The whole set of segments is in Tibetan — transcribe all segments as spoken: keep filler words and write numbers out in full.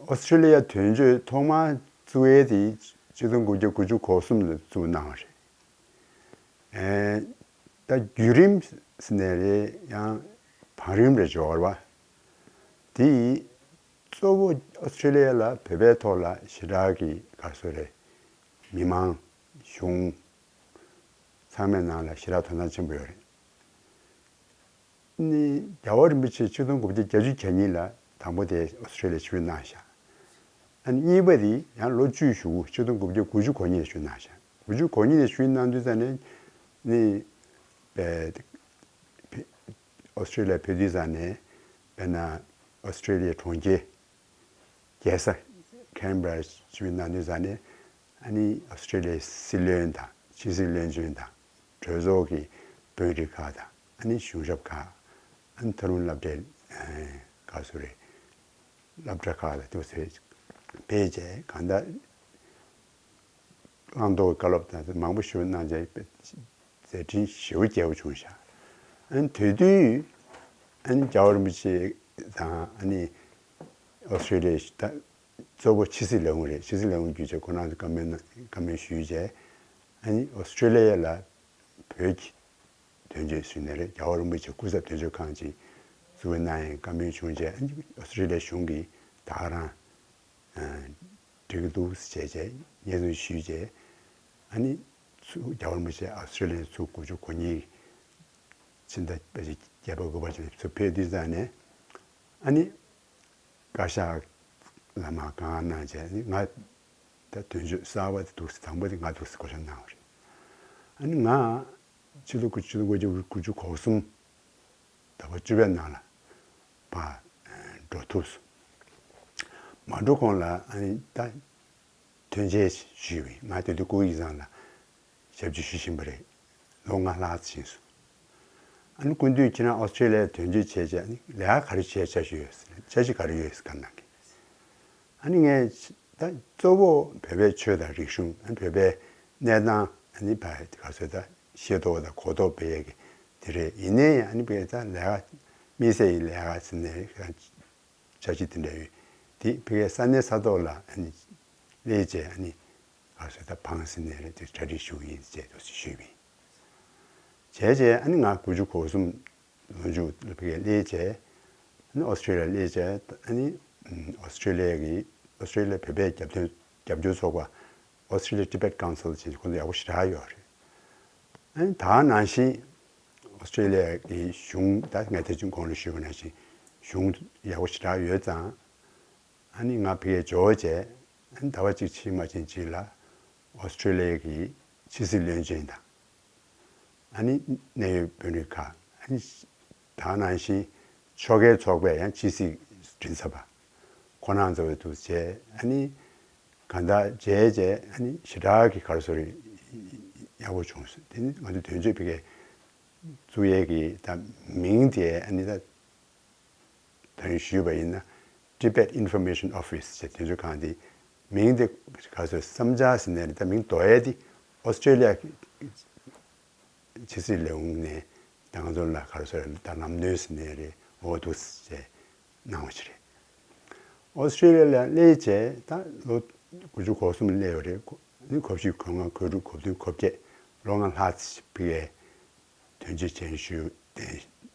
ཨོ་སི་ཀྲི་ལི་ཡ་དོན་གཅོད་ཐོག་མར་བཙུགས་ཡས་དེ་ཆིག་སྟོང་དགུ་བརྒྱ་དགུ་བཅུ་གོ་གསུམ་ལ་བཙུགས་གནང་བ་རེད། ཨེ། ད་བརྒྱུད་རིམ་ཟེར་ནས་རེད། ཡང་བང་རིམ་རེ་འབྱོར་བ། དེ་གཙོ་བོ་ཨོ་སི་ཀྲི་ལི་ཡ་ལ་བོད་པའི་ཐོག་ལ་ཞེ་དྲག་གི་ག་རེ་ཟེར་དགོས་རེད། མི་མང་གཞུང་ཚང་མའི་ནང་ལ་ཞེ་དྲག་དོ་སྣང་ཆེན་པོ་ཡོད་རེད། ནི་རྒྱལ་བ་རིན་པོ་ཆེ་ཆིག་སྟོང་དགུ་བརྒྱ་བརྒྱད་ཅུ་གྱ་གཉིས་ལ་དང་པོ་དེ་ཨོ་སི་ཀྲི་ལི་ཡ་ཆིབས་བསྒྱུར་གནང་ཤག་ཨ་ནི་གཉིས་པ་དེ་ཡང་ལོ་བཅུ་ཞུ་ཆིག་སྟོང་དགུ་བརྒྱ་དགུ་བཅུ་གོ་གཉིས་ལ་ཆིབས་བསྒྱུར་གནང་ཤག་དགུ་བཅུ་གོ་གཉིས་ལ་ཆིབས་བསྒྱུར་གནང་དུས་ཙམ་ནས་ནི་པའི་ཨོ་སི་ཀྲི་ལི་ཡ་ཕེབས་དུས་ཙམ་ནས་དཔེར་ན་ཨོ་སི་ཀྲི་ལི་ཡའི་གྲོང་ཁྱེར་རྒྱལ་ས་ཁེན་བྷ་ར་ཆིབས་བསྒྱུར་གནང་དུས་ཙམ་ནས་ཨ་ནི་ཨོ་སི་ཀྲི་ལི་ཡའི་སྲིད་བློན་དང་ཕྱི་སྲིད་བློན་ཆེན་དང་གྲོས་ཚོགས་ཀྱི་དཔོན་རིགས་ཁག་དང་ཨ་ནི་གཞུང་ཞབས་ཁག་ཨ་ནི་མཐོ་རིམ་སློབ་གྲྭའི་ཨ་ག་རེ་ཟེར་དགོས་རེད། སློབ་གྲྭ་ཁག་ལ་འདུག་སེ་ཕེབས་བྱས་གང་ལྟར་བླང་དོར་བཀའ་སློབ་དང་མང་པོ་ཞུ་གནང་བྱས་མཛད་འཕྲིན་ཞེ་པོ་རྒྱས་པོ་བྱུང་ཤག་ཨ་ནི་དེ་དུས་ཨ་ནི་རྒྱལ་བ་རིན་པོ་ཆེ་དང་ཨ་ནི་ཨོ་སི་ཀྲི་ལི་ཡའི་ད་གཙོ་བོ་ཕྱི་སྲིད་ལས་ཁུངས་རེད། ཕྱི་སྲིད་ལས་ཁུངས་བརྒྱུད་བྱས་ཁོང་རང་ཚོ་བཀའ་མོལ་གནང་བཀའ་མོལ་ཞུས་བྱས་ཨ་ནི་ཨོ་སི་ཀྲི་ལི་ཡ་ལ་བོད་ཀྱི་དོན་གཅོད་ཟེར་ནའི་རེད། རྒྱལ་བ་རིན་པོ་ཆེ་སྐུ་ཚབ་དོན་གཅོད་ཁང་ཅིག་བཙུགས་གནང་ཡས་བཀའ་མོལ་བྱུང་རྗེས་ཨ་ནི་ཨོ་སི་ཀྲི་ལི་ཡ་གཞུང་གིས་ད་ག་རང་འགྲིག་གི་འདུག་ཟེར་བྱས་རྗེས་སྙན་སེང་ཞུས་རྗེས་ཨ་ནི་ཚུར་རྒྱལ་བ་རིན་པོ་ཆེ་ཨོ་སི་ཀྲི་ལི་ཡ་ཚུར་དགུ་བཅུ་གོ་གཉིས་ཕྱི་ཟླ་བརྒྱད་པ་དགུ་པ་ཅིག་ཚུར་ཕེབས་དུས་ཙམ་ནས་ཨ་ནི། བཀའ་ཤག་ལ་མར་བཀའ་མངགས་གནང་བྱས་ནི་ང་ད་དོན་གཅོད་གསར་པ་དེ་འདུག་སེ་དང་པོ་དེ་ང་འདུག་སེ་བསྐོ་བཞག་གནང་བ་རེད། ཨ་ནི་ང་ཕྱི་ལོ་དགུ་བཅུ་དགུ་བཅུ་དགུ་བཅུ་གོ་གསུམ་ཟླ་བ་བཅུ་པའི་ནང་ལ་ཕར་འགྲོ་ཐུབ་སོང་། མ་འགྲོ་གོང་ལ་ཨ་ནི་ད་ཐོན་འབྱེད་ཞུས་པས་ང་དེ་དུས་ཀོ་ཝི་ཡིག་ཚང་ལ་ཞབས་ཕྱི་ཞུ་བཞིན་པ་རེད། ལོ་ལྔ་ལྷག་ཙམ་ཕྱིན་སོང་། ཨ་ནི་སྐུ་མདུན་ཁྱེད་རང་ཨོ་སི་ཀྲི་ལི་ཡར་དོན་གཅོད་བྱས་བྱས་ཨ་ནི་ལས་ཀ་ག་རེ་བྱས་བྱ་ཞུས་ཡོད་ཟེར་ནས་འཆར་གཞི་ག་རེ་ཡོད་ཟེར་བཀའ་གནང་གི། ཨ་ནི་ངས་ད་གཙོ་བོ་བོད་པའི་ཆོས་དང་རིག་གཞུང་ཨ་ནི་བོད་པའི་གནས་སྟངས་ཨ་ནི་བ་ག་ཚོད་ད་ཤེས་རྟོགས་དང་གོ་རྟོགས་སྤེལ་ཡས་ཀྱི་དེ་རེད། ཡིན་ནའི་ཨ་ནི་བོད་ད་ལས་ཀ་དམིགས་བསལ་ཡི་ལས་ཀ་ཟེར་ནས་འཆར་གཞི་དེ་འདྲ་ཡོད། དེ་ཕ་གིའི་ས་གནས་ས་ཐོག་ལ་ཨ་ནི་སླེབས་བྱས་ཨ་ནི་ག་ཚོད་ད་ཕངས་ཟིན་ནས་རེད་དེ་གྲ་སྒྲིག་ཞུ་གི་ཡིན་ཅེས་དུ་ཞུས་པ་ཡིན། བྱས་རྗེས་ཨ་ནི་ང་དགུ་བཅུ་གོ་གསུམ་ལོ་མཇུག་ལ་ཕ་གིར་སླེབས་བྱས་ཨ་ནི་ཨོ་སི་ཀྲི་ལི་ཡར་སླེབས་བྱས་ཨ་ནི་ཨོ་སི་ཀྲི་ལི་ཡ་གི་ཨོ་སི་ཀྲི་ལི་ཡ་བོད་པའི་རྒྱབ་སྐྱོར་རྒྱབ་སྐྱོར་ཚོགས་པ་Australia Tibet Council ཅེས་ཁོ་ཚོ་ཡག་པོ་ཞེ་དྲག་ཡོད་རེད། ཨ་ནི་ད་ནང་བཞིན་ཨོ་སི་ཀྲི་ལི་ཡ་གི་གཞུང་ད་ངས་དེ་ཅུང་གོང་ལ་ཞུས་པ་ནང་བཞིན་གཞུང་ཡག་པོ་ཞེ་དྲག་ཡོད་ཙང་ཨ་ནི་ང་ཕ་གིར་འབྱོར་བྱས་ཨ་ནི་ཟླ་བ་གཅིག་ཕྱིན་མ་ཕྱིན་གཅིག་ལ་ཨོ་སི་ཀྲི་ལི་ཡ་གི་ཕྱི་སྲིད་བློན་ཆེན་དང་ཨ་ནི་གནད་ཡོད་དཔོན་རིགས་ཁག་ཨ་ནི་ད་ནང་བཞིན་ཕྱོགས་འགལ་ཚོགས་པའི་ཡང་ཕྱི་སྲིད་མགྲིན་ཚབ་པ་ཁོང་རྣམ་ཚོ་འདུག་བྱས་ཨ་ནི་གང་ལྟར་མཇལ་བྱས་ཨ་ནི་ཞེ་དྲག་གི་ག་རེ་ཟེར་ཡག་པོ་བྱུང་སོང་། དེ་ནི་ང་ཚོ་དོན་གཅོད་ཕ་གིར་བཙུགས་ཡས་ཀྱི་ད་མིང་དེ་ཨ་ནི་ད་ད་རིང་ཞུས་པ་ཡིན་ན་Tibet Information Office ཞེས་དོན་གཅོད་ཁང་དེ་མིང་དེ་ག་རེ་ཟེར་བསམ་འཆར་ཟེར་ནས་ད་མིང་འདོགས་ཡས་དེ་ཨོ་སི་ཀྲི་ལི་ཡ་ཕྱི་སྲིད་ལས་ཁུངས་ནས་ད་ང་ཚོ་ལ་ག་རེ་ཟེར་ད་ལམ་སྟོན་ཟེར་ནས་རེད། འོ་འདུག་ཟེར་གནང་བ་ཞིག་རེད། ཨོ་སི་ཀྲི་ལི་ཡ་ལ་སླེབས་བྱས་ད་ལོ་དགུ་བཅུ་གོ་གསུམ་སླེབས་པ་རེད། ནི་གོ་བཞི་གོ་ལྔ་གོ་དྲུག་གོ་བདུན་གོ་བརྒྱད་ལོ་ལྔ་ལྷག་ཙམ་ཕ་གིར་དོན་གཅོད་བྱས་ཞུས་ཏེ་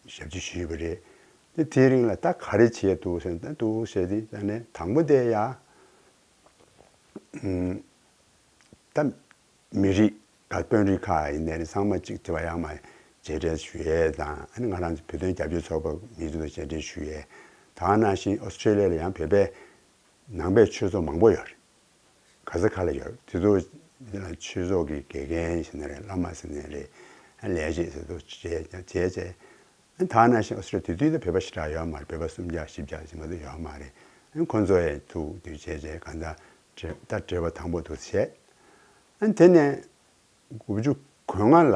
ཞབས་ཕྱི་ཞུས་པ་རེད། དེ་དེའི་རིང་ལ་ད་ག་རེ་བྱས་འདུག་ཟེར་ན་ད་འདུག་ཟེར་དེ་ད་ནས་དང་པོ་དེ་ཡ་ད་མི་རིགས་ད་དཔོན་རིགས་ཁག་ཡིན་ནའི་ཚང་མ་གཅིག་དེ་བ་ཡང་མ་མཇལ་འཕྲད་ཞུ་ཡས་དང་ཨ་ནི་ང་རང་ཚོ་བོད་དོན་རྒྱབ་སྐྱོར་ཚོགས་པ་མི་ཚོ་དང་མཇལ་འཕྲད་ཞུ་ཡས་ད་ག་ནང་བཞིན་ཨོ་སི་ཀྲི་ལི་ཡ་ལ་ཡང་བོད་པའི་ནང་པའི་ཆོས་ཚོགས་མང་པོ་ཡོད་རེད། ག་ས་ག་ལ་ཡོད། དེ་ཚོ་ཆོས་ཚོགས་ཀྱི་དགེ་རྒན་ཟེར་ནའི་རེད། བླ་མ་ཟེར་ནའི་རེད། ལས་བྱེད་ཟེར་ཚོ་བྱས་བྱས་བྱས། ད་ནང་བཞིན་ཨོ་སི་ཀྲི་ལི་ཡ་དེ་དུས་ད་བོད་པ་ཞེ་དྲག་ཡོད་མ་རེད། བོད་པ་སུམ་བརྒྱ་བཞི་བརྒྱ་ཞིག་མ་གཏོགས་ཡོད་མ་རེད། ཁོ་ཚོ་ཡང་ཐུག་དུས་བྱས་བྱས་གང་ལྟར་ད་འབྲེལ་བ་དང་པོ་དུ་བྱས། དེ་ནས་དགུ་བཅུ་གོ་ལྔ་ལ།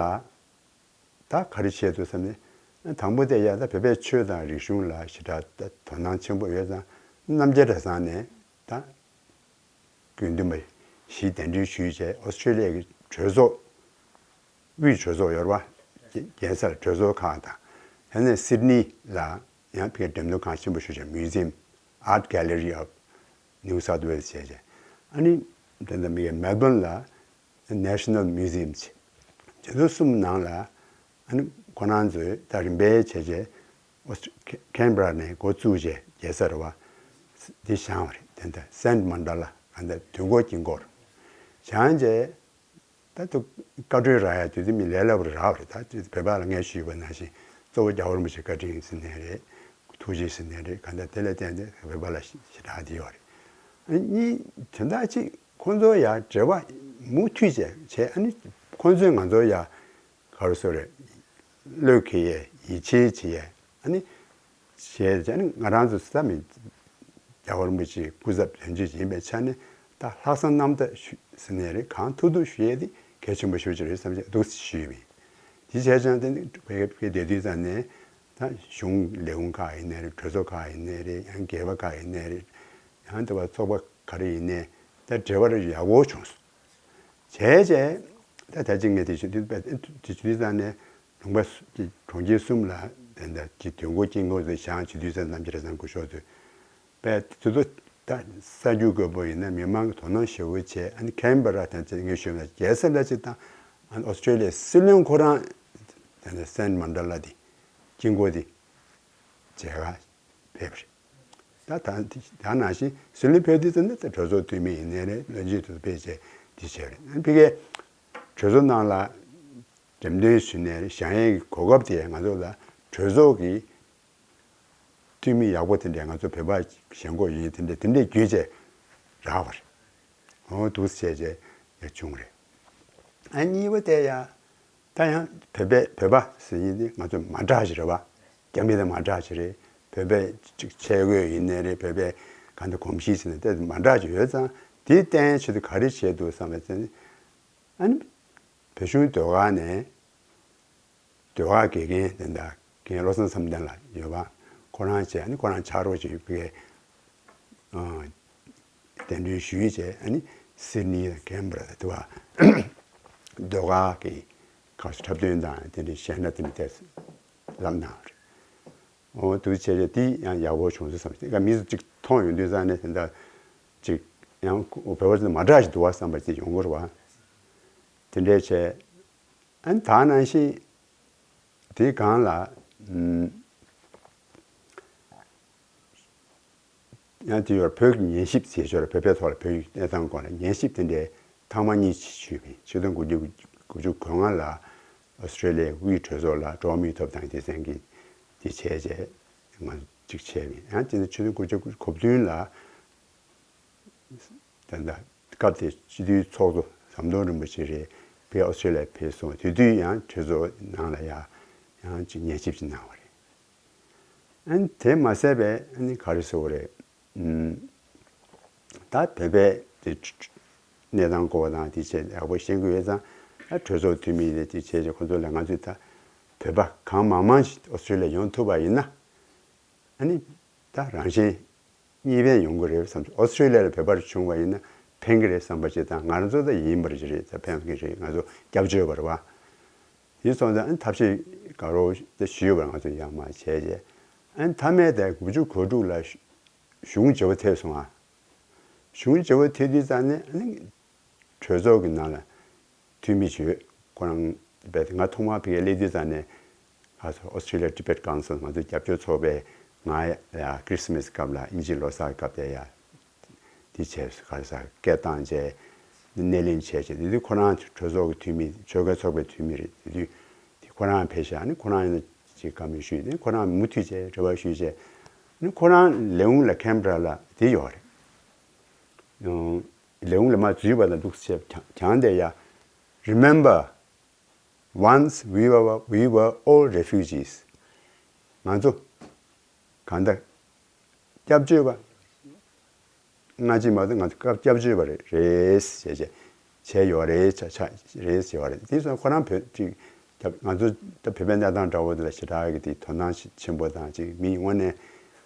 ད་ག་རེ་བྱས་འདུག་བསམ་ནས། དང་པོ་དེ་ཡ་ད་བོད་པའི་ཆོས་དང་རིག་གཞུང་ལ་ཞེ་དྲག་ད་དོ་སྣང་ཆེན་པོ་ཡོད་ཙང་རྣམ་རྒྱལ་གྲྭ་ཚང་ནས་ད་དགེ་འདུན་པ་བཞི་གདན་འདྲེན་ཞུས་བྱས་ཨོ་སི་ཀྲི་ལི་ཡ་གི་གྲོས་ཚོགས་དབུས་གྲོས་ཚོགས་ཡོད་རེད་པ། རྒྱལ་ས་ལ་གྲོས་ཚོགས་ཁག་དང་དེ་ནས་སིད་ནི་ལ་ཡང་ཕ་གིར་འགྲེམས་སྟོན་ཁང་ཆེན་པོ་ཞིག་བྱས་Museum Art Gallery of New South Wales བྱས་བྱས། ཨ་ནི་དེ་འདྲ་མི་གའི་Melbourne ལ་National Museum བྱས། དེ་ཚོ་གསུམ་ནང་ལ་ཨ་ནི་ཁོ་རང་ཚོས་ད་རིམ་པས་བྱས་བྱས་Canberra ནས་འགོ་བཙུགས་བྱས་རྒྱལ་ས་རེད་བ། འདི་བཞེངས་པ་རེད། དེ་འདྲ་Saint Mandala ག་འདྲ་དུས་འཁོར་དཀྱིལ་འཁོར་བཞེངས་བྱས། ད་དུ་བཀའ་འཁྲོལ་རག་ཡ་དུས་དེ་མི་ལས་སླ་པོ་རག་པ་རེད། ད་དུས་བོད་པ་ལ་ངས་ཞུས་པ་ནང་བཞིན་གཙོ་བོ་རྒྱལ་བ་རིན་པོ་ཆེ་བཀའ་དྲིན་ཟེར་ནའི་རེད། ཐུགས་རྗེ་ཟེར་ནའི་རེད། གང་ལྟར་དེ་ལ་བརྟེན་ཏེ་བོད་པ་ལ་ཞེ་དྲག་དེ་ཡོད་རེད། ཨ་ནི་དོན་དག་ཅིག་ཁོང་ཚོ་ཡ་འབྲེལ་བ་མུ་མཐུད་བྱས་བྱས། ཨ་ནི་ཁོང་ཚོས་ང་ཚོ་ཡ་ག་རེ་ཟེར་རེད། བློས་འཁེལ་ཡས་ཡིད་ཆེས་བྱེད་ཡས། ཨ་ནི་བྱས་ཙང་ནི་ང་རང་ཚོ་ས་མི་རྒྱལ་བ་རིན་པོ་ཆེའི་སྐུ་ཚབ་དོན་གཅོད་ཡིན་པའི་ཆ་ནས་ད་ལྷག་བསམ་རྣམ་དག་ཞུ་ཟེར་ནའི་རེད། གང་ཐུབ་ཐུབ་ཞུ་ཡས་དེ་གལ་ཆེན་པོ་ཞེ་པོ་ཅིག་རེད་བསམ་བྱས་འདུག་ཞུས་པ་ཡིན། དེ་བྱས་ཙང་དེ་ནི་བོད་སྐད་བསྡད་དུས་ཙང་ནས་ད་གཞུང་ལས་ཁུངས་ཁག་ཡིན་ནའི་རེད། གྲོས་ཚོགས་ཁག་ཡིན་ནའི་རེད། ཡང་སྒེར་པ་ཁག་ཡིན་ནའི་རེད། ཡང་དེ་བ་ཚོགས་པ་ག་རེ་ཡིན་ནའི་ད་འབྲེལ་བ་རེ་ཡག་པོ་བྱུང་སོང་། བྱས་རྗེས་ད་ད་ཅིག་ངས་དེ་ཞུ་དུས་དེ་ཞུ་དུས་ཙང་ནས་ལུང་པ་སུ་གྲོང་ཁྱེར་གསུམ་ལ་དེ་འདྲ་གི་དུས་འཁོར་དཀྱིལ་འཁོར་དུ་བཞེངས་བྱེད་དུས་ཙང་གནམ་རྒྱལ་རབས་སང་སྐུ་ཞབས་དུས་པས་དེ་ཚོ་ད་གསར་འགྱུར་དགོས་པོ་ཡིན་ན་མི་མང་གི་དོ་སྣང་ཞེ་པོ་བྱས། ཨ་ནི་ཁེན་བྷ་ར་དང་བཅས་ངས་ཞུས་ན་རྒྱལ་ས་ལ་ཅིག་དང་ཨ་ནི་ཨོ་སི་ཀྲེ་ལི་ཡའི་སྲིད་བློན་ཁོ་རང་དེ་འདྲ་སེན་མན་ཌེ་ལ་དེ་དཀྱིལ་འཁོར་དེ་མཇལ་ཁ་ཕེབས་རེད། ད་ད་ད་ནང་བཞིན་སྲིད་བློན་ཕེབས་དུས་ཙམ་ནས་ད་གྲོས་ཚོགས་འཐུས་མི་ཡིན་ནའི་རེད། བློན་ཆེན་དུ་ཕེབས་བྱས་འདི་བྱས་རེད། ཕ་གིའི་གྲོས་ཚོགས་ནང་ལ་འགྲེམས་སྟོན་ཞུས་ནའི་རེད། བཞེངས་ཡས་ཀྱི་གོ་སྐབས་དེ་ང་ཚོ་ལ་གྲོས་ཚོགས་ཀྱི་འཐུས་མི་ཡག་པོ་དེ་འདྲས་ང་ཚོ་བོད་པ་ཞེན་ཁོག་ཡིན་དེ་འདྲས་དེ་འདྲས་བརྒྱུད་བྱས་རག་པ་རེད། འོ་འདུག་སེ་བྱས་བྱས་ཡ་བྱུང་རེད། ཨ་གཉིས་པ་དེ་ཡ། ད་ཡང་བོད་པའི་བོད་པ་ཟེར་མཁན་དེ་ང་ཚོ་མ་འདྲ་ཞིག་རེད་བ། རྒྱ་མི་དང་མ་འདྲ་ཞིག་རེད། བོད་པའི་ཅིག་ཆས་གོས་ཡིན་ནའི་རེད། བོད་པའི་གང་ལྟར་གོམས་གཤིས་ཟེར་ནས་དེ་མ་འདྲ་ཞིག་ཡོད་ཙང་། དེ་བསྟན་ཆེད་དུ་ག་རེ་བྱས་འདུག་བསམ་པ་ཟེར་ན། ཨ་ནི་བོད་གཞུང་ཟློས་གར་ནས་ཟློས་གར་དགེ་རྒན་དེ་འདྲ་རྒན་བློ་བཟང་བསམ་གཏན་ལགས་ཡོད་པ། ཁོ་རང་བྱས། ཨ་ནི་ཁོ་རང་ཕྱག་རོགས་བྱས་པའི་གདན་འདྲེན་ཞུས་བྱས། ཨ་ནི་སིད་ནི་དང་ཁེན་བྷ་ར་དུ་བ་ཟློས་གར་གྱི་གར་སོ་འཁྲབ་སྟོན་དང་དེ་འདྲའི་གཞས་སྣ་དེ་འདྲ་ལབ་གནང་བ་རེད། འོ་འདུག་བྱས་རྗེས་དེ་ཡང་ཡག་པོ་བྱུང་སོང་བསམ། དེ་ག་མི་ཚོ་གཅིག་མཐོང་ཡོང་དུས་ཙང་ནས་དེ་འདྲ་གཅིག་ཡང་བོད་པ་ཚོ་མ་འདྲ་ཞིག་འདུག་བ་བསམ་པ་ཅིག་ཡོང་གི་རེད་བ། དེ་འདྲས་བྱས། ཨ་ནི་ད་ནང་བཞིན་དེའི་སྒང་ལ་ཨམ། ཡང་དེ་ཡོད་བོད་ཀྱི་ཉན་ཞིབ་ཟེར་ཞོར་བོད་པའི་ཐོག་ལ་བོད་ཀྱི་གནས་སྟངས་སྐོར་ལ་ཉན་ཞིབ་དེ་འདྲའི་ཐེངས་མ་གཉིས་ཅིག་ཞུས་པ་ཡིན། ཆིག་སྟོང་དགུ་བརྒྱ་དགུ་བཅུ་གོ་ལྔ་ལ་ཨོ་སི་ཀྲེ་ལི་ཡའི་དབུས་གྲོས་ཚོགས་ལ་འགྲོ་བ་མིའི་ཐོབ་ཐང་སྡེ་ཚན་གྱིས་དེ་བྱས་རྗེས་ང་ཅིག་བྱས་པ་ཡིན། ཡང་དེ་ནས་ཆིག་སྟོང་དགུ་བརྒྱ་དགུ་བཅུ་གོ་བདུན་ལ་ད་ལྟ་སྐབས་དེ་སྤྱི་འཐུས་ཚོགས་གཙོ་ཟམ་གདོང་རིན་པོ་ཆེ་རེད། ཕ་གིར་ཨོ་སི་ཀྲེ་ལི་ཡར་ཕེབས་སོང་། དེ་དུས་ཡང་གྲོས་ཚོགས་ནང་ལ་ཡ་ཡང་ཅིག་ཉན་ཞིབ་ཅིག་གནང་བ་རེད། ཨ་ནི་དེ་མ་ཟད་པའི་ཨ་ནི་ག་རེ་ཟེར་དགོས་རེད། ཨུམ། ད་བོད་པའི་དེ་གནས་སྟངས་སྐོར་དང་དེ་བྱས་ཡག་པོ་ཤེས་ཀྱི་ཡོད་ཙང་། ཨ་གྲོས་ཚོགས་འཐུས་མི་དེ་དེ་བྱས་རྗེས་ཁོ་ཚོ་ལ་ང་ཚོས་ད་བོད་པ་གང་མང་མང་ཞིག་ཨོ་སི་ཀྲེ་ལི་ཡར་ཡོང་ཐུབ་པ་ཡིན་ན། ཨ་ནི་ད་རང་གཞན་གཉིས་ཕན་ཡོང་གི་རེད་བསམ་བྱས། ཨོ་སི་ཀྲེ་ལི་ཡ་ལ་བོད་པ་རེ་བྱུང་བ་ཡིན་ན་ཕན་གི་རེད་བསམ་པ་ཅིག་དང་། ང་རང་ཚོ་ད་ཡིན་པ་རེད། ད་ཕན་གི་རེད། ང་ཚོ་སྐྱབས་བཅོལ་བ་རེད་བ། དེ་སོང་ཙང་ཨ་ནི་ཐབས་ཤེས་དགའ་རབ་ད་ཞུས་པ་ང་ཚོ་ཡར་མར་བྱས་རྗེས། ཨ་ནི་མཐའ་མའི་དེ་དགུ་བཅུ་གོ་དྲུག་ལ་གཞུང་བརྗེ་པོ་ཐེབས་སོང་ཨ། གཞུང་བརྗེ་པོ་ཐེབས་དུས་ཙང་ནས་ཨ་ནི་གྲོས་ཚོགས་ཀྱི་ནང་ལ་འཐུས་མི་བྱོས། ཁོ་རང་རྦད་དེ་ང་ཐོག་མར་ཕ་གིར་སླེབས་དུས་ཙང་ནས་ཨ་ཚོ་Australia Tibet Council ང་ཚོ་རྒྱབ་སྐྱོར་ཚོགས་པས་ང་ཡ་ཁྲིས་མས་སྐབས་ལ་དབྱིན་ཇིའི་ལོ་གསར་སྐབས་དེ་ཡ་དེ་བྱས་སོང་། ག་རེ་ཟ་སྐད་བཏང་བྱས་སྣེ་ལེན་བྱས་བྱས། དེ་དུས་ཁོ་རང་གྲོས་ཚོགས་ཀྱི་འཐུས་མི་ཆོལ་ཁའི་ཚོགས་པའི་འཐུས་མི་རེད། དེ་དུས་དེ་ཁོ་རང་ཕེབས་ཤག་ནི་ཁོ་རང་ཡིན་ན་ཅིག་བཀའ་མོལ་ཞུས་ནས་ཁོ་རང་མུ་མཐུད་བྱས་རེ་བ་ཞུས་བྱས་ནི་ཁོ་རང་ལས་ཁུངས་ལ་ཁེན་བྷ་ར་ལ་དེ་ཡོད་རེད། ལས་ཁུངས་ལ་མ་འཛུལ་བ་དང་འདུག་སེ་བྱས་གྱང་དེ་ཡ། Remember, once we were, we were all refugees. ང་ཚོ་གང་ལྟར་སྐྱབས་བཅོལ་བ་སྔ་ཕྱི་མ་གཏོགས་ང་ཚོ་སྐབས་སྐྱབས་བཅོལ་བ་རེད་ཟེར་བྱས་བྱས་ཡོད་རེད། ཆ་ཆ་རེད་ཟེར་བ་རེད། དེ་སོང་ཁོ་རང་བོད་ཅིག་སྐྱབས་ང་ཚོ་ད་བོད་པའི་གནས་སྟངས་འདྲ་བོ་དེ་ལ་ཞེ་དྲག་གི་དེ་དོ་སྣང་ཆེན་པོ་དང་ཅིག་མི་དངོས་གནས་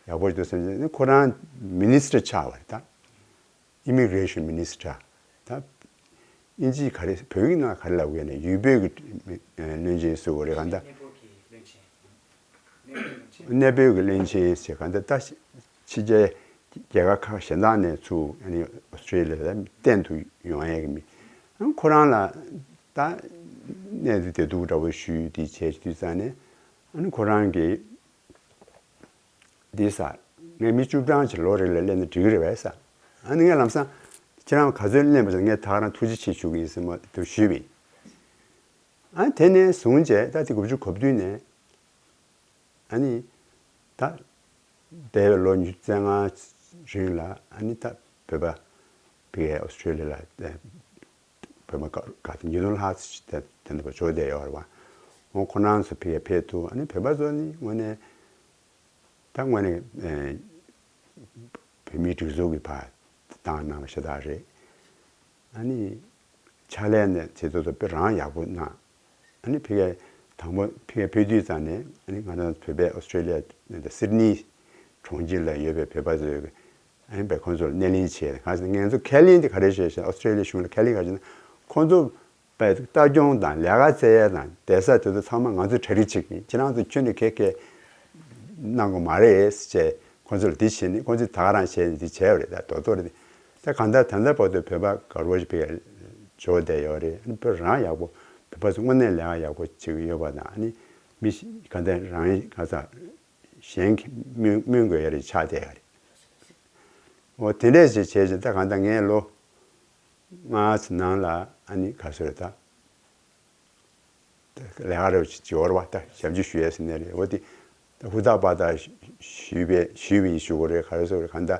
ཡག་པོ་འདུག་བསམ་བྱས་ནས་ཁོ་རང་མི་ནི་སི་ཊར་ཆགས་པ་རེད་ད། Immigration Minister ད་དབྱིན་ཇིའི་ག་རེ་བོད་ཡིག་ནང་ག་རེ་ལབ་དགོས་ན་ཡུལ་བོད་ཀྱི་བློན་ཆེན་ཟེར་དགོས་རེད་གང་ལྟར། གནས་སྤོར་གྱི་བློན་ཆེན། གནས་སྤོར་བློན་ཆེན། གནས་སྤོར་བློན་ཆེན་ཟེར་གང་ལྟར་ད་ཕྱི་རྒྱལ་ རྒྱལ་ཁབ་ཁག་གཞན་དག་ནས་ཚུར་ཨ་ནི་ཨོ་སི་ཀྲི་ལི་ཡ་ལ་གཏན་དུ་ཡོང་ཡས་ཀྱི་མི། ཨ་ཁོ་རང་ལ་ད་གནས་ཚུལ་བདེ་སྡུག་འདྲ་བོ་ཞུས་དེ་བྱས་དུས་ཙང་ནས། ཨ་ནི་ཁོ་རང་གིས་འདི་ཟེར། ངས་མི་བཅུ་གྲངས་ཅིག་ལོ་རེ་ལ་གླེང་ན་འགྲིག་གི་རེད་པས་ཟེར། ཨ་ནི་ངས་ལམ་སང་ཁྱེད་རང་ག་ཚོད་གླེང་པ་ཟེར། ངས་ད་ག་རང་ཐུགས་རྗེ་ཆེ་ཞུ་གི་ཡིན་ཟེར་མོ་དུ་ཞུས་པ་ཡིན། ཨ་ནི་དེ་ནས་བཟུང་བྱས་ད་དེ་དགུ་བཅུ་གོ་བདུན་ནས། ཨ་ནི་ད་འདས་པའི་ལོ་ཉི་ཤུ་རྩ་ལྔ་རིང་ལ་ཨ་ནི་ད་བོད་པ་ཕ་གིའི་ཨོ་སི་ཀྲི་ལི་ཡ་ལ་བོད་པ་ག་ག་ཉིས་སྟོང་ལྷག་ཙམ་དེ་དེ་འདྲ་བ་འབྱོར་བསྡད་ཡོད་རེད་པ། འོ་ཁོ་རང་ཚོ་ཕ་གིར་ཕེབས་དུས་ཨ་ནི་བོད་པ་ཚོ་ནི་དངོས་གནས་ད་དངོས་གནས་ཨེ་བོད་མིའི་སྒྲིག་འཛུགས་ཀྱི་བར་བཏང་གནང་བ་ཤ་སྟག་རེད། ཨ་ནི་ཕྱག་ལས་ནས་བྱེད་ཐུབ་ཐུབ་དཔེ་རང་ཡག་པོ་གནང་། ཨ་ནི་ཕ་གིར་དང་པོ་ཕ་གིར་ཕེབས་དུས་ཙང་ནས་ཨ་ནི་ང་རང་བོད་པའི་ཨོ་སི་ཀྲི་ལི་ཡ་སིད་ནི་གྲོང་ཁྱེར་ལ་ཡོད་པའི་བོད་པ་ཚོས་ཨ་ནི་བས་ཁོང་ཚོར་སྣེ་ལེན་བྱས། གང་ཟེར་ན་ང་ཚོ་ཁས་ལེན་དེ་ག་རེ་བྱས་ཤག་ཨོ་སི་ཀྲི་ལི་ཡ་གཞུང་ལ་ཁས་ལེན་ག་རེ་བྱས་ན། ཁོང་ཚོ་བས་ལྟ་སྐྱོང་དང་ལས་ཀ་བཙལ་ཡ་དང་བསྡད་ས་དེ་ཚོ་ཚང་མ་ང་ཚོས་གྲ་སྒྲིག་བྱེད་ཀྱི་ཡིན། ཁྱེད་རང་ཚོ་ཁྱོན་ནས་ག་གས་གནང་དགོས་མ་རེད་ཟེར་བྱས། ཁོང་ཚོ་ལ་འདི་བྱས་ནས་ཁོང་ཚོས་ད་ག་རང་བྱས་ནས་འདི་བྱས་པ་རེད། ད་རྡོག་རྡོག་རེད། ད་གང་ལྟར་ད་ལྟ་བར་དུ་བོད་པ་དགའ་པོ་ཞིག་ཕ་གིར་འབྱོར་བསྡད་ཡོད་རེད། ཨ་ནི་བོད་རང་ཡག་པོ། བོད་པ་ཚོ་དངོས་གནས་ལས་ཀ་ཡག་པོ་བྱེད་ཀྱི་ཡོད་པ་དང་། ཨ་ནི་མི་ཞིག་གང་ལྟར་རང་གང་ཟག་གཞན་གྱིས་སྨོན་སྨོན་དགོས་ཡ་རེ་ཆགས་བསྡད་ཡོད་རེད། འོ་དེ་འདྲས་ཅིག་བྱས་ཅིང་། ད་གང་ལྟར་ངས་ལོ་ལྔ་ཙམ་ནང་ལ་ཨ་ནི་ག་ཚོད་རེད་ད། ལས་ཀ་རེ་བ་ཅིག་འབྱོར་བ། ད་ཞབས་ཕྱི་ཞུ་ཡས་ཟེར་ནས་རེད། འོ་དེ་ད་ཧུར་ཐག་པ་ད་ཞུས་པས་ཞུས་པ་ཡིན་ཞུ་དགོས་རེད། ག་རེ་ཟེར་དགོས་རེད། གང་ལྟར་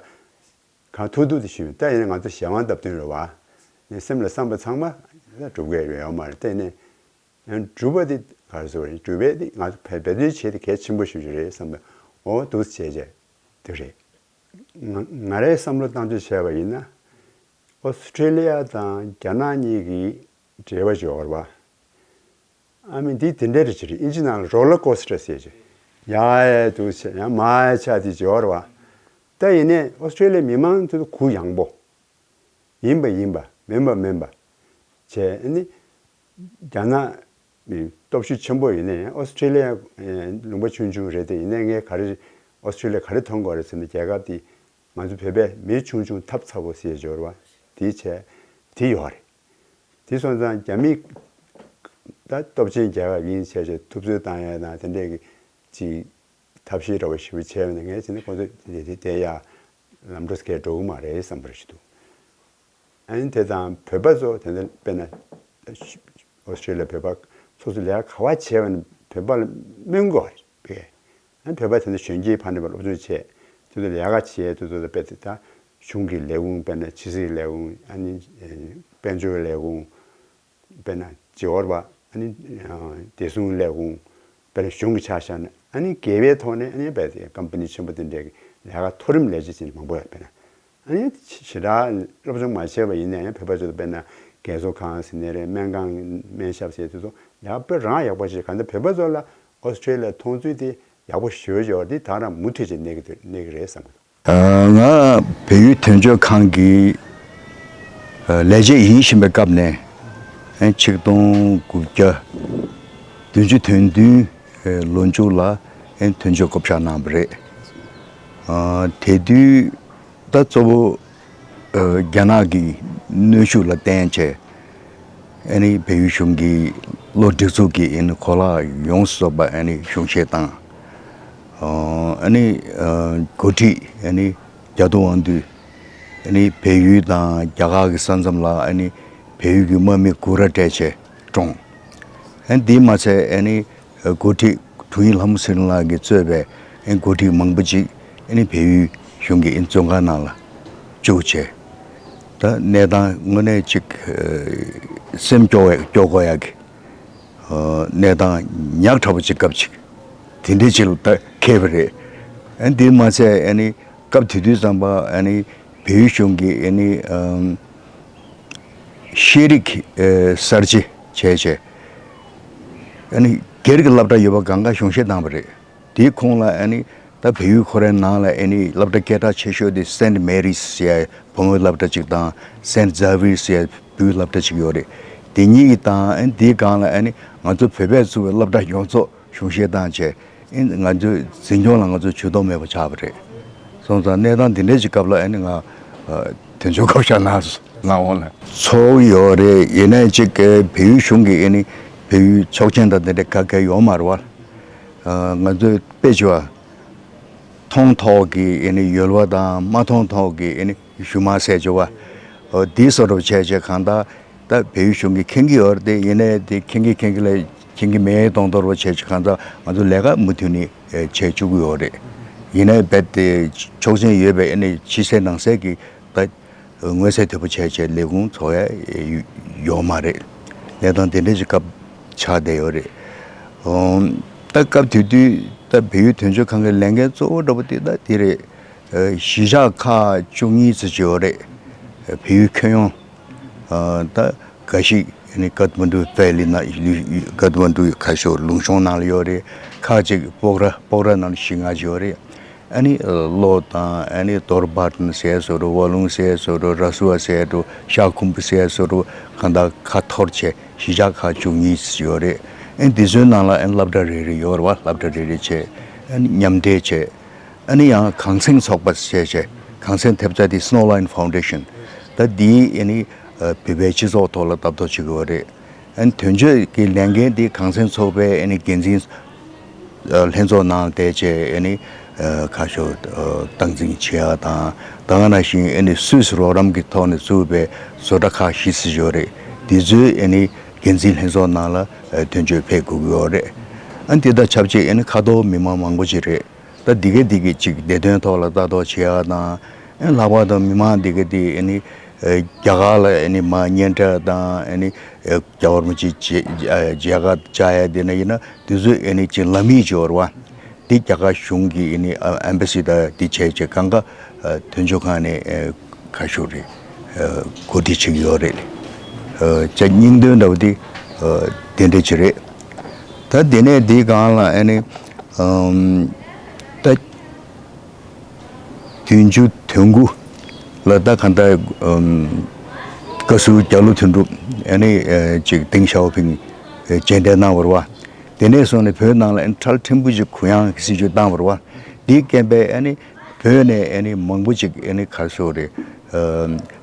གང་ཐུབ་ཐུབ་དེ་ཞུས་པ་ཡིན། ད་ཡིན་ན་ང་ཚོ་གཞན་དབང་སྟབས་བསྟུན་རེད་པ། ངའི་སེམས་ལ་བསམ་པ་ཚང་མ་ད་འགྲུབ་ཀྱི་ཡོད་མ་རེད། དེ་ནས་ཡང་སྒྲུབ་པ་དེ་ག་རེ་ཟེར་དགོས་རེད། སྒྲུབ་པ་དེ་ང་ཚོ་བེད་སྤྱོད་བྱེད་དེ་གལ་ཆེན་པོ་ཞེ་པོ་ཅིག་རེད་བསམ་པ། འོ་འདུག་སེ་བྱས་བྱས་དེ་རེད། ང་ང་རའི་བསམ་བློ་བཏང་ཕྱོགས་བྱས་པ་ཡིན་ན། ཨོ་སི་ཀྲི་ལི་ཡ་དང་རྒྱ་ནག་གཉིས་ཀྱི་འབྲེལ་བ་ཅིག་ཡོད་རེད་པ། ཨ་མི་འདི་དེ་འདྲ་རེ་ཅིག་རེད། ཨིན་ཇི་ནང་ལ་རོ་ལར་ཀོ་སི་ཊར་ཟེར་ཅིག་ཡར་ཡར་འདུག་སེ་ཡང་མར་ཡར་ཆགས་དེ་ཅིག་ཡོད་རེད་པ། ད་ཡིན་ནའི་ཨོ་སི་ཀྲི་ལི་ཡའི་མི་མང་དེ་ཚོ་གུ་ཡངས་པོ། ཡིན་པ་ཡིན་པ། མིན་པ་མིན་པ་བྱས། ཨ་ནི་རྒྱ་ནག་མི་སྟོབས་ཤུགས་ཆེན་པོ་ཡིན་ནའི་ཨོ་སི་ཀྲི་ལི་ཡ་ཨེ་ལུང་པ་ཆུང་ཆུང་རེད་དེ། ཡིན་ནའི་ངས་ག་རེ་ཨོ་སི་ཀྲི་ལི་ཡ་ག་རེ་མཐོང་དགོས་རེད་ཟེར་ན། རྒྱལ་ཁབ་དེ་ང་ཚོ་བོད་པས་མི་ཆུང་ཆུང་ཐབས་ཚ་པོ་ཟེར་འབྱོར་བ་དེ་བྱས་དེ་ཡོད་རེད། དེ་སོང་ཙང་རྒྱ་མི་ད་སྟོབས་ཆེན་རྒྱལ་ཁབ་ཡིན་བྱས་བྱས་ཐུབ་ཚོད་བཏང་ཡ་དང་དེ་འདྲས་ཀྱི་ཅིག་ཐབས་ཤེས་འདྲ་བོ་ཞེ་པོ་བྱས་པ་ན། ངས་བྱས་ན་ཁོ་ཚོ་དེ་དེ་དེ་ཡ་ལམ་འགྲོ་སྐད་འགྲོ་གི་མ་རེད་བསམ་པ་ཞིག་འདུག་ཨ་ནི་དེ་དང་བོད་པ་ཚོ་དེ་འདྲ་དཔེར་ན་ཨོ་སི་ཀྲི་ལི་ཡ་བོད་པ་སོ་སོ་ལས་ཀ་ག་པར་བྱས་པ་ན་བོད་པ་ལ་སྨོན་དགོས་རེད་པས། ཨ་ནི་བོད་པ་དེ་ཚོ་གཞོན་སྐྱེས་ཕར་འགྲོ་ཕར་སློབ་སྦྱོང་བྱས། དེ་ཚོ་ལས་ཀ་བྱས། དེ་ཚོ་ལ་དཔེ་དེ་ད་གཞུང་གི་ལས་ཁུངས། དཔེར་ན་ཕྱི་སྲིད་ལས་ཁུངས། ཨ་ནི་དཔལ་འབྱོར་ལས་ཁུངས། དཔེར་ན་ཇི་ཨོར་བ། ཨ་ནི་བདེ་སྲུང་ལས་ཁུངས། དཔེར་ན་གཞུང་གི་ཆ་བཞག་ན། ཨ་ནི་དགེ་བའི་ཐོག་ནས་ཨ་ནི་དཔེ་དེ་ཀམ་པ་ནི་ཆེན་པོ་དེ་འདྲའི་ལས་ཀ་མཐོ་རིམ་ལས་བྱེད་ཅན་མང་པོ་ཡོད། དཔེར་ན་ཨ་ནི་ཞེ་དྲག་སློབ་སྦྱོང་མ་བྱས་པ་ཡིན་ན་ཡང་བོད་པ་ཚོ་དཔེར་ན་རྒས་གསོ་ཁང་ཟེར་ནའི་རེད། སྨན་ཁང་སྨན་ཞབས་ཟེར་དེ་ཚོ་ཡག་པོ་རང་ཡག་པོ་བྱས། གང་ལྟར་བོད་པ་ཚོ་ལ་ཨོ་སི་ཀྲི་ལི་ཡ་མཐོང་ཚུལ་དེ་ཡག་པོ་ཞེ་པོ་ཅིག་ཡོད་རེད། དེ་ད་རང་མུ་མཐུད་བྱས་གནས་ཀྱི་འདུག་གནས་ཀྱི་རེད་བསམ་གྱི་འདུག་ང་བལ་ཡུལ་དོན་གཅོད་ཁང་གི་ལས་བྱེད་ཡིན་བཞིན་པའི་སྐབས་ནས། ཆིག་སྟོང་དགུ་བརྒྱ་བདུན་ཅུ་དོན་བདུན་ལོ་མཇུག་ལ་དོན་གཅོད་བསྐོ་བཞག་གནང་བ་རེད། དེ་དུས་ད་གཙོ་བོ་རྒྱ་ནག་གི་གནོན་ཤུགས་ལ་བརྟེན་བྱས། ཨ་ནི་བལ་ཡུལ་གཞུང་གིས་བློ་སྒྲིག་འཛུགས་ཀྱི་ཨ་ནི་གོ་ལག་ཡོངས་སུ་རྫོགས་པ་ཨ་ནི་གཞུང་བཞེས་བཏང་། ཨ་ནི་འགོ་ཁྲིད་ཨ་ནི་རྒྱ་རྡོ་དབང་འདུས་ཨ་ནི་བལ་ཡུལ་དང་རྒྱ་གར་གྱི་ས་མཚམས་ལ་ཨ་ནི་བལ་ཡུལ་གྱི་དམག་མི་དགུ་ར་སྤྲད་བྱས་བཀྲོངས། ཨ་ནི་དེ་མ་ཚད་ཨ་ནི་འགོ་ཁྲིད་དྲུང་ཡིག་ལྷ་མོ་ཚེ་རིང་ལགས་ཀྱིས་གཙོས་པའི་ཨ་ནི་འགོ་ཁྲིད་མང་པོ་ཅིག་ཨ་ནི་བལ་ཡུལ་གཞུང་གི་ཨ་ནི་བཙོན་ཁང་ནང་ལ་བཅུག་བྱས། ད་གནས་སྟངས་དངོས་གནས་ཅིག་སེམས་སྐྱོ་བའི་སྐྱོ་དགོས་ཡག་གི་གནས་སྟངས་ཉག་ཕྲ་བོ་ཅིག་སྐབས་ཅིག་དེ་འདྲའི་ཅིག་ལ་ད་འཁེལ་བ་རེད། ཨ་ནི་དེ་མ་ཚད་ཨ་ནི་སྐབས་དེ་དུས་ཙམ་པ་ཨ་ནི་བལ་ཡུལ་གཞུང་གིས་ཨ་ནི་ཤེས་རིག་གསར་བརྗེ་བྱས་བྱས། ཨ་ནི་སྒེར་གྱི་སློབ་གྲྭ་ཡོད་པ་གང་ག་གཞུང་བཞེས་བཏང་བ་རེད། དེའི་ཁོངས་ལ་ཨ་ནི་ད་བལ་ཡུལ་ཁོ་རའི་ནང་ལ་ཨ་ནི་སློབ་གྲྭ་སྐད་གྲགས་ཆེ་ཤོས་དེ་སེན་མེ་རིས་ཟེར་ཡ་བུ་མོའི་སློབ་གྲྭ་གཅིག་དང་། སེན་ཛ་བིར་ཟེར་ཡ་བུའི་སློབ་གྲྭ་གཅིག་ཡོད་རེད། དེ་གཉིས་ཀྱི་དང་ཨ་ནི་དེའི་སྒང་ལ་ཨ་ནི་ང་ཚོ་བོད་པས་བཙུགས་པའི་སློབ་གྲྭ་ཡོངས་རྫོགས་གཞུང་བཞེས་བཏང་བྱས། ཨ་ནི་ང་ཚོའི་འཛིན་སྐྱོང་ལ་ང་ཚོ་ཇུས་གཏོགས་མེད་པ་ཆགས་པ་རེད། སོང་ཙང་གནས་སྟངས་འདི་འདྲའི་ཅིག་སྐབས་ལ་ཨ་ནི་ང་དོན་གཅོད་སྐོར་ཞག་ནང་ནང་འོང་ལ་ཚོགས་ཡོད་རེད། ཡིན་ནའི་ཅིག་བལ་ཡུལ་གཞུང་གི་ཨ་ནི་བལ་ཡུལ་ཆོག་མཆན་དང་འདི་འདྲའི་ག་གེ་ཡོད་མ་རེད་བ། ང་ཚོས་དཔེ་བྱས་པ། མཐོང་ཐོག་གི་ཨ་ནི་ཡོལ་བ་དང་མ་མཐོང་ཐོག་གི་ཨ་ནི་གཞུག་མ་ཟེར་བྱས་པ། འདི་བཟོ་འདྲ་བྱས་བྱས་གང་ལྟར། ད་བལ་ཡུལ་གཞུང་གིས་མཁྱེན་གྱི་ཡོད་རེད་དེ། ཡིན་ནའི་དེ་མཁྱེན་གྱི་མཁྱེན་གྱི་ལས་མཁྱེན་གྱི་མེད་མདོག་མདོག་བྱས་བྱས་གང་ལྟར་ང་ཚོ་ལས་ཀ་མུ་མཐུད་ནས་བྱེད་བཅུག་གི་ཡོད་རེད། ཡིན་ནའི་རྦད་དེ་ཆོག་མཆན་ཡོད་པའི་ཨ་ནི་ཕྱི་གསལ་ནང་གསལ་གྱི་ད་མངོན་གསལ་དོད་པོ་བྱས་བྱས་ལས་ཁུངས་ཚོགས་ཡ་ཡོད་མ་རེད། གནས་སྟངས་དེ་འདྲ་ཞིག་སྐབས་ཆགས་བསྡད་ཡོད་རེད། ད་སྐབས་དེ་དུས་ད་བལ་ཡུལ་དོན་གཅོད་ཁང་གི་ལས་འགན་གཙོ་བོ་འདྲ་པོ་དེ་ད་དེ་རེད། གཞིས་ཆགས་ཁག་བཅུ་གཉིས་ཙམ་ཅིག་ཡོད་རེད། བལ་ཡུལ་ཁྱོན་ཡོངས། ད་འགའ་ཞིག་ནི་ཀཏ་མན་ཌུ་ཕེ་ལི་ན་ཀཏ་མན་ཌུ་ཁ་ཤོར་ལུང་གཤོང་ནང་ལ་ཡོད་རེད། ཁག་ཅིག་སྤོག་ར་སྤོག་ར་ནང་ལ་བཞི་ལྔ་ཅིག་ཡོད་རེད། ཨ་ནི་ལོ་དང་ཨ་ནི་དོར་བྷར་ཏན་ཟེར་བཟོ་འདྲ། ཝ་ལུང་ཟེར་བཟོ་འདྲ། ར་སུ་ཝ་ཟེར་འདྲ། ཤ་ཁུམ་བུ་ཟེར་བཟོ་འདྲ། གང་ལྟར་ཁ་འཐོར་བྱས་གཞིས་ཆགས་ཁག་བཅུ་གཉིས་ཡོད་རེད། ཨ་ནི་འདི་ཚོའི་ནང་ལ་ཨ་ནི་སློབ་གྲྭ་རེ་རེ་ཡོད་རེད་བ། སློབ་གྲྭ་རེ་རེ་བྱས་ཨ་ནི་མཉམ་འབྲེལ་བྱས། ཨ་ནི་ཡང་གངས་སེང་ཚོགས་པ་ཞེས་བྱས། གངས་སེང་ཐེབས་རྩ་དེ་Snow Line Foundation། ད་དེའི་ཨ་ནི་བོད་པའི་སྤྱི་ཚོགས་ཐོག་ལ་ལྟ་རྟོག་བྱེད་དགོས་པ་རེད། ཨ་ནི་དོན་གཅོད་ཀྱི་ལས་འགན་དེ་གངས་སེང་ཚོགས་པའི་ཨ་ནི་འགན་འཛིན་ལྷན་ཚོགས་ནང་བསྡད་བྱས། ཨ་ནི་ཁ་ཤོར་སྟངས་འཛིན་བྱེད་ཡག་དང་། ད་ག་ནང་བཞིན་ཨ་ནི་སུད་སི་རོགས་རམ་གྱི་ཐོག་ནས་བཙུགས་པའི་བཟོ་གྲྭ་ཁག་བཞི་ཙམ་ཡོད་རེད། དེ་ཚོའི་ཨ་ནི་འགན་འཛིན་ལྷན་ཚོགས་ནང་ལ་དོན་གཅོད་ཕེབས་དགོས་ཀྱི་ཡོད་རེད། ཨ་ནི་དེ་དང་ཆབས་ཅིག་ཨ་ནི་ཁ་ཐོར་མི་མང་མང་པོ་ཅིག་རེད། ད་འདི་ག་འདི་གི་ཅིག་བདེ་དོན་ཐོག་ལ་ལྟ་རྟོག་བྱེད་ཡག་དང་། ཨ་ནི་ལྷག་པར་དུ་མི་མང་འདི་ག་འདི་ཨ་ནི་རྒྱ་གར་ལ་ཨ་ནི་མར་གཉེན་འཕྲད་དང་། ཨ་ནི་རྒྱལ་བ་རིན་པོ་ཆེ་མཇལ་ཁ་བཅར་ཡག་འདི་ན་ཡིན་ན་དེ་ཚོའི་ཨ་ནི་ཅིག་ལམ་ཡིག་ཅིག་ཡོད་རེད་བ། འདི་རྒྱ་གར་གཞུང་གི་ཨ་ནི་ཨེམ་བྷ་སི་དང་འདི་བྱས་བྱས་གང་ག་དོན་གཅོད་ཁང་ནས་ཁ་ཤོར་རེད། གོ་སྒྲིག་བྱེད་ཀྱི་ཡོད་རེད། ཅག་སྙིང་དོན་འདྲ་བོ་འདི་དེ་འདྲ་ཅིག་རེད། ད་དེ་ནས་འདིའི་སྒང་ལ་ཨ་ནི་ད་བདུན་ཅུ་དོན་དགུ་ལ་ད་གང་ལྟར་བཀའ་ཟུར་རྒྱ་ལོ་དོན་གྲུབ་ཨ་ནི་ཅིག་ཏེང་ཞའོ་ཕིང་མཇལ་འཕྲད་གནང་བ་རེད་བ། དེ་ནས་བཟུང་ནས་བོད་ནང་ལ་ཨ་ནི་ཁྲལ་ཕྲན་བུ་ཅིག་གུ་ཡངས་ཀྱི་སྲིད་བྱུས་བཏང་བ་རེད་བ། འདིའི་རྐྱེན་པས་ཨ་ནི་བོད་ནས་ཨ་ནི་མང་པོ་ཅིག་ཨ་ནི་ག་རེ་ཟེར་དགོས་རེད།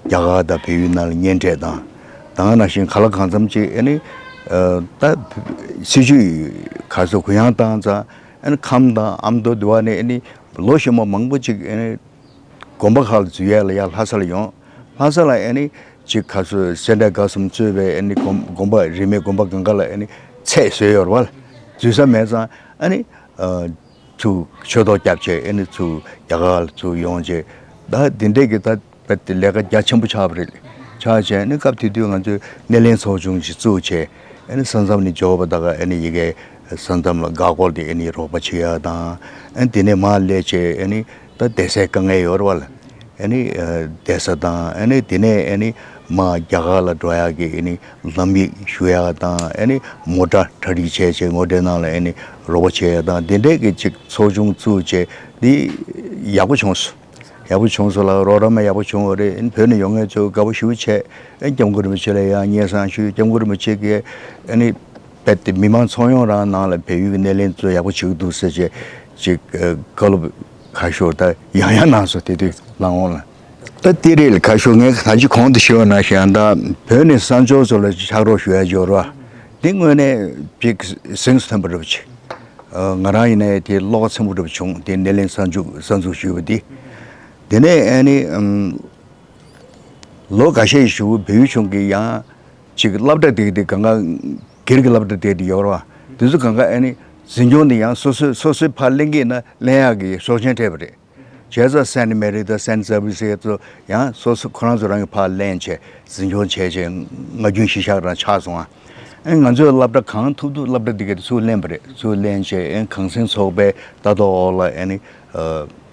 རྒྱ་གར་དང་བལ་ཡུལ་ནང་ལ་གཉེན་འཕྲད་དང་། ད་ག་ནང་བཞིན་གང་ལ་གང་འཚམ་ཅིག་ཨ་ནི་ད་སྲིད་བྱུས་ག་རེ་ཟེར་གུ་ཡངས་བཏང་ཙང་། ཨ་ནི་ཁམས་དང་ཨ་མདོ་དེ་བ་ནས་ཨ་ནི་ལོ་གཞོན་པ་མང་པོ་ཅིག་ཨ་ནི་དགོན་པ་ཁག་ལ་འཛུལ་ཡས་ལ་ཡར་ལྷ་ས་ལ་ཡོང་། ལྷ་ས་ལ་ཨ་ནི་ཅིག་ག་རེ་ཟེར་སེ་འབྲས་དགའ་གསུམ་གཙོས་པའི་ཨ་ནི་དགོན་དགོན་པ་རིས་མེད་དགོན་པ་གང་ག་ལ་ཨ་ནི་ཚད་བཟོས་ཡོད་རེད་བ། འཛུལ་ས་མེད་ཙང་ཨ་ནི་ཚུར་ཆོས་ཐོག་བརྒྱབ་བྱས་ཨ་ནི་ཚུར་རྒྱ་གར་ལ་ཚུར་ཡོང་བྱས། ད་འདི་འདྲས་ཀྱི་ད་རྦད་དེ་ལས་ཀ་རྒྱ་ཆེན་པོ་ཆགས་པ་རེད། ཆགས་བྱས་ཨ་ནི་སྐབས་དེ་དུས་ང་ཚོས་སྣེ་ལེན་ཚོགས་ཆུང་ཞིག་བཙུགས་བྱས། ཨ་ནི་ས་མཚམས་ནས་འབྱོར་བ་ད་ག་ཨ་ནི་ཡ་གིའི་ས་མཚམས་ལ་འགག་སྐོར་དེ་ཨ་ནི་རོགས་པ་བྱེད་ཡག་དང་། ཨ་ནི་དེ་ནས་མར་སླེབས་བྱས་ཨ་ནི་ད་བསྡད་སའི་དཀའ་ངལ་ཡོད་རེད་བ་ལ། ཨ་ནི་བསྡད་ས་དང་། ཨ་ནི་དེ་ནས་ཨ་ནི་མར་རྒྱ་གར་ལ་འགྲོ་ཡག་གི་ཨ་ནི་ལམ་ཡིག་ཞུ་ཡག་དང་། ཨ་ནི་མོ་ཊ་གྲ་སྒྲིག་བྱས་བྱས་ངོ་འཕྲད་ནང་ལ་ཨ་ནི་རོགས་པ་བྱེད་ཡག་དང་། དེ་འདྲས་ཀྱི་ཅིག་ཚོགས་ཆུང་བཙུགས་བྱས་འདི་ཡག་པོ་བྱུང་སོང་། ཡག་པོ་བྱུང་སོང་ལ། རོགས་རམ་ཡག་པོ་བྱུང་བ་རེད། ཨ་ནི་བོད་ནས་ཡོང་མཁན་ཚོ་དགའ་པོ་ཞེ་པོ་བྱས། ཨ་ནི་སྐྱབས་མགོན་རིན་པོ་ཆེ་ལ་ཡང་སྙན་སེང་ཞུས། སྐྱབས་མགོན་རིན་པོ་ཆེ་གིས་ཨ་ནི་རྦད་དེ་མི་མང་ཚོགས་ཡོངས་རང་ནང་ལ་བལ་ཡུལ་གྱི་སྣེ་ལེན་ཚོ་ཡག་པོ་བྱེད་ཀྱི་འདུག་ཟེར་བྱས་ཅིག་བཀའ་སློབ་ཁ་ཤོར་ད་ཡང་ཡང་གནང་སོང་། དེ་དུས་ལམ་འོང་ལ། ད་དེ་རེད་ལ། ཁ་ཤོར་ངས་ད་ཅི་གོང་དུ་ཞུས་པ་ནང་བཞིན་ད་བོད་ནས་གསར་འབྱོར་ཚོ་ལ་ཕྱག་རོགས་ཞུ་ཡ་འབྱོར་བ་འདི་དངོས་གནས་ཅིག་གཟེངས་སུ་ཐོན་པ་འདྲ་པོ་ཅིག་ང་རང་ཡིན་ནའི་དེ་བློ་ཁ་ཚིམ་པོ་འདྲ་པོ་བྱུང་། དེ་སྣེ་ལེན་གསར་འཛུགས་གསར་འཛུགས་ཞུས་པ་དེ། དེ་ནས་ཨ་ནི་ཨམ་ལོ་འགའ་ཤས་ཤིག་བལ་ཡུལ་གཞུང་གིས་ཡང་ཅིག་སློབ་གྲྭ་དེ་དེ་གང་ག་སྒེར་གྱི་སློབ་གྲྭ་དེ་དེ་ཡོད་རེད་བ། དེ་ཚོ་གང་ག་ཨ་ནི་འཛིན་སྐྱོང་དེ་ཡང་སོ་སོས་སོ་སོས་ཕར་ལེན་གྱི་ཡིན་ན་ལེན་ཡག་གི་ཆོག་མཆན་སྤྲད་པ་རེད། བྱས་ཙང་སེན་མེ་རི་དང་སེན་ཛ་བི་སི་ཚོ་ཡང་སོ་སོ་ཁོ་རང་ཚོ་རང་གི་ཕར་ལེན་བྱས་འཛིན་སྐྱོང་བྱས་བྱས་ང་རྒྱུན་གཞིས་ཆགས་རང་ཆགས་སོང་ཨ། ཨེ་ང་ཚོས་སློབ་གྲྭ་གང་ཐུབ་ཐུབ་སློབ་གྲྭ་འདི་ག་དེ་ཚུར་ལེན་པ་རེད། ཚུར་ལེན་བྱས་ཨེ་གངས་སེང་ཚོགས་པའི་ལྟ་རྟོག་འོག་ལ་ཨེ་ནི་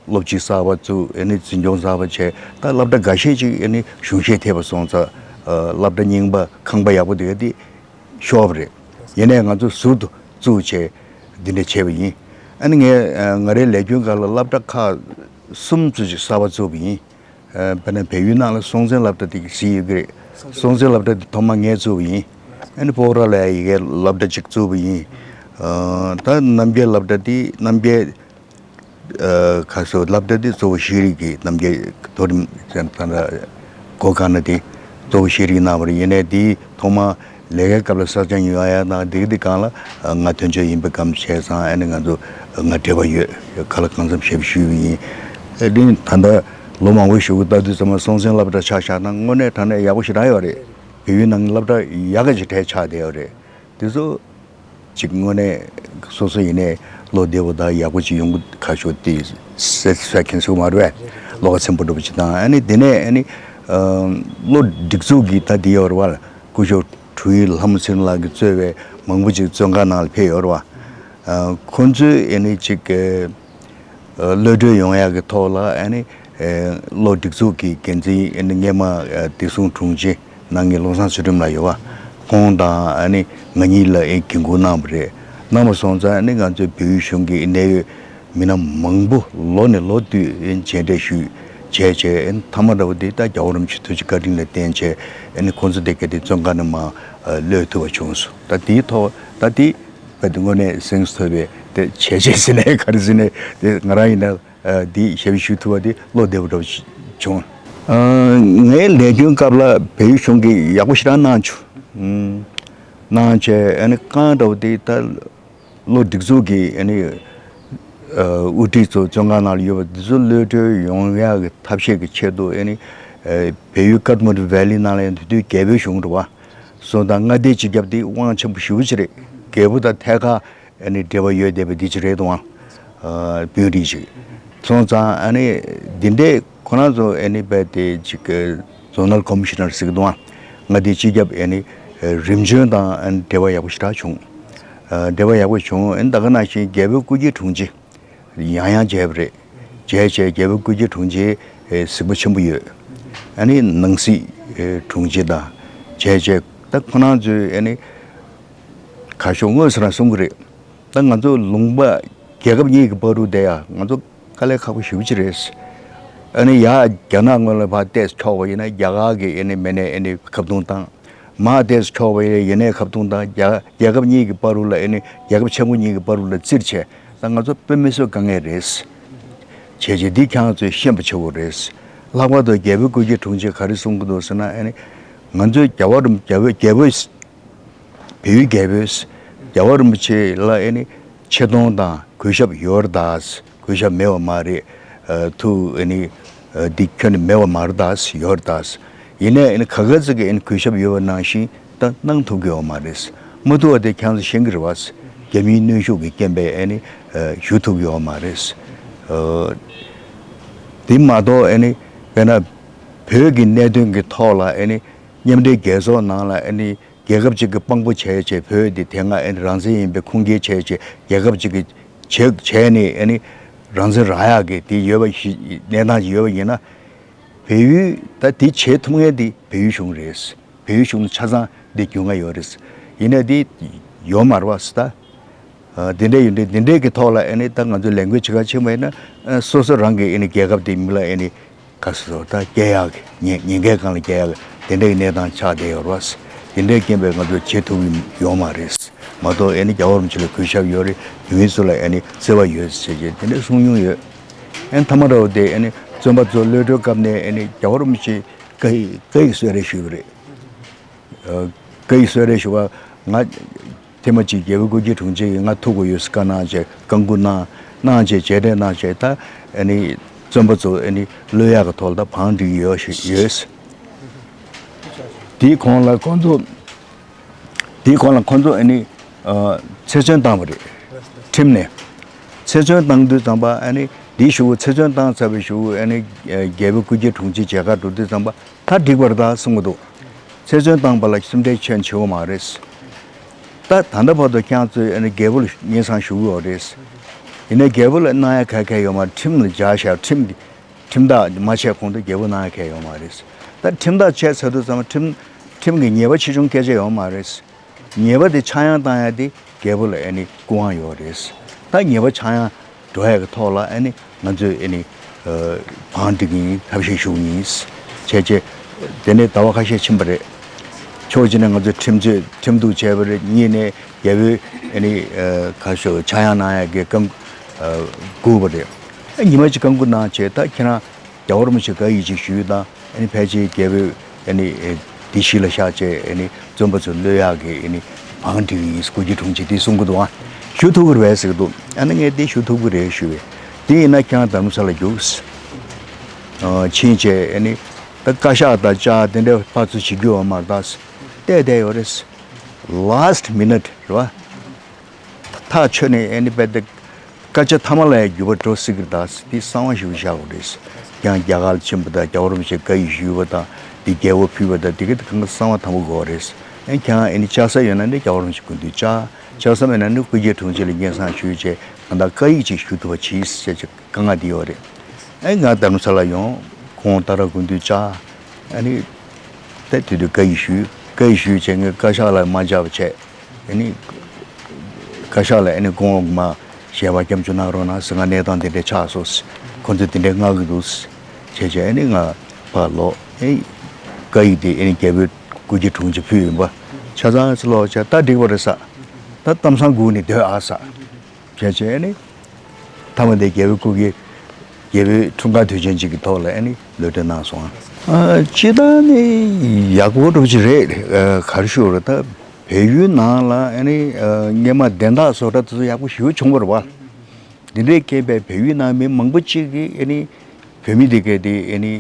སློབ་སྤྱི་གསར་པ་བཙུགས། ཨེ་ནི་འཛིན་སྐྱོང་གསར་པ་བྱས། ད་སློབ་གྲྭ་འགའ་ཤས་ཅིག་ཨེ་ནི་གཞུང་བཞེས་ཐེབས་པ་སོང་ཙང་སློབ་གྲྭ་རྙིང་པ་ཁང་པ་ཡག་པོ་འདི་ག་དེ་ཤོར་བ་རེད། ཡིན་ནའི་ང་ཚོ་ཟུར་དུ་བཙུགས་བྱས་འདི་འདྲ་བྱས་པ་ཡིན། ཨ་ནི་ངས་ང་རའི་ལས་རྒྱུན་ཁག་ལ་སློབ་གྲྭ་ཁག་གསུམ་ཙམ་ཅིག་གསར་པ་བཙུགས་པ་ཡིན། དཔེར་ན་བལ་ཡུལ་ནང་ལ་སྲོང་བཙན་སློབ་གྲྭ་དེ་གཟིགས་ཡོད་ཀྱི་རེད། སྲོང་བཙན་སློབ་གྲྭ་དེ་ཐོག་མ་ངས་བཙུགས་པ་ཡིན། ཨ་ནི་སྤོག་ར་ལ་ཡ་ཡ་གིའི་སློབ་གྲྭ་གཅིག་བཙུགས་པ་ཡིན། ད་རྣམ་རྒྱལ་སློབ་གྲྭ་དེ་རྣམ་རྒྱལ་ ཨ་ཁ་སོ་སློབ་གྲྭ་དེ་གཙོ་བོ་ཤེས་རིག་གི་རྣམ་རྒྱལ་མཐོ་རིམ་ཚན་ད་ལྟ་གོ་ག་ན་དེ་གཙོ་བོ་ཤེས་རིག་གནང་བ་རེད། ཡིན་ནའི་དེའི་ཐོག་མ་ལས་ཀའི་སྐབས་ལ་གསར་བརྗེ་ཡོང་ཡ་དང་དེ་གི་དེ་གང་ལ་ང་དོན་གཅོད་ཡིན་པའི་སྐབས་བྱས་ཙང་ཨ་ནི་ང་ཚོ་ང་འབྲེལ་བ་ཡོད། ག་ལ་གང་འཚམ་ཞབས་ཞུ་ཡིན། ཨ་དེ་ད་ལྟ་ལོ་མང་པོའི་གཞུག་གུ་ལྟ་དུས་ཙམ་པ་སྲོང་བཙན་སློབ་གྲྭ་ཆ་བཞག་ན་དངོས་གནས་དྲང་གནས་ཡག་པོ་ཞེ་དྲག་ཡོད་རེད། བལ་ཡུལ་ནང་གི་སློབ་གྲྭ་ཡག་ག་ཅིག་གྲས་ཆགས་བསྡད་ཡོད་རེད། དེ་ཚོ་ཅིག་དངོས་གནས་སོ་སོ་ཡིན་ནའི་བློ་བདེ་པོ་དང་ཡག་པོ་ཅིག་ཡོང་གི་ཁ་ཤོ་དེ་སེ་ཊི་སི་ཕེག་ཤན་ཟེར་གི་མ་རེད་པས། བློ་ཁ་ཚིམ་པོ་འགྲོ་པ་ཅིག་དང་ཨ་ནི་དེ་ནས་ཨ་ནི་ཨ་བློ་སྒྲིག་འཛུགས་ཀྱི་ད་དེ་ཡོད་རེད་པ། སྐུ་ཞབས་དྲུང་ཡིག་ལྷ་མོ་ཚེ་རིང་ལགས་ཀྱིས་གཙོས་པའི་མང་པོ་ཅིག་བཙོན་ཁང་ནང་ལ་ཕེབས་ཡོད་རེད་པ། ཨ་ཁོང་ཚོས་ཨ་ནི་ཅིག་གི་གློད་གྲོལ་ཡོང་ཡག་གི་ཐོག་ལ་ཨ་ནི་ཨེ་བློ་སྒྲིག་འཛུགས་ཀྱི་འགན་འཛིན་ཨ་ནི་སྔས་མ་ཨེ་བདེ་སྲུང་དྲུང་ཆེ་གནང་མཁན་བློ་བཟང་ཚུལ་ཁྲིམས་ལགས་ཡོད་པ། ཁོང་དང་ཨ་ནི་ང་གཉིས་ལ་ཨེ་འགན་འཁུར་གནང་བ་རེད། གནང་བ་སོང་ཙང་ཨ་ནི་ང་ཚོའི་བལ་ཡུལ་གཞུང་གི་གནད་ཡོད་མི་སྣ་མང་པོ་ལོ་ནས་ལོ་བསྟུད་ཨེ་མཇལ་འཕྲད་ཞུས་བྱས་བྱས་ཨེ་མཐའ་མ་འདྲ་བོ་དེ་ད་རྒྱལ་བ་རིན་པོ་ཆེ་ཐུགས་རྗེ་བཀའ་དྲིན་ལ་བརྟེན་བྱས་ཨ་ནི་ཁོང་ཚོ་དེ་ག་དེ་བཙོན་ཁང་ནས་མར་ཨེ་གློད་ཐུབ་པ་བྱུང་སོང་། ད་དེའི་ཐོག་ད་དེ་བས་དེ་དངོས་གནས་གཟེངས་སུ་ཐོབ་པའི་དེ་བྱས་རྗེས་ཟེར་ནའི་ག་རེ་ཟེར་ནའི་དེ་ང་རང་ཡིན་ན་ཨ་འདི་ཞབས་ཞུ་ཐུབ་པ་དེ་བློ་བདེ་པོ་འདྲ་བོ་ཞིག་བྱུང་། ཨ་ངའི་ལས་དོན་སྐབས་ལ་བལ་ཡུལ་གཞུང་གིས་ཡག་པོ་ཞེ་དྲག་གནང་བྱུང་། ཨུམ། གནང་བྱས་ཨ་ནི་རྐང་འདྲ་བོ་དེ་ད་བློ་སྒྲིག་འཛུགས་ཀྱི་ཨ་ནི་ཨ་དབུ་ཁྲིད་ཚོ་བཙོན་ཁང་ནང་ལ་ཡོད་པ་འདི་ཚོ་གློད་གྲོལ་ཡོང་ཡག་གི་ཐབས་ཤེས་ཀྱི་ཆེད་དུ་ཨ་ནི་ཨ་བལ་ཡུལ་ཀ་ཐ་མན་ཌུ་ཝེ་ལི་ནང་ལ་ཡང་དེ་དུས་རྒྱལ་པོའི་གཞུང་འདྲ་བ། སོང་ཙང་མངའ་སྡེའི་སྤྱི་ཁྱབ་དེ་དབང་ཆེན་པོ་ཞེ་པོ་ཅིག་རེད། རྒྱལ་པོ་དང་ཐད་ཀར་ཨ་ནི་འབྲེལ་བ་ཡོད་བསྡད་པ་འདི་ཅིག་རེད་དང་། ཨ་དཔོན་རིགས་ཤིག་སོང་ཙང་ཨ་ནི་འདི་འདྲས་ཁོ་རང་ཚོ་ཨ་ནི་རྦད་དེ་ཅིག་ཛོ་ནལ་ཀོ་མི་ཤི་ནར་ཟེར་གི་འདུག་ཨ། མངའ་སྡེའི་སྤྱི་ཁྱབ་ཨ་ནི་རིམ་བྱོན་དང་ཨ་ནི་འབྲེལ་བ་ཡག་པོ་ཞེ་དྲག་བྱུང་། ཨ་འབྲེལ་བ་ཡག་པོ་བྱུང་། ཨ་ནི་ད་ག་ནང་བཞིན་རྒྱལ་པོའི་སྐུ་སྒེར་དྲུང་ཆེ། ཡང་ཡང་མཇལ་བ་རེད། མཇལ་བྱས་རྒྱལ་པོའི་སྐུ་སྒེར་དྲུང་ཆེ་ཨེ་གཟིགས་པ་ཆེན་པོ་ཡོད། ཨ་ནི་ནང་སྲིད་ཨེ་དྲུང་ཆེ་དང་མཇལ་བྱས་ད་ཁོ་རང་ཚོས་ཨ་ནི་ག་ཤོག་དངོས་སུ་རང་གསུང་གི་རེད། ད་ང་ཚོ་ལུང་པ་རྒྱལ་ཁབ་གཉིས་ཀྱི་བར་དུ་བསྡད་ཡ་ང་ཚོ་དཀའ་ལས་ཁག་པོ་ཞེ་པོ་ཅིག་རེད། ཨ་ནི་ཡ་རྒྱ་ནག་ངོས་ལ་ཕར་ཏོག་ཙམ་འཁྱོག་པ་ཡིན་ན་རྒྱ་གར་གྱི་ཨ་ནི་མི་སྣས་ཨ་ནི་ཁ་བརྡུང་བཏང་། མར་ཏོག་ཙམ་འཁྱོག་པ་ཡིན་ན་ཡིན་ནའི་ཁ་བརྡུང་དང་རྒྱ་རྒྱལ་ཁབ་གཉིས་ཀྱི་བར་དུ་ལ་ཨེ་ནི་རྒྱལ་ཁབ་ཆེན་པོ་གཉིས་ཀྱི་བར་དུ་ལ་བཙིར་བྱས་ད་ང་ཚོ་དཔེ་མི་སྲིད་དཀའ་ངལ་རེད། བྱས་རྗེས་འདི་ཁྱེད་རང་ཚོས་ཤེས་པ་ཆེ་བོ་རེད། ལྷག་པར་དུ་རྒྱལ་པོའི་སྐུ་སྒེར་དྲུང་ཆེ་ག་རེ་གསུང་གི་འདུག་ཟེར་ན་ཨེ་ནི་ང་ཚོའི་རྒྱལ་བ་རིན་རྒྱལ་པོའི་རྒྱལ་པོའི་བལ་ཡུལ་རྒྱལ་པོས་རྒྱལ་བ་རིན་པོ་ཆེ་ལ་ཨེ་ནི་ཆེ་མཐོང་དང་གུས་ཞབས་ཡོད་རེད་ད། གུས་ཞབས་མེད་པ་མ་རེད། ཨ་ཐུགས་ཨ་ནི་ཨ་འདི་ཁྱོན་ནས་མེད་པ་མ་རེད་ད་ཡོད་རེད་ད། ཡིན་ནའི་ཨ་ནི་ག་ག་ཚོད་ཀྱི་ཨ་ནི་གུས་ཞབས་ཡོད་པ་ནང་བཞིན་ད་གནང་ཐུབ་ཀྱི་ཡོད་མ་རེད། མ་ཐུབ་པ་དེ་ཁྱེད་ཚོ་ཤེས་ཀྱི་རེད་བ། རྒྱ་མིའི་གནོན་ཤུགས་ཀྱི་རྐྱེན་པས་ཨ་ནི་ཨ་ཞུ་ཐུབ་ཀྱི་ཡོད་མ་རེད། ཨ་དེ་མ་གཏོགས་ཨ་ནི་དཔེར་ན་བོད་ཀྱི་གནད་དོན་གྱི་ཐོག་ལ་ཨ་ནི་མཉམ་འབྲེལ་རྒྱལ་ཚོགས་ནང་ལ་ཨ་ནི། རྒྱལ་ཁབ་ཅིག་གི་དཔང་པོ་བྱས་བྱས་བོད་དེ་དེ་སྔ་ཨ་ནི་རང་བཙན་ཡིན་པའི་ཁུངས་སྐྱེལ་བྱས་བྱས་རྒྱལ་ཁབ་ཅིག་གི་བྱས་བྱས་ནས་ཨ་ནི་རང་བཙན་རག་ཡག་གི་དེ་ཡོད་པ་ཞིག་གནས་སྟངས་ཅིག་ཡོད་པ་ཡིན་ན། བལ་ཡུལ་ད་དེ་བྱེད་ཐུབ་མཁན་དེ་བལ་ཡུལ་གཞུང་རེད། བལ་ཡུལ་གཞུང་ཆ་ཚང་འདི་རྒྱུས་མངའ་ཡོད་རེད། ཡིན་ནའི་དེ་ཡོད་མ་རེད་བ་སི་ད། ཨ་དེ་འདྲ་ཡོད་འདྲ་དེ་འདྲའི་གི་ཐོག་ལ་ཨ་ནི་ད་ང་ཚོ་ལས་འགུལ་བྱེད་ག་ཕྱིན་པ་ཡིན་ན་ཨ་སོ་སོ་རང་གི་ཨ་ནི་རྒྱལ་ཁབ་དེ་མི་ལ་ཨ་ནི། ག་སོ་ད་སྐྱེལ་ཡག་གི་ཉེན་ཉེན་ཁའི་སྒང་ལ་སྐྱེལ་ཡག་གི་དེ་འདྲའི་གནས་སྟངས་ཆགས་བསྡད་ཡོད་རེད་བ། དེ་འདྲའི་རྐྱེན་པས་ང་ཚོས་བྱེད་ཐུབ་ཀྱི་ཡོད་མ་རེད། མ་གཏོགས་ཨ་ནི་རྒྱལ་བ་རིན་པོ་ཆེ་ལ་གུས་ཞབས་ཡོད་རེད། བོད་མི་ཚོ་ལ་ཨ་ནི་བརྩེ་བ་ཡོད་ཟེར་བྱས་དེ་འདྲའི་གསུང་མྱོང་ཡོད། ཨ་ནི་མཐའ་མ་འདྲ་བོ་དེ་ཨ་ནི་བཙོན་པ་ཚོ་གློད་གྲོལ་སྐབས་ནས་ཨ་ནི་རྒྱལ་བ་རིན་པོ་ཆེ་བཀའ་ཡིག་བཀའ་ཡིག་གསོལ་རས་ཞུས་པ་རེད། ཨ་བཀའ་ཡིག་གསོལ་རས་ཞུ་བ་ང་ཐེངས་མ་གཅིག་རྒྱལ་པོའི་སྐུ་སྒེར་དྲུང་ཆེ་ཡིས་ང་ཐུག་དགོས་ཡོད་ཟེར་བཀའ་གནང་བྱས་བཀའ་འགུག་གནང་གནང་བྱས་མཇལ་འཕྲད་གནང་བྱས་ད་ཨ་ནི་བཙོན་པ་ཚོ་ཨ་ནི་གློད་ཡག་གི་ཐོག་ལ་ད་བང་སྒྲིག་ཡོད་ཞིག་ཡོད། དེའི་གོང་ལ་ཁོང་ཚོ་དེའི་གོང་ལ་ཁོང་ཚོ་ཨ་ནི་ཨ་ཚེ་བཙོན་བཏང་བ་རེད། ཁྲིམས་ནས་ཚེ་བཙོན་བཏང་དུས་ཙམ་པ་ཨ་ནི་འདིའི་གཞུག་གུ་ཚེ་བཙོན་བཏང་ཚར་བའི་གཞུག་གུ་ཨ་ནི་རྒྱལ་པོའི་སྐུ་སྒེར་དྲུང་ཆེ་མཇལ་ཁ་འགྲོ་དུས་ཙམ་པ། ད་འགྲིག་པ་རེད་ད་གསུང་གི་འདུག་ཚེ་བཙོན་བཏང་པ་ལ་སེམས་ཁྲལ་ཆེན་བྱེད་དགོས་མ་རེད། ད་ད་ལྟ་བར་དུ་ཁྱེད་ཚོས་ཨ་ནི་རྒྱལ་པོ་ལ་སྙན་སེང་ཞུ་གི་ཡོད་རེད། ཡིན་ནའི་རྒྱལ་པོ་ལ་གནང་ཡ་ག་ག་ཡོད་མ་རེད། ཁྲིམས་ལ་སྦྱར་བཞག་ཁྲིམས་ཀྱི་ཁྲིམས་ཐག་མ་ཆད་གོང་དུ་རྒྱལ་པོ་གནང་ཡ་ག་ཡོད་མ་རེད། ད་ཁྲིམས་ཐག་ཆད་ཚར་དུས་ཙམ་ཁྲིམས་ཁྲིམས་ཀྱི་ཉེས་པ་ཆེ་ཆུང་སྐད་ཆ་ཡོད་མ་རེད། ཉེས་པ་དེ་ཆག་ཡང་བཏང་ཡ་དེ་རྒྱལ་པོ་ལ་ཨ་ནི་སྐུ་དབང་ཡོད་རེད། ད་ཉེས་པ་ཆག་ཡང་འགྲོ་ཡ་གི་ཐོག་ལ་ཨ་ནི་ང་ཚོས་ཨ་ནི་ཨ་བང་སྒྲིག་གི་ཡིན། ཐབས་ཤེས་ཞུ་གི་ཡིན། བྱས་རྗེས་དེ་ནས་ཟླ་བ་ཁ་ཤས་ཕྱིན་པ་རེད། ཕྱོགས་གཅིག་ནས་ང་ཚོས་ཁྲིམས་རྩོད་ཁྲིམས་གཏུག་བྱས་པ་རེད། གཉིས་ནས་རྒྱལ་པོས་ཨ་ནི་ཨ་ཁ་ཤོ་ཆག་ཡང་གནང་ཡ་གི་བཀའ་ཨ་བསྐུར་བ་རེད། ཉི་མ་གཅིག་བཀའ་བསྒོ་གནང་བྱས། ད་ཁྱེད་རང་རྒྱལ་བ་རིན་པོ་ཆེ་བཀའ་ཡིག་ཅིག་ཞུས་དང་། ཨ་ནི་ཕལ་ཆེར་རྒྱལ་པོས་ཨ་ནི་འདི་གཞི་ལ་བཞག་བྱས། ཨ་ནི་བཙོན་པ་ཚོ་གློད་ཡག་གི་ཨ་ནི་བང་སྒྲིག་གི་ཡིན། སྐུ་སྒེར་དྲུང་ཆེ་དེ་གསུང་གི་འདུག་ཨ། ཞུ་ཐུབ་ཀྱི་རེད་ཟེར་གྱི་འདུག་ཨ་ནི་ངས་དེ་ཞུ་ཐུབ་ཀྱི་རེད་ཞུས་པས། དེ་ཡིན་ན་ཁྱེད་རང་དྷ་རམ་ས་ལ་རྒྱུགས། ཕྱིན་བྱས་ཨ་ནི་ད་བཀའ་ཤག་དང་བཅར་དེ་འདྲའི་ཕར་ཚུར་བྱེད་རྒྱུ་ཡོད་མ་རེད། ད་བལྟས་བསྡད་ཡོད་རེད། ལཱསི་མི་ནཊ་རེད་བ། ཐག་ཆོད་ནས་ཨ་ནི་རྦད་དེ་སྐད་ཆ་མཐའ་མ་ལ་ཡང་འགྱུར་བ་འགྲོ་སྲིད་ཀྱི་རེད། ད་འདི་གསང་བ་ཞིག་བཞག་དགོས་རེད། ཁྱེད་རང་རྒྱ་གར་ལ་ཕྱིན་པ་དང་། རྒྱལ་བ་རིན་པོ་ཆེ་བཀའ་ཡིག་ཞུས་པ་དང་། འདི་རྒྱལ་པོ་ཕུལ་བ་དང་། འདི་ག་དེ་གང་ག་གསང་བ་དམ་པོ་དགོས་རེད། ཨ་ནི་ཁྱེད་རང་ཨ་ནི་བཅར་ས་ཡོད་ན་ནི་རྒྱལ་བ་རིན་པོ་ཆེ་སྐུ་མདུན་བཅར། བཅར་ས་མེད་ན་ནི་སྐུ་སྒེར་དྲུང་ཆེ་ལ་སྙན་སེང་ཞུས་བྱས། གང་ལྟར་བཀའ་ཡིག་ཅིག་ཞུ་ཐུབ་པ་གྱིས་ཟེར་བྱས་བཀའ་མངགས་འདི་ཡོད་རེད། ཨ་ནི་ང་དྷ་རམ་ས་ལ་ཡོང་། ཁོང་ཏཱ་ར་སྐུ་མདུན་བཅར། ཨ་ནི་ད་དེ་དུས་བཀའ་ཡིག་ཞུས། བཀའ་ཡིག་ཞུས་བྱས་ངས་བཀའ་ཤག་ལ་མ་བཅར་བ་བྱས། ཨ་ནི་བཀའ་ཤག་ལ་ཨ་ནི་སྐུ་ངོ་མ་ཞལ་པར་སྐྱབས་འཇུག་གནང་རོགས་གནང་ཟེར། ང་གནས་སྟངས་དེ་འདྲ་ཆགས་སོང་། ཁོ་ཚོས་དེ་འདྲ་མངགས་ཀྱི་འདུག་བྱས་བྱས། ཨ་ནི་ང་ཕར་ལོག་ཨེ། བཀའ་ཡིག་དེ་ཨ་ནི་རྒྱལ་པོའི་སྐུ་སྒེར་དྲུང་ཆེ་ཕུལ་ཡིན་པ། ཆ་ཚང་ལོག་བྱས། ད་འགྲིག་པ་རེད་ཟེར། ད་གཏམ་བཟང་སྒུག་ནས་སྡོད་ཨ་ཟེར། བྱས་བྱས་ཨ་ནི་མཐའ་མ་དེ་རྒྱལ་པོའི་སྐུ་སྒེར། རྒྱལ་པོའི་འཁྲུངས་སྐར་དུས་ཆེན་གཅིག་གི་ཐོག་ལ་ཨ་ནི་གློད་གྲོལ་གནང་སོང་ཨ། སྤྱིར་བཏང་ནི་ཡག་པོ་འདྲ་པོ་ཅིག་རེད། ག་རེ་ཞུ་དགོས་རེད། ད་བལ་ཡུལ་ནང་ལ་ཨ་ནི་སྔོན་མ་བདེན་མཐའ་བཟོ་གྲྭ་དེ་ཚོ་ཡག་པོ་ཞེ་པོ་བྱུང་བ་རེད་བ། འདི་འདྲའི་རྐྱེན་པས་བལ་ཡུལ་ནང་མི་མང་པོ་ཅིག་གིས་ཨ་ནི་བོད་མི་དེ་གས་དེ་ཨ་ནི་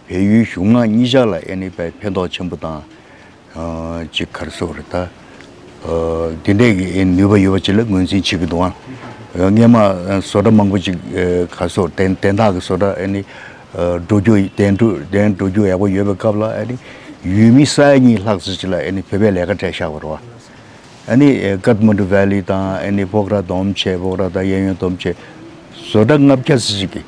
བལ་ཡུལ་གཞུང་དམངས་གཉིས་ཆ་ལ་ཨ་ནི་དཔེ་ཕན་ཐོགས་ཆེན་པོ་དང་། ཅིག་ག་རེ་ཟེར་དགོས་རེད་ད། འདི་འདྲས་ཀྱི་ནུས་པ་ཡོད་པ་ཅིག་ལ་ངོས་འཛིན་བྱེད་ཀྱི་འདུག་ཨ། སྔོན་མ་བཟོ་གྲྭ་མང་པོ་ཅིག་ག་རེ་ཟེར་དགོས། དོན་དོན་དག་གི་བཟོ་གྲྭ་ཨ་ནི་འགྲོ་རྒྱུ། གདན་འགྲོ། གདན་འགྲོ་རྒྱུ་ཡག་པོ་ཡོད་པའི་སྐབས་ལ་ཨ་ནི་ཡུལ་མི་ས་ཡ་གཉིས་ལྷག་ཙམ་ཅིག་ལ་ཨ་ནི་བོད་པས་ལས་ཀ་སྤྲད་བཞག་པ་རེད་བ། ཨ་ནི་ཀ་ཐ་མན་ཌུ་ཝེ་ལི་དང་། ཨ་ནི་སྤོག་ར་སྡོམ་བྱས། སྤོག་ར་དང་གཡས་གཡོན་སྡོམ་བྱས། བཟོ་གྲྭ་ལྔ་བརྒྱ་ཙམ་ཅིག་གིས་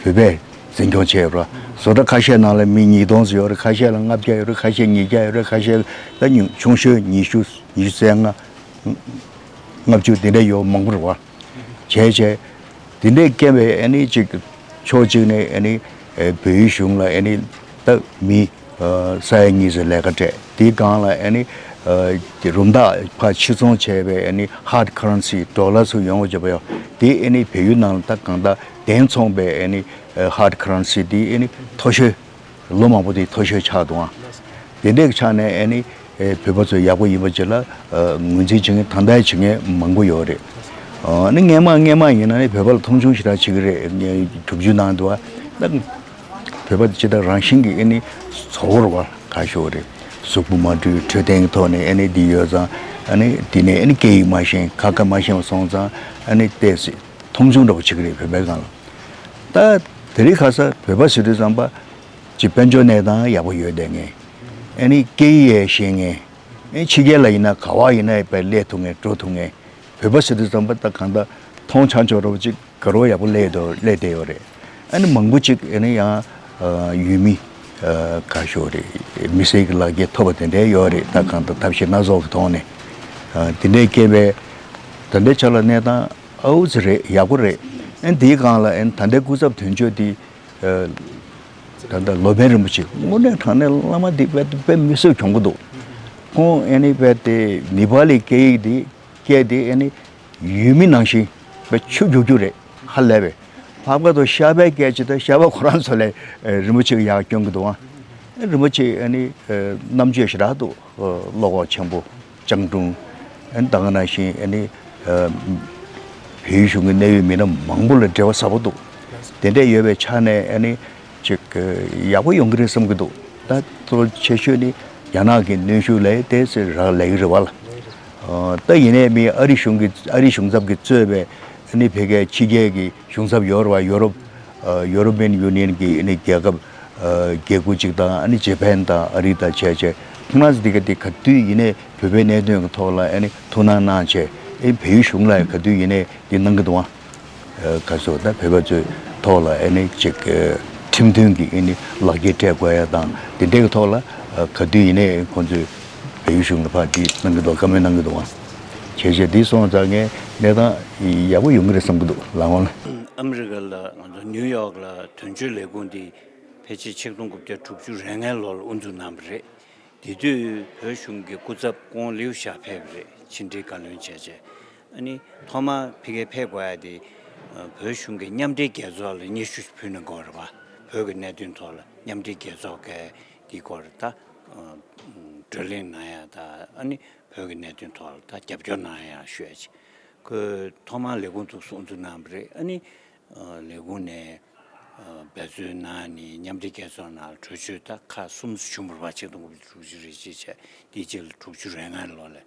བོད་པས་འཛིན་སྐྱོང་བྱས་ཡོད་རེད། བཟོ་གྲྭ་ཁ་ཤས་ནང་ལ་མི་ཉིས་སྟོང་ཙམ་ཡོད་རེད། ཁ་ཤས་ལ་ལྔ་བརྒྱ་ཡོད་རེད། ཁ་ཤས་ཉིས་བརྒྱ་ཡོད་རེད། ཁ་ཤས་ད་ཉུང་ཆུང་ཤོས་ཉི་ཤུ། ཉི་ཤུ་རྩ་ལྔ། ལྔ་བཅུ་དེ་འདྲ་ཡོད། མང་པོ་རེད་བ། བྱས་བྱས་དེ་འདྲའི་རྐྱེན་པས་ཨ་ནི་ཅིག་ཕྱོགས་གཅིག་ནས་ཨ་ནི་བལ་ཡུལ་གཞུང་ལ་ཨ་ནི་ད་མི་ས་ཡ་གཉིས་ཙམ་ལས་ཀ་སྤྲད། དེའི་སྒང་ལ་ཨ་ནི་རུམ་བཏགས་ཕར་ཕྱིར་ཚོང་བྱས་པའི་ཨ་ནི་ཧར་ཌི་ཁ་རན་སི་ཌོ་ལར་ཚུར་ཡོང་བ་བྱས་པ་ཡོད། དེ་ཨ་ནི་བལ་ཡུལ་ནང་ལ་ད་གང་ལྟར་གདན་འཚོང་པའི་ཨ་ནི་ཧར་ཌི་ཁ་རན་སི་དེ་ཨ་ནི་མཐོ་ཤོས། ལོ་མང་པོ་དེ་མཐོ་ཤོས་ཆགས་འདུག་ཨ། དེ་འདྲའི་ཆ་ནས་ཨ་ནི་བོད་པ་ཚོ་ཡག་པོ་ཡིན་པ་ཅིག་ལ་ངོས་འཛིན་བྱེད་མཁན། དང་དང་བྱེད་མཁན་མང་པོ་ཡོད་རེད། ཨ་ནི་སྔན་མ་སྔན་མ་ཡིན་ན་ནི་བོད་པ་ལ་མཐོང་ཆུང་ཞེ་དྲག་བྱེད་ཀྱི་རེད། དྲུག་ཅུ་ནང་དུ་བ་ད་བོད་པ་དེ་ཅི་ལྟར་རང་བཞིན་གྱིས་ཨ་ནི་བཟོ་བོ་རེད་བ། ག་ཞུ་དགོས་རེད། གཟུགས་པོ་མ་འདྲུད། འཕྲོད་བསྟེན་གྱི་ཐོག་ནས་ཨ་ནི་འདི་ཡོད་ཙང་། ཨ་ནི་དེ་ནས་ཨ་ནི་སྐད་ཡིག་མ་ཤེས། ཁ་ཁ་མ་ཤེས་པ་སོང་ཙང་། ཨ་ནི་ཏོག་ཙམ་མཐོང་ཆུང་འདྲ་པོ་བྱེད་ཀྱི་རེད། བོད་པའི་སྒང་ལ། ད་དེ་རིང་ཁ་སང་བོད་པ་ཟེར་དུས་ཙམ་པ་ཅིག་དཔལ་འབྱོར་གནས་སྟངས་ཡག་པོ་ཡོད་བསྡད་མཁན། ཨ་ནི་སྐད་ཡིག་ཡང་ཤེས་མཁན། ཨ་ནི་ཕྱི་རྒྱལ་ལ་ཡིན་ན་ག་པར་ཡིན་ན་ཡང་དཔེ་སླེབས་ཐུབ་མཁན། འགྲོ་ཐུབ་མཁན། བོད་པ་ཟེར་དུས་ཙམ་པ་ད་གང་ལྟར་མཐོང་ཆ་འཇོག་འདྲ་པོ་ཅིག་དགའ་རབ་ཡག་པོ་སླེབས་འདུག་སླེབས་བསྡད་ཡོད་རེད། ཨ་ནི་མང་པོ་ཅིག་ཨ་ནི་ཡང་ཡུལ་མི་ག་ཞུ་དགོས་རེད། མི་སེར་གྱི་ལག་འཁྱེར་ཐོབ་པ་དེ་འདྲ་ཡོད་རེད། ད་གང་ལྟར་ཐབས་ཤེས་སྣ་ཚོགས་ཀྱི་ཐོག་ནས། དེ་འདྲའི་རྐྱེན་པས་ད་ལྟའི་ཆ་ལ་གནས་སྟངས་ཨའུ་ཙི་རེད། ཡག་པོ་རེད། ཨ་ནི་དེའི་སྒང་ལ་ཨ་ནི་ད་ལྟའི་སྐུ་ཚབ་དོན་གཅོད་དེ། ད་ལྟ་ལོ་པཎ་རིན་པོ་ཆེ་དངོས་གནས་དྲང་གནས་བླ་མ་འདི་དཔེ་དཔེ་མི་བཟོད་གྱོང་པོ་འདུག་ཁོང་ཨ་ནི་དཔེ་དེ་ནི་པ་ལི་སྐད་ཡིག་འདི་སྐད་དེ་ཨ་ནི་ཡུལ་མི་ནང་བཞིན་དཔེ་ཆུ་རྒྱུག་རྒྱུག་རེད། ཧ་ལས་པས། ལྷག་པར་དུ་ཤར་པའི་སྐད་ཅིག་དང་ཤར་པ་ཁོ་རང་ཚོ་ལ་རིན་པོ་ཆེ་གིས་ཡར་སྐྱོན་གྱི་འདུག་ཨ། རིན་པོ་ཆེ་ཨ་ནི་རྣམ་དཔྱོད་ཞེ་དྲག་འདུག་བློ་ཁོག་ཆེན་པོ། སྤྱང་གྲུང་། ཨ་ནི་ད་ག་ནང་བཞིན་ཨ་ནི་བལ་ཡུལ་གཞུང་གི་གནད་ཡོད་མི་སྣ་མང་པོ་ལ་འབྲེལ་བ་ཟབ་པོ་འདུག་དེ་འདྲ་ཡོད་པའི་ཆ་ནས་ཨ་ནི་ཅིག་ཡག་པོ་ཡོང་གི་རེད་བསམ་གྱི་འདུག་ད་གཙོ་ཆེ་ཤོས་ནི་རྒྱ་ནག་གི་གནོན་ཤུགས་ལ་ཏོག་ཙམ་རག་ལས་ཀྱི་རེད་བ་ལ། ད་ཡིན་ནའི་མི་ཨ་རི་གཞུང་གི་ཨ་རི་གཞུང་ཚབ་ཀྱིས་གཙོས་པའི་ཨ་ནི་ཕ་གིའི་ཕྱི་རྒྱལ་གྱི་གཞུང་ཚབ་ཡོད་རེད་བ། ཡོ་རོབ། ཡོ་རོ་པི་ཡན་ཡུ་ནི་ཡན་གྱི་ཨ་ནི་རྒྱལ་ཁབ། རྒྱལ་ཁབ་ཅིག་དང་། ཨ་ནི་ཇེ་པན་དང་ཨ་རི་དང་བྱས་བྱས། ཁོང་རྣམ་ཚོ་འདི་ག་འདི་ག་དུས་ཡིན་ནའི་བོད་པའི་གནད་དོན་གྱི་ཐོག་ལ་ཨ་ནི་ཐུགས་སྣང་གནང་བྱས། ཨ་ནི་བལ་ཡུལ་གཞུང་ལ་ཡང་ག་དུས་ཡིན་ནའི་འདི་གནང་གི་འདུག་ཨ། ག་ཚོད་ད་བོད་པ་ཚོའི་ཐོག་ལ་ཨ་ནི་ཅིག་ཁྲིམས་མཐུན་གྱི་ཨ་ནི་ལག་འཁྱེར་སྤྲད་དགོས་ཡ་དང་། འདི་འདྲའི་གི་ཐོག་ལ་ག་དུས་ཡིན་ནའི་ཁོང་ཚོས་བལ་ཡུལ་གཞུང་ལ་ཕར་འདི་གནང་གི་འདུག་བཀའ་མོལ་གནང་གི་འདུག་ཨ། བྱས་བྱས་འདི་སོང་ཙང་ངས་གནས་སྟངས་ཡག་པོ་ཡོང་གི་རེད་བསམ་གྱི་འདུག་ལགས་འོང་ལ། ཨ་མི་རི་ཀ་ལ་ང་ཚོ་ནིའུ་ཡོག་ལ་དོན་གཅོད་ལས་ཁུངས་འདི་ཕལ་ཆེར་ཆིག་སྟོང་དགུ་བརྒྱ་དྲུག་ཅུ་རེ་ལྔའི་ལོ་ལ་དབུ་འཛུགས་གནང་བ་རེད། དེ་དུས་བོད་གཞུང་གི་སྐུ་ཚབ་ཀོང་ལིའུ་ཞའོ་ཕེབས་པ་རེད། ཕྱི་འབྲེལ་བཀའ་བློན་བྱས་བྱས། ཨ་ནི་ཐོག་མར་ཕ་གིར་ཕེབས་དགོས་ཡ་དེ་ བོད་གཞུང་གི་མཉམ་འབྲེལ་རྒྱལ་ཚོགས་ལ་སྙན་ཞུ་ཕུལ་ན་དགོས་རེད་བ། བོད་ཀྱི་གནད་དོན་ཐོག་ལ་མཉམ་འབྲེལ་རྒྱལ་ཚོགས་ཀྱི་འདི་སྐོར་ད་བགྲོ་གླེང་གནང་ཡ་ད་ཨ་ནི་བོད་ཀྱི་གནད་དོན་ཐོག་ལ་ད་རྒྱབ་སྐྱོར་གནང་ཡ་ཞུ་ཡ་ཅིག་ཁོས་ཐོག་མར་ལས་ཁུངས་དུ་གསུང་ཚུལ་གནང་བ་རེད། ཨ་ནི་ལས་ཁུངས་ནས་འབད་བརྩོན་གནང་ནས་མཉམ་འབྲེལ་རྒྱལ་ཚོགས་ནང་ལ་གྲོས་ཆོད་ད་ཁག་གསུམ་བྱུང་བ་རེད་བ། ཆིག་སྟོང་དགུ་བརྒྱ་དྲུག་ཅུ་རེ་གཅིག་བྱས་འདི་རྗེས་ལ་དྲུག་ཅུ་རེ་ལྔ་ལོ་ལ།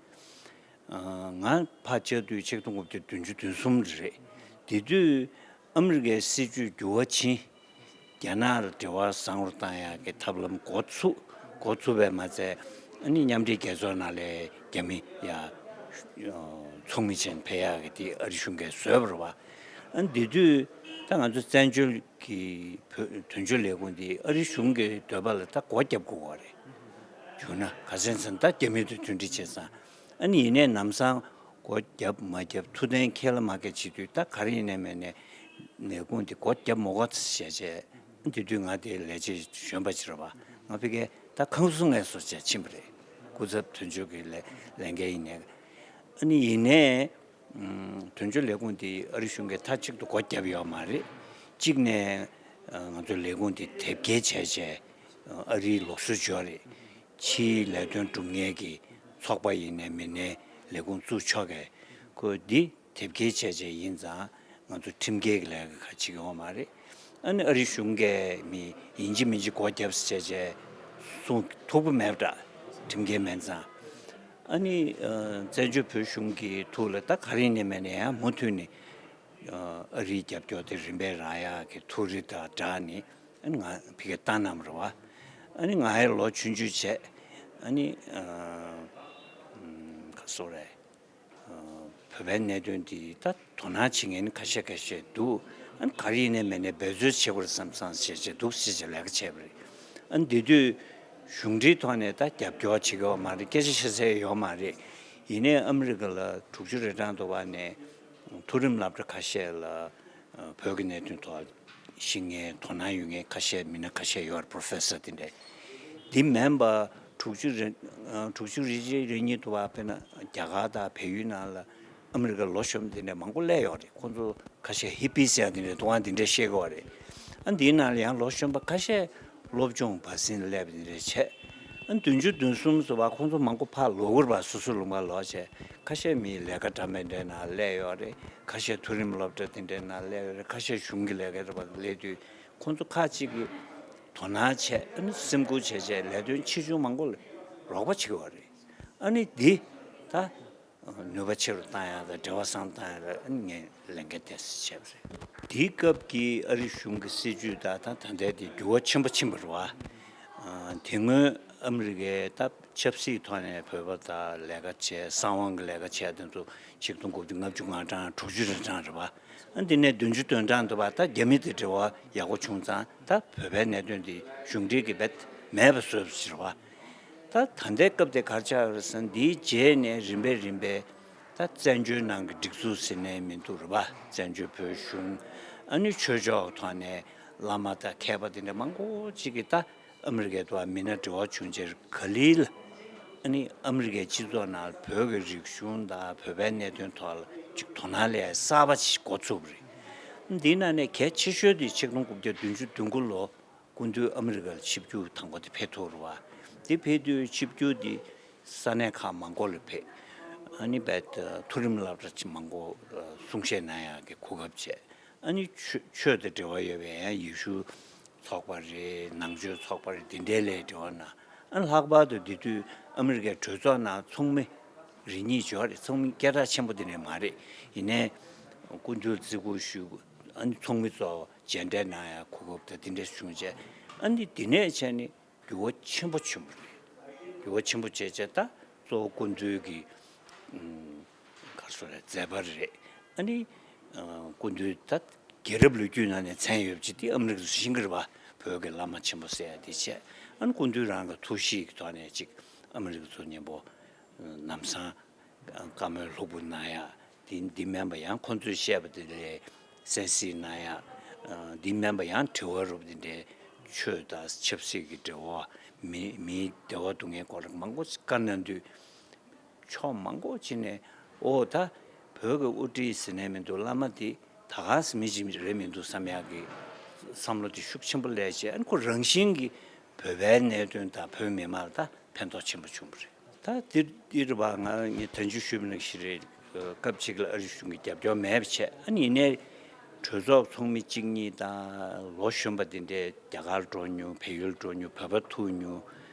ང་ཕར་བཅར་དུས་ཆིག་སྟོང་དགུ་བརྒྱ་བདུན་ཅུ་དོན་གསུམ་རེད། དེ་དུས་ཨ་མི་རི་ཀའི་སྲིད་བྱུས་འགྱུར་བ་ཕྱིན། རྒྱ་ནག་ལ་འབྲེལ་བ་བཟང་རུ་བཏང་ཡག་གི་ཐབས་ལམ་འགོ་ཚུགས། འགོ་ཚུགས་པས་མ་ཚད་ཨ་ནི་མཉམ་འབྲེལ་རྒྱལ་ཚོགས་ནང་ལས་རྒྱ་མི་ཡ་ཚོགས་མི་ཆེན་ཕེབས་ཡག་གི་དེ་ཨ་རི་གཞུང་གིས་བཟོས་པ་རེད་བ། ཨ་ནི་དེ་དུས་ད་ང་ཚོ་བཙན་བྱོལ་གྱི་བོད་དོན་གཅོད་ལས་ཁུངས་འདི་ཨ་རི་གཞུང་གི་འདོད་པ་ལ་ད་སྒོ་བརྒྱབ་དགོས་པ་རེད། བྱུང་ན་ག་ཚོད་ཚོད་ད་རྒྱ་མི་དང་མཐུན་སྒྲིལ་བྱས་ཙང་། ཨ་ནི་ཡིན་ནའི་ལམ་སང་སྒོ་བརྒྱབ་མ་བརྒྱབ་ཐུགས་གཏན་འཁེལ་མ་འཁེལ་བྱེད་དུས་ད་ག་རེ་ཡིན་ནའི་མིན་ནའི་ལས་ཁུངས་དེ་སྒོ་བརྒྱབ་མ་དགོས་ཟེར་བྱས། དེ་དུས་ང་དེ་ལས་བྱེད་གཞོན་པ་ཅིག་རེད་བ། ང་ཕ་གིར་ད་ཁང་བཟོ་ངལ་གསོ་བྱས་ཕྱིན་པ་རེད། སྐུ་ཚབ་དོན་གཅོད་ཀྱི་ལས་ལས་འགན་ཡིན་ནའི། ཨ་ནི་ཡིན་ནའི། དོན་གཅོད་ལས་ཁུངས་དེ་ཨ་རི་གཞུང་གིས་མཐའ་གཅིག་ཏུ་སྒོ་བརྒྱབ་ཡོད་མ་རེད། གཅིག་ནས་ང་ཚོ་ལས་ཁུངས་དེ་དེབ་སྐྱེལ་བྱས་བྱས་ཨ་རིའི་ལུགས་སྲོལ་ཅིག་ཡོད་རེད། ཕྱིའི་ལས་དོན་སྒྲུབ་མཁན་གྱི་ཚོགས་པ་ཡིན་ནའི་མིན་ནའི་ལས་ཁུངས་བཙུགས་ཆོག་གི། ཁོ་འདི་དེབ་སྐྱེལ་བྱས་བྱས་ཡིན་ཙང་ང་ཚོ་ཁྲིམས་འགལ་གྱི་ལས་ཀ་ག་བྱེད་ཀྱི་ཡོད་མ་རེད། ཨ་ནི་ཨ་རི་གཞུང་གིས་མི་ཡིན་གཅིག་མིན་གཅིག་སྒོ་བརྒྱབ་ཟེར་བྱས་བྱས་གསུང་ཐུབ་ཀྱི་མེད་པ་འདྲ། ཁྲིམས་འགལ་མིན་ཙང་། ཨ་ནི་ཨ་བཙན་བྱོལ་བོད་གཞུང་གི་ཐོག་ལ་ད་ག་རེ་ཡིན་ནའི་མིན་ནའི་ཡང་མུ་མཐུད་ནས་ཨ་ཨ་རིའི་རྒྱབ་སྐྱོར་དེ་རིམ་པས་རག་ཡག་གི་ཐུགས་རེ་དང་སྦྲགས་ནས་ཨ་ནི་ང་ཕ་གིར་བཏང་གནང་བ་རེད་བ། ཨ་ནི་ང་ཡང་ལོ་ཆུང་ཆུང་བྱས། ཨ་ནི་ཨ་ཨམ་ག་སོ་རེད། ཨ་བོད་པའི་གནད་དོན་འདི་ད་དོ་སྣང་བྱེད་མཁན་ནི་ཁ་ཤས་ཁ་ཤས་འདུག་ཨ་ནི་ག་རེ་ཡིན་ནའི་མིན་ནའི་འབད་རྩོལ་བྱེད་དགོས་རེད་བསམ་བསམ་བྱས་བྱས་འདུག་ཟེར་བྱས་ལས་ཀ་བྱས་པ་རེད། ཨ་ནི་དེ་དུས་གཞུང་འབྲེལ་ཐོག་ནས་ད་རྒྱབ་སྐྱོར་བྱེད་ཀྱི་ཡོད་མ་རེད། སྐད་ཆ་བཤད་ས་ཡོད་མ་རེད། ཡིན་ནའི་ཨ་མི་རི་ཀ་ལ་དྲུག་ཅུ་རེ་གྲངས་འདུག་པ་ནས་མཐོ་རིམ་སློབ་གྲྭ་ཁ་ཤས་ལ་བོད་ཀྱི་གནད་དོན་ཐོག་ཤེས་མཁན་དོ་སྣང་ཡོད་མཁན་ཁ་ཤས་མི་སྣ་ཁ་ཤས་ཡོད་རེད། པོ་རོ་ཕེ་སར་དེ་འདྲས། འདི་མིན་པ་དྲུག་ཅུ་རེ་དྲུག་ཅུ་རེ་གཅིག་རེ་གཉིས་འདུག་པ། དཔེར་ན་རྒྱ་གར་དང་བལ་ཡུལ་ནང་ལ་ཨ་མི་རི་ཀར་ལོ་གཞོན་པ་དེ་འདྲས་མང་པོ་སླེབས་ཡོད་རེད། ཁོང་ཚོ་ཁ་ཤས་ཧི་པི་ཟེར་ཡ་དེ་འདྲས་འདུག་ཨ་དེ་འདྲས་བཤད་ཀྱི་ཡོད་རེད། ཨ་འདིའི་ནང་ལ་ཡང་ལོ་གཞོན་པ་ཁ་ཤས་སློབ་སྦྱོང་བ་སྲིན་སླེབས་པ་དེ་འདྲས་བྱས། ཨ་བདུན་ཅུ་དོན་གསུམ་ཟེར་བ་ཁོང་ཚོ་མང་པོ་ཕར་ལོག་གི་རེད་པ། སོ་སོ་ལུང་པར་ལོག་བྱས། ཁ་ཤས་མི་ལས་ཀ་འདྲ་མི་འདྲའི་ནང་སླེབས་ཡོད་རེད། ཁ་ཤས་མཐོ་རིམ་སློབ་གྲྭ་དེ་འདྲའི་ནང་སླེབས་ཡོད་རེད། ཁ་ཤས་གཞུང་གི་ལས་ཀ་རེད་པ། སླེབས་དུས་ཁོང་ཚོ་ཁག་ཅིག་གིས་དོ་སྣང་བྱས། ཨ་ནི་སེམས་ཁུར་བྱས་བྱས་ལས་དོན་ཆེ་ཆུང་མང་པོ་ལ་རོགས་པ་བྱེད་ཀྱི་ཡོད་རེད། ཨ་ནི་འདི་ད་ནུས་པ་ཆེ་རུ་བཏང་ཡག་དང་འབྲེལ་བ་བཟང་བཏང་ཡག་ལ་ཨ་ནི་ངས་ལས་འགན་ཏོག་ཙམ་བྱས་པ་རེད། དེའི་སྐབས་ཀྱི་ཨ་རི་གཞུང་གི་སྲིད་བྱུས་དང་ད་ད་ལྟའི་དེ་འགྱུར་བ་ཆེན་པོ་ཕྱིན་པ་རེད་བ། ཨ་དེ་སྔོན་ཨ་མི་རི་ཀའི་ད་ཆབ་སྲིད་ཐོག་ནས་བོད་པ་དང་ལས་ཀ་བྱས། གསང་བ་གི་ལས་ཀ་བྱས། དེ་ཚོ་ཆིག་སྟོང་དགུ་བརྒྱ་ལྔ་བཅུ་ང་གྲངས་དྲུག་ཅུ་རེ་གྲངས་རེད་བ། ཨ་འདི་ནས་བདུན་ཅུ་དོན་གྲངས་འདུག་པ། ད་རྒྱ་མི་དེ་འབྲེལ་བ་ཡག་པོ་བྱུང་ཙང་ད་བོད་པའི་གནད་དོན་དེ་གཞུང་འབྲེལ་གྱི་རྦད་མེད་པ་བཟོས་པ་ཞིག་རེད་བ། ད་ད་ལྟའི་སྐབས་དེ་ག་རེ་ཆགས་ཡོད་རེད་ཟེར་ན། འདིའི་རྗེས་ནས་རིམ་པས་རིམ་པས་ད་བཙན་བྱོལ་ནང་གི་སྒྲིག་འཛུགས་ཟེར་ནའི་མི་འདུག་རེད་བ། བཙན་བྱོལ་བོད་གཞུང་། ཨ་ནི་ཆོས་ཕྱོགས་ཐོག་ནས་བླ་མ་དང་མཁས་པ་དེ་འདྲ་མང་པོ་ཅིག་གིས་ད་ཨ་མི་རི་ཀའི་ཐོག་མི་སྣ་འབྲེལ་བ་བྱུང་རྗེས་ག་ལེར་ལ་ཨ་ནི་ཨ་མི་རི་ཀའི་སྤྱི་ཚོགས་ནང་བོད་ཀྱི་རིག་གཞུང་དང་བོད་པའི་གནད་དོན་ཐོག་ལ་ཅིག་དོ་སྣང་སླེབས་ཡ་གསར་པ་ཞིག་འགོ་ཚུགས་པ་རེད། འདིའི་ནང་ནས་གལ་ཆེ་ཤོས་དེ་ཆིག་སྟོང་དགུ་བརྒྱ་བདུན་ཅུ་དོན་དགུ་ལོ་སྐུ་མདུན་ཨ་མི་རི་ཀར་ཆིབས་བསྒྱུར་དང་པོ་དེ་ཕེབས་ཐུབ་རེད་བ། དེ་ཕེབས་དུས་ཆིབས་བསྒྱུར་དེ་ས་གནས་ཁག་མང་པོ་ལ་ཕེབས། ཨ་ནི་རྦད་མཐོ་རིམ་སློབ་གྲྭ་ཆེ་མང་པོ་གསུང་བཤད་གནང་ཡག་གི་གོ་སྐབས་བྱས། ཨ་ནི་ཆོས་ཆོས་དང་འབྲེལ་བ་ཡོད་པའི་ཡང་ཡེ་ཤུ་ཚོགས་པ་རེད། ནང་ཆོས་ཚོགས་པ་རེད། དེ་འདྲའི་ལ་འབྲེལ་བ་གནང་། ཨ་ནི་ལྷག་པར་དུ་དེ་དུས་ཨ་མི་རི་ཀའི་གྲོས་ཚོགས་ནང་ཚོགས་མི་རེ་གཉིས་ཡོད་རེད། ཚོགས་མི་སྐད་གྲགས་ཆེན་པོ་དེ་འདྲ་མ་རེད། ཡིན་ནའི་སྐུ་མདུན་བརྩི་བཀུར་ཞུ། ཨ་ནི་ཚོགས་མི་ཚོ་མཇལ་འཕྲད་གནང་ཡག་གོ་སྐབས་དང་དེ་འདྲ་བྱུང་རྗེས། ཨ་ནི་དེ་ནས་བྱས་ནས་འགྱུར་བ་ཆེན་པོ་བྱུང་བ་རེད། འགྱུར་བ་ཆེན་པོ་བྱས་བྱས་ད་གཙོ་བོ་སྐུ་མདུན་གྱི་ཨམ་ག་རེ་ཟེར་རེད། མཛད་པ་རེད། ཨ་ནི་ཨ་སྐུ་མདུན་ད་རྒྱལ་རབས་ལོ་རྒྱུས་ནང་ནས་མཚན་ཡོད་པ་ཅིག་དེ་ཨ་མི་རི་ཀ་ཚོས་ཤེས་ཀྱི་རེད་བ། བོད་ཀྱི་བླ་མ་ཆེན་པོ་ཟེར་ཡ་དེ་བྱས། ཨ་ནི་སྐུ་མདུན་རང་གི་ཐུགས་གཤིས་ཀྱི་ཐོག་ནས་ཅིག་ཨ་མི་རི་ཀ་ཚོ་མཉམ་པོ་ལམ་སང་བཀའ་མོལ་ལྷུག་པོ་གནང་ཡ། དེ་འདི་མིན་པ་ཡང་ཁོང་ཚོས་བཤད་པ་དེ་ལ་གསན་གཟིགས་གནང་ཡ། འདི་མིན་པ་ཡང་དྲི་བ་རུབ་དེ་འདྲའི་ཆོས་དང་ཆབ་སྲིད་ཀྱི་འབྲེལ་བ། མི་མིའི་བདེ་བ་སྡུག་བསྔལ་སྐོར་ལ་མང་པོ་བཀའ་གནང་དུས། ཕྱོགས་མང་པོ་ཅིག་ནས་ཨོ་ད་བོད་ཀྱི་དབུ་ཁྲིད་ཟེར་ནས་མི་འདུག་བླ་མ་དེ་ད་ ད་ག་སེ་མི་གཅིག་རེད་མི་འདུག་བསམ་ཡག་གི་བསམ་བློ་དེ་ཤུགས་ཆེན་པོ་སླེབས་བྱས། ཨ་ནི་ཁོ་རང་བཞིན་གྱིས་བོད་པའི་གནད་དོན་དང་བོད་མི་མང་ལ་ད་ཕན་ཐོགས་ཆེན་པོ་བྱུང་བ་རེད། ད་འདིར་འདིར་བ་ང་ངས་དོན་ཆུང་ཞུས་པ་ནང་བཞིན་རེད། སྐབས་གཅིག་ལ་ཨ་རི་གཞུང་གིས་རྒྱབ་སྐྱོར་མེད་པ་བྱས། ཨ་ནི་ཡིན་ནའི་གྲོས་ཚོགས་ཚོགས་མི་གཅིག་གཉིས་དང་ལོ་གཞོན་པ་དེ་འདྲས་རྒྱ་གར་འགྲོ་མྱོང་། བལ་ཡུལ་འགྲོ་མྱོང་། བོད་པ་ཐུག་མྱོང་།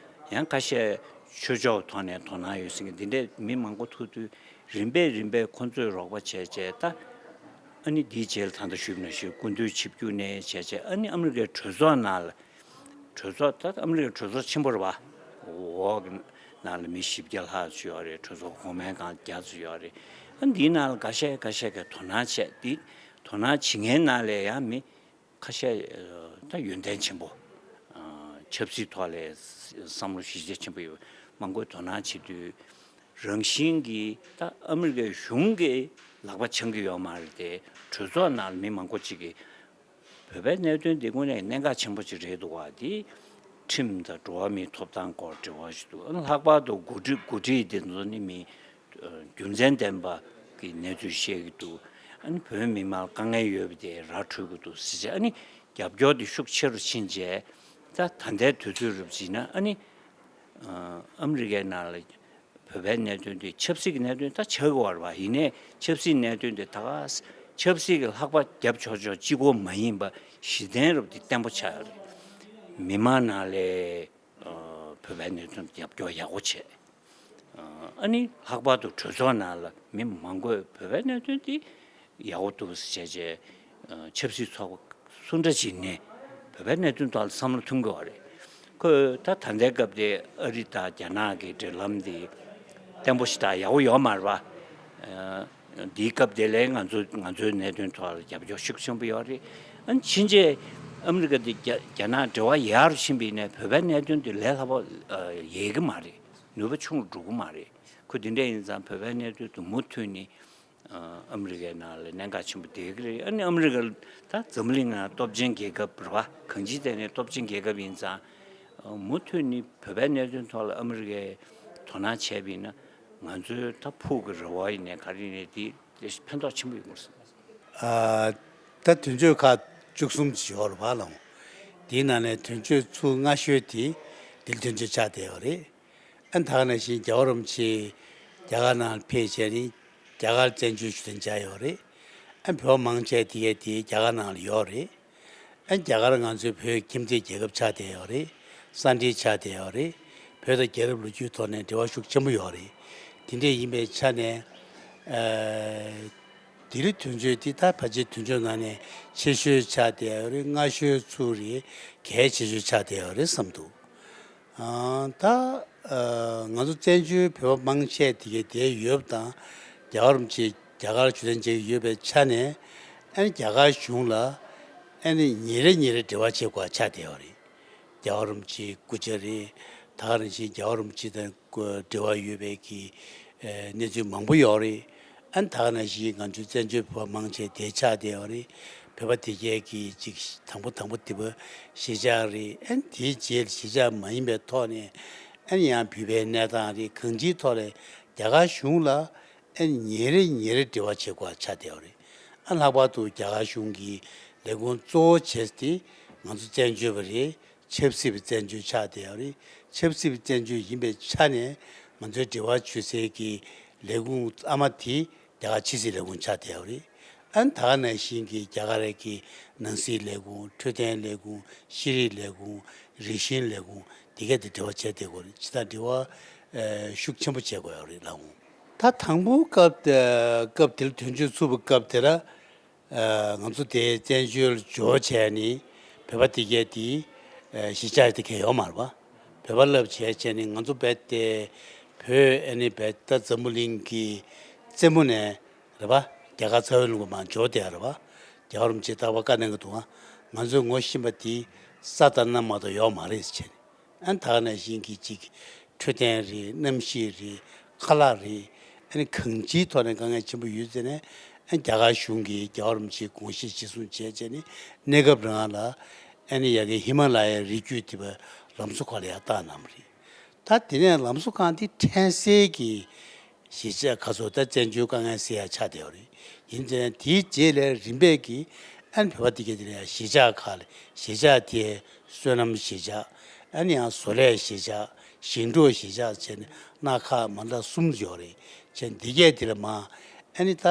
ཡང་ཁ་ཤས་ཆོས་ཕྱོགས་ཐོག་ནས་དོ་སྣང་ཡོད་ཟེར་མཁན་དེ་འདྲས་མི་མང་པོ་ཐུག་དུས། རིམ་པས་རིམ་པས་ཁོ་ཚོས་རོགས་པ་བྱས་བྱས་ད། ཨ་ནི་འདིའི་རྗེས་ལ་ད་ལྟ་ཞུས་པ་ནང་བཞིན་སྐུ་མདུན་ཆིབས་བསྒྱུར་ནས་བྱས་བྱས། ཨ་ནི་ཨ་མི་རི་ཀའི་གྲོས་ཚོགས་ནང་ལ། གྲོས་ཚོགས་ད་ཨ་མི་རི་ཀའི་གྲོས་ཚོགས་ཆེན་པོ་རེད་བ། འོག་གི་ནང་ལ་མི་བཞི་བརྒྱ་ལྷག་ཅིག་ཡོད་རེད། གྲོས་ཚོགས་གོང་མའི་སྒང་བརྒྱ་ཙམ་ཡོད་རེད། ཨ་ནི་འདིའི་ནང་ལ་འགའ་ཤས་འགའ་ཤས་ཀྱིས་དོ་སྣང་བྱས། འདི་དོ་སྣང་བྱེད་མཁན་ནང་ལ་ཡང་མི་ཁ་ཤས་ད་ཡོན་ཏན་ཆེན་པོ། ཆབ་སྲིད་ཐོག་ལ་བསམ་བློ་གཞི་རྒྱ་ཆེན་པོ་ཡོད་མང་པོས་དོ་སྣང་བྱེད་དུས། རང་བཞིན་གྱིས་ད་ཨ་མི་རི་ཀའི་གཞུང་གིས་ལག་པ་འཆང་གི་ཡོད་མ་རེད་དེ། གྲོས་ཚོགས་ནང་ལ་མི་མང་པོ་ཅིག་གིས་བོད་པའི་གནད་དོན་འདི་དངོས་གནས་གནད་འགག་ཆེན་པོ་ཅིག་རེད་འདུག་བ། འདི་ཁྲིམས་དང་འགྲོ་བ་མིའི་ཐོབ་ཐང་སྐོར་འབྲེལ་བ་ཞིག་འདུག་ཨ་ནི་ལྷག་པར་དུ་འགོ་ཁྲིད་འགོ་ཁྲིད་དེ་ཚོ་ནི་མི་རྒྱུ་མཚན་ལྡན་པ་གི་གནས་ཚུལ་བཤད་ཀྱི་འདུག་ཨ་ནི་བོད་མི་མང་ལ་དཀའ་ངལ་ཡོད་པ་དེ་ར་འཕྲོད་ཀྱི་འདུག་ཟེར་བྱས། ཨ་ནི་རྒྱབ་སྐྱོར་དེ་ཤུགས་ཆེ་རུ་ཕྱིན་རྗེས། ད་ད་ལྟའི་དུས་ཚོད་རུབ་ཅིག་ན་ཨ་ནི་ཨ་མི་རི་ཀའི་ནང་ལ་བོད་པའི་གནད་དོན་དེ་ཆབ་སྲིད་ཀྱི་གནད་དོན་ད་ཆགས་ཀྱི་ཡོད་རེད་བ། ཡིན་ནའི་ཆབ་སྲིད་གནད་དོན་དེ་ད་ག་ཆབ་སྲིད་ཀྱི་ལྷག་པ་རྒྱབ་ཆོག་ཆོག་གཅིག་པོ་མ་ཡིན་པ་གཞི་རྟེན་རུབ་དེ་བརྟན་པོ་ཆགས་ཡོད་རེད། མི་མང་ནང་ལ་བོད་པའི་གནད་དོན་རྒྱབ་སྐྱོར་ཡག་པོ་བྱས། ཨ་ནི་ལྷག་པར་དུ་གྲོས་ཚོགས་ནང་ལ་མི་མང་པོས་བོད་པའི་གནད་དོན་དེ་ཡག་པོ་འདུག་ཟེར་བྱས་བྱས། ཆབ་སྲིད་ཚོགས་པ་སུ་འདྲ་ཞིག་ནས་བོད་པའི་གནད་དོན་ཐོག་ལ་བསམ་བློ་ཐོན་དགོས་པ་རེད། ཁོས་ད་ད་ལྟའི་སྐབས་དེ་ཨ་རི་དང་རྒྱ་ནག་གི་འབྲེལ་ལམ་དེ་བརྟན་པོ་ཞིག་དང་ཡག་པོ་ཡོད་མ་རེད་པ། འདིའི་སྐབས་དེ་ལས་ང་ཚོ་ང་ཚོའི་གནད་དོན་ཐོག་ལ་རྒྱབ་སྐྱོར་ཤུགས་ཆེན་པོ་ཡོད་རེད། ཨ་ནི་ཕྱིན་ཆད་ཨ་མི་རི་ཀ་དེ་རྒྱ་རྒྱ་ནག་འབྲེལ་བ་ཡག་རུ་ཕྱིན་པ་ཡིན་ནའི་བོད་པའི་གནད་དོན་དེ་ལས་སླ་པོ་ཡལ་གི་མ་རེད། ནུས་པ་ཆུང་རུ་འགྲོ་གི་མ་རེད། ཁོ་དེ་འདྲ་ཡིན་ཙང་བོད་པའི་གནད་དོན་དེ་མུ་མཐུད་ནས་ཨ་མི་རི་ཀའི་ནང་ལ་གནད་འགག་ཆེན་པོ་བསྡད་ཀྱི་རེད། ཨ་ནི་ཨ་མི་རི་ཀ་ད་འཛམ་བུ་གླིང་ནང་སྟོབས་ཆེན་རྒྱལ་ཁབ་རེད་བ། གང་ཅིའི་ཐད་ནས་སྟོབས་ཆེན་རྒྱལ་ཁབ་ཡིན་ཙང་། མུ་མཐུད་ནས་བོད་པའི་གནད་དོན་ཐོག་ལ་ཨ་མི་རི་ཀས་དོ་སྣང་བྱས་པ་ཡིན་ན། ང་ཚོའི་ད་ཕུགས་ཀྱི་རེ་བ་ཡིན་ནའི་ག་རེ་ཡིན་ནའི་དེ་ཕན་ཐོགས་ཆེན་པོ་ཡོང་གི་རེད་བསམ། ཨ། ད་དོན་གཅོད་ཁག་བཅུ་གསུམ་ཅིག་ཡོད་རེད་བ་ལགས། དེའི་ནང་ནས་དོན་གཅོད་ཚུལ་སྔ་ཤོས་དེ་འདིར་དོན་གཅོད་ཆགས་བསྡད་ཡོད་རེད། ཨ་ནི་ད་ག་ནང་བཞིན་རྒྱལ་བ་རིན་པོ་ཆེ་རྒྱ་གར་ནང་ལ་ཕེབས་བྱས་ནས་རྒྱ་གར་བཙན་བྱོལ་ཞུ་དོན་བྱས་ཡོད་རེད། ཨ་ནི་བོད་པ་མང་ཆེ་དེ་གས་དེ་རྒྱ་གར་ནང་ལ་ཡོད་རེད། ཨ་ནི་རྒྱ་གར་ང་ཚོའི་བོད་ཁྱིམ་མཚེས་རྒྱལ་ཁབ་ཆགས་བསྡད་ཡོད་རེད། ས་འབྲེལ་ཆགས་བསྡད་ཡོད་རེད། བོད་དང་རྒྱལ་རབས་ལོ་རྒྱུས་ཐོག་ནས་འབྲེལ་བ་ཤུགས་ཆེན་པོ་ཡོད་རེད། དེ་འདྲས་ཡིན་པའི་ཆ་ནས། ཨ། དེ་རིང་དོན་གཅོད་འདི་ད་ཕལ་ཆེར་དོན་གཅོད་ནང་ནས་ཆེ་ཤོས་ཆགས་བསྡད་ཡོད་རེད། སྔ་ཤོས་ཚུར་རེད། གལ་ཆེ་ཤོས་ཆགས་བསྡད་ཡོད་རེད་བསམ་འདུག་ཨ། ད་ཨ་ང་ཚོ་བཙན་བྱོལ་བོད་པ་མང་ཆེ་དེ་གས་དེ་ཡོད་པ་དང་། རྒྱལ་བ་རིན་པོ་ཆེ་རྒྱ་གར་ཞུ་དོན་བྱེད་ཀྱི་ཡོད་པའི་ཆ་ནས། ཨ་ནི་རྒྱ་གར་གཞུང་ལ་ཨ་ནི་ཉིན་རེ་ཉིན་རེ་འབྲེལ་བ་བྱེད་དགོས་པ་ཆགས་བསྡད་ཡོད་རེད། རྒྱལ་བ་རིན་པོ་ཆེའི་སྐུ་ཕྱྭ་རེད། ད་ག་ནང་བཞིན་རྒྱལ་བ་རིན་པོ་ཆེ་དང་འབྲེལ་བ་ཡོད་པའི་གི་ཨ་གནས་ཚུལ་མང་པོ་ཡོད་རེད། ཨ་ནི་ད་ག་ནང་བཞིན་ང་ཚོའི་བཙན་བྱོལ་བོད་པ་མང་ཆེ་དེ་ཆགས་བསྡད་ཡོད་རེད། བོད་པ་དེ་གས་ཀྱི་ཅིག་དང་པོ་དང་པོ་དེ་བོད་གཞིས་ཆགས་རེད། ཨ་ནི་དེའི་རྗེས་ལ་གཞིས་ཆགས་མ་ཡིན་པའི་ཐོག་ནས་ཨ་ནི་ཡང་བོད་པའི་གནས་སྟངས་རེད། གང་ཅིའི་ཐོག་ལ་རྒྱ་གར་གཞུང་ལ་ཨ་ནི་ཉིན་རེ་ཉིན་རེ་འབྲེལ་བ་བྱེད་དགོས་པ་ཆགས་བསྡད་ཡོད་རེད། ཨ་ལྷག་པར་དུ་རྒྱ་གར་གཞུང་གི་ལས་ཁུངས་གཙོ་བོ་བྱས་ཏེ་ང་ཚོ་བཙན་བྱོལ་བ་རེད། ཆབ་སྲིད་པའི་བཙན་བྱོལ་ཆགས་བསྡད་ཡོད་རེད། ཆབ་སྲིད་པའི་བཙན་བྱོལ་ཡིན་པའི་ཆ་ནས་ང་ཚོའི་འབྲེལ་བ་བྱེད་སའི་གི་ལས་ཁུངས་ཨ་མ་དེ་རྒྱ་གར་ཕྱི་སྲིད་ལས་ཁུངས་ཆགས་བསྡད་ཡོད་རེད། ཨ་ནི་ད་ག་ནང་བཞིན་གྱི་རྒྱ་གར་གྱི་ནང་སྲིད་ལས་ཁུངས། འཕྲོད་བསྟེན་ལས་ཁུངས། ཤེས་རིག་ལས་ཁུངས། རིག་གཞུང་ལས་ཁུངས། དེ་གས་དེ་འབྲེལ་བ་བྱས་བསྡད་ཡོད་རེད། ཇི་ལྟར་འབྲེལ་བ་ཨ་ཤུགས་ཆེན་པོ་བྱེད་དགོས་ཡོད་རེད་ལགས་འོང་། ད་དང་པོ་སྐབས་དེ་སྐབས་དེར་དོན་གཅོད་ཚུགས་པའི་སྐབས་དེར། ཨ། ང་ཚོ་དེ་བཙན་བྱོལ་འབྱོར་བྱས་ནས་བོད་པ་དེ་གས་དེ་ཨ་གཞིས་ཆགས་དེ་གས་ཡོད་མ་རེད་པ། བོད་པ་རླབས་ཆེ་བྱས་ནས་ང་ཚོ་རྦད་དེ་བོད་ཨ་ནི་རྦད་ད་འཛམ་བུ་གླིང་གི་རྩེ་མོ་ནས་རེད་པ། རྒྱ་གར་ཚ་བའི་ལུང་པ་མར་འབྱོར་བསྡད་ཡོད་རེད་པ། རྒྱལ་བ་རིན་པོ་ཆེས་རྟག་པར་བཀའ་གནང་གི་འདུག་ཨ། ང་ཚོས་ངོ་ཤེས་པ་དེ་ས་དང་གནམ་མ་གཏོགས་ཡོད་མ་རེད་ཟེར་བྱས་ནས། ཨ་ནི་ད་ག་ནང་བཞིན་གྱི་ཅིག་འཕྲོད་བསྟེན་རེད། གནམ་གཤིས་རེད། ཁ་ལག་རེད། ཨ་ནི་གང་ཅིའི་ཐོག་ནས་དཀའ་ངལ་ཆེན་པོ་ཡོད་ཟེར་ནས། ཨ་ནི་རྒྱ་གར་གཞུང་གིས་རྒྱལ་བ་རིན་པོ་ཆེའི་དགོངས་གཞི་གཞིར་བཟུང་བྱས་བྱས་ནས་གནས་སྐབས་རང་ལ་ཨ་ནི་ཡ་གི་ཧི་མ་ལ་ཡའི་རི་རྒྱུད་དེ་བ་ལམ་བཟོ་ཁང་ལ་ཡར་བཏང་གནང་བ་རེད། ད་དེ་ནས་ལམ་བཟོ་ཁང་དེ་ཕྲན་སེལ་གྱི་ གཞིས་ཆགས་ཁག་སོགས་ད་བཙན་བྱོལ་དཀའ་ངལ་སེལ་ཡ་ཆགས་བསྡད་ཡོད་རེད། ཡིན་ཙང་དེའི་རྗེས་ལ་རིམ་པས་ཀྱིས་ཨ་ནི་བོད་པ་དེ་ག་དེ་ལ་ཡང་གཞིས་ཆགས་ཁག་ལ་གཞིས་ཆགས་དེའི་བསོད་ནམས་གཞིས་ཆགས། ཨ་ནི་ཡང་བཟོ་ལས་གཞིས་ཆགས། ཞིང་འབྲོག་གཞིས་ཆགས་བྱས་ནས་སྣ་ཁག་མ་འདྲ་གསུམ་ཡོད་རེད། བྱས་འདི་གས་དེ་ལ་མ་ཨ་ནི་ད་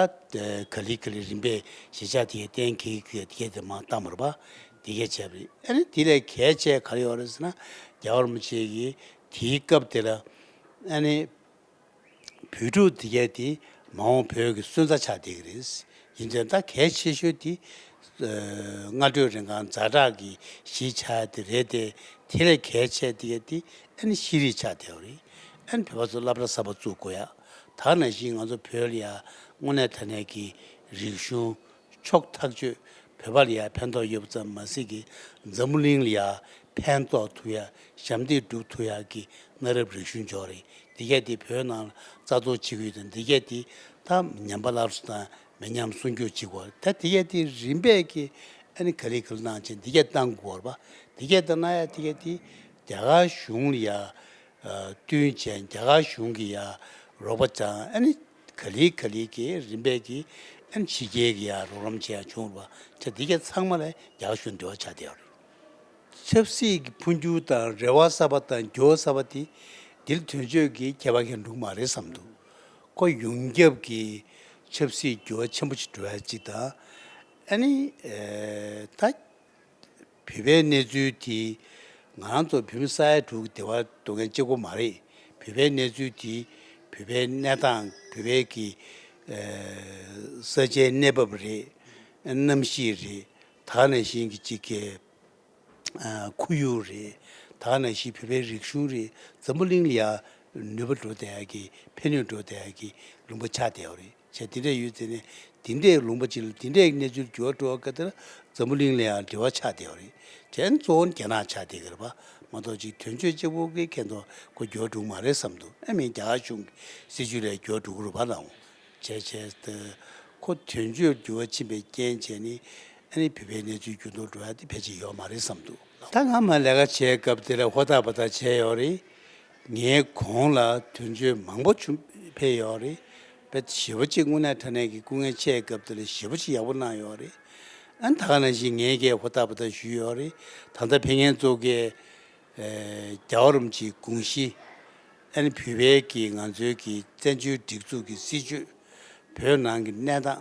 ག་ལེ་ག་ལེ་རིམ་པས་གཞིས་ཆགས་དེ་གས་གཏན་འཁེལ་གྱི་དེ་གས་དེ་མ་བཏང་བ་རེད་པ། དེ་གས་བྱས་པ་རེད། ཨ་ནི་དེ་ལས་གལ་ཆེ་ག་རེ་ཡོད་རེད་ཟེར་ན། རྒྱལ་བ་རིན་པོ་ཆེ་གིས་དེའི་སྐབས་དེ་ལ་ཨ་ནི། བོད་ཕྲུག་དེ་གས་དེ་མ་འོངས་བོད་ཀྱི་སོན་རྩ་ཆགས་བསྡད་ཀྱི་རེད། ཡིན་ཙང་ད་གལ་ཆེ་ཤོས་དེ་ཨ་སྔ་དྲོའི་རིང་གང་ཛ་དྲག་གི་གཞིས་ཆགས་དེ་རེད་དེ། དེ་ལས་གལ་ཆེ་དེ་གས་དེ་ཨ་ནི་ཤེས་རིག་ཆགས་བསྡད་པ་རེད། ཨ་ནི་བོད་པ་ཚོ་སློབ་གྲྭ་གསར་པ་བཙུགས་དགོས་ཡ། ད་ནང་བཞིན་ང་ཚོ་བོད་ལ་ཡ་དངོས་གནས་དྲང་གནས་ཀྱི་རིག་གཞུང་ཕྱོགས་ཐག་ཆོད་བོད་པ་ལ་ཡ་ཕན་ཐོགས་ཡོད་པ་ཙམ་མ་ཟད་ཀྱི་འཛམ་བུ་གླིང་ལ་ཡ་ཕན་ཐོགས་ཐུབ་ཡ། ཞབས་འདེགས་སྒྲུབ་ཐུབ་ཡ་གི་གནའ་རབས་རིག་གཞུང་འཇོག་རེད། འདི་གས་དེ་བོད་ནང་ལ་རྩ་གཏོར་བྱེད་ཀྱི་ཡོད་དང་། འདི་གས་དེ་ད་ཉམས་པ་སླར་གསོ་དང་མི་ཉམས་སྲུང་སྐྱོབ་བྱེད་དགོས་རེད། ད་འདི་གས་དེ་རིམ་པས་ཀྱི་ཨ་ནི་ག་ལེ་ག་ལེ་གནང་བྱས་འདི་གས་བཏང་དགོས་རེད་པ། འདི་གས་ད་གནང་ཡ་འདི་གས་དེ་རྒྱ་གར་གཞུང་ལ་ཡ་ཨ་བསྟུན་བྱས། རྒྱ་གར་གཞུང་གི་ཡ་རོགས་པ་དང་ཨ་ནི་ག་ལེ་ག་ལེ་གི་རིམ་པས་ཀྱི་ཨ་ནི་ཕྱི་རྒྱལ་གྱི་ཡ་རོགས་རམ་བྱས་ཡ་བྱུང་རེད་པ། བྱས་འདི་གས་ཚང་མ་ལ་རྒྱ་གར་གཞུང་འབྲེལ་བ་ཆགས་བསྡད་ཡོད་རེད། ཆབ་སྲིད་ཀྱི་འཕོ་འགྱུར་དང་རེ་བ་གསར་པ་དང་འགྱུར་བ་གསར་པ་དེ་འདིར་དོན་གཅོད་ཀྱི་ཁྱད་པར་གང་འགྲོ་གི་མ་རེད་བསམ་འདུག་ཁོ་ཡོངས་ཁྱབ་ཀྱི་ཆབ་སྲིད་འགྱུར་བ་ཆེན་པོ་ཞིག་འགྲོ་ཡ་གཅིག་དང་། ཨ་ནི་ཨེ་ད་བོད་པའི་གནས་ཚུལ་དེ་ང་རང་ཚོ་བོད་མི་ས་ཡ་དྲུག་གི་བདེ་བ་འདོད་མཁན་གཅིག་པོ་མ་རེད། བོད་པའི་གནས་ཚུལ་དེ་བོད་པའི་གནས་སྟངས། བོད་པའི་གི་ཨེ་ས་ཆའི་གནས་བབ་རེད། གནམ་གཤིས་རེད། ད་ག་ནང་བཞིན་གྱི་གཅིག་གི་ཨ་ཁོར་ཡུག་རེད། ད་ག་ནང་བཞིན་བོད་པའི་རིག་གཞུང་རེད། འཛམ་བུ་གླིང་ལ་ཡ་ནུས་པ་འགྲོ་བསྡད་ཡ་གི། ཕན་ནུས་འགྲོ་བསྡད་ཡ་གི་ལུང་པ་ཆགས་བསྡད་ཡོད་རེད། བྱས་དེ་འདྲ་ཡོད་ཙང་ནས་དེ་འདྲའི་ལུང་པ་ཅིག་ལ་དེ་འདྲའི་གནས་ཚུལ་འགྱུར་བ་འགྲོ་བ་ག་དེ་ལ་འཛམ་བུ་གླིང་ལ་ཡང་འབྲེལ་བ་ཆགས་བསྡད་ཡོད་རེད། བྱས་ན་གཙོ་བོ་རྒྱ་ནག་ཆགས་བསྡད་ཀྱི་རེད་པ། མ་གཏོགས་ཅིག་དོན་གཅོད་གཅིག་པོ་གི་ཁེ་ཐོག་ཁོ་འགྱུར་བ་འགྲོ་གི་མ་རེད་བསམ་འདུག་ཨ་མིན་རྒྱ་གར་གཞུང་གི་སྲིད་བྱུས་ལ་འགྱུར་བ་འགྲོ་གི་རེད་པ་ལགས། བྱས་བྱས་ཏེ་ཁོ་དོན་གཅོད་འགྱུར་བ་ཕྱིན་པའི་རྐྱེན་བྱས་ནས་ཨ་ནི་བོད་པའི་གནས་ཚུལ་འགྱུར་ལྡོག་འགྲོ་ཡ་དེ་ཕལ་ཆེར་ཡོད་མ་རེད་བསམ་འདུག་ད་ང་མ་ལས་ཀ་བྱས་སྐབས་དེ་ལ་ཧོར་ཐག་བར་ཐག་བྱས་ཡོད་རེད། ངའི་གོང་ལ་དོན་གཅོད་མང་པོ་བྱུང་ཕེབས་ཡོད་རེད། དཔེ་ཞེ་པོ་ཅིག་དངོས་གནས་དྲང་གནས་ཀྱི་སྐུ་ངལ་ཆེ་སྐབས་དེ་ལ་ཞེ་པོ་ཅིག་ཡག་པོ་གནང་ཡོད་རེད། ཨ་ནི་ད་ག་ནང་བཞིན་ངས་ཀྱང་ཧོར་ཐག་བར་ཐག་ཞུས་ཡོད་རེད། ད་ལྟ་ཕེབས་མཁན་ཚོ་གིས་ཨེ་རྒྱལ་བ་རིན་པོ་ཆེའི་དགོངས་གཞི། ཨ་ནི་བོད་པའི་གི་ང་ཚོའི་གི་བཙན་བྱོལ་སྒྲིག་འཛུགས་ཀྱི་སྲིད་བྱུས། བོད་ནང་གི་གནས་སྟངས།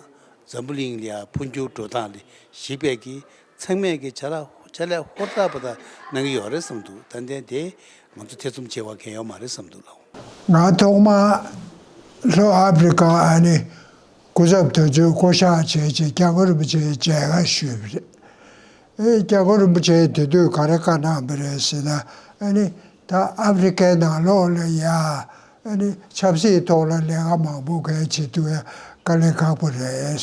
འཛམ་བུ་གླིང་ལ་ཡ་འཕོ་འགྱུར་འགྲོ་སྟངས་ལ་གཞིགས་པའི་གི་ཚང་མས་གི་ཕྱག་ལས་ཕྱག་ལས་ཧུར་ཐག་པ་དང་གནང་གི་ཡོད་རེད་བསམ་འདུག་ད་ལྟའི་དེ་ང་ཚོ་ཐེ་ཚོམ་བྱེད་པ་གང་ཡོད་མ་རེད་བསམ་འདུག་ལགས། ང་ཐོག་མར་ལྷོ་ཨ་ཕི་རི་ཀ་ཨ་ནི་སྐུ་ཚབ་དོན་གཅོད་བསྐོ་གཞག་བྱས་རྗེས་སྐྱབས་མགོན་རིན་པོ་ཆེའི་མཇལ་ཁ་ཞུས་པ་རེད། ཨེ་སྐྱབས་མགོན་རིན་པོ་ཆེས་དེ་དུས་ག་རེ་བཀའ་གནང་བ་རེད་ཟེར་ན། ཨ་ནི་ད་ཨ་ཕི་རི་ཀའི་ནང་ལོགས་ལ་ཡ་ཨ་ནི་ཆབ་སྲིད་ཐོག་ལ་ལས་ཀ་མང་པོ་གལ་ཆེ་དུས་ཡ་དཀའ་ལས་ཁག་པོ་རེད།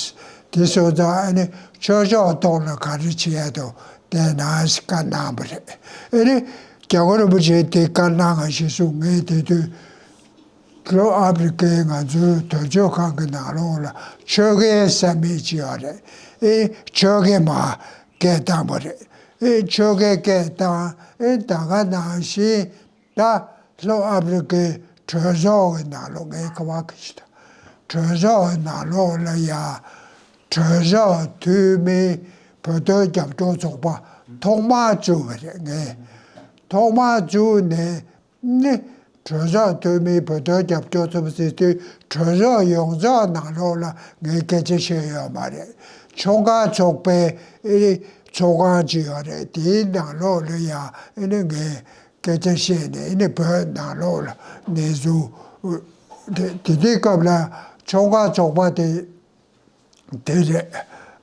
དེ་སོང་ཙང་ཨ་ནི་ཆོས་ཕྱོགས་ཐོག་ལ་ག་རེ་བྱེད་ཡ་འདུག་བལྟས་ན་ཟེར་བཀའ་གནང་བ་རེད། ཨ་ནི་སྐྱབས་མགོན་རིན་པོ་ཆེས་དེ་བཀའ་གནང་བ་གཞིར་བཟུང་ངས་དེ་དུས་ལྷོ་ཨ་ཕི་རི་ཀའི་ང་ཚོའི་དོན་གཅོད་ཁང་གི་ནང་ལོགས་ལ་ཆོལ་ཁའི་ས་མིག་ཅིག་ཡོད་རེད། ཨེ་ཆོལ་ཁའི་མ་སྐད་བཏང་བ་རེད། ཨེ་ཆོལ་ཁའི་སྐད་བཏང་། ཨེ་ད་ག་ནང་བཞིན་ད་ལྷོ་ཨ་ཕི་རི་ཀའི་གྲོས་ཚོགས་ཀྱི་ནང་ལོགས། ངའི་ཁ་བ་ཁ་ཤི་ད་གྲོས་ཚོགས་ཀྱི་ནང་ལོགས་ལ་ཡ་གྲོས་ཚོགས་འཐུས་མིའི་བོད་དོན་རྒྱབ་སྐྱོར་ཚོགས་པ་ཐོག་མར་བཙུགས་པ་རེད། ངས་ཐོག་མར་བཙུགས་ནས། ནི། གྲོས་ཚོགས་འཐུས་མིའི་བོད་དོན་རྒྱབ་སྐྱོར་ཚོགས་པ་ཟེར་དུས་གྲོས་ཚོགས་ཡོངས་རྫོགས་ནང་ལོགས་ལ་ངས་སྐད་ཆ་བཤད་ཡོད་མ་རེད། ཆུང་ཁག་ཚོགས་པའི་ཨེ་ནི་ཚོགས་ཁང་ཅིག་ཡོད་རེད། དེའི་ནང་ལོགས་ལ་ཡང་ཨེ་ནི་ངས་སྐད་ཆ་བཤད་ནས། ཨེ་ནི་བོད་ནང་ལོགས་ལ་གནས་ཚུལ་དེ་དེ་དུས་སྐབས་ལ་ཆུང་ཁག་ཚོགས་པ་དེ། དེ་རེད།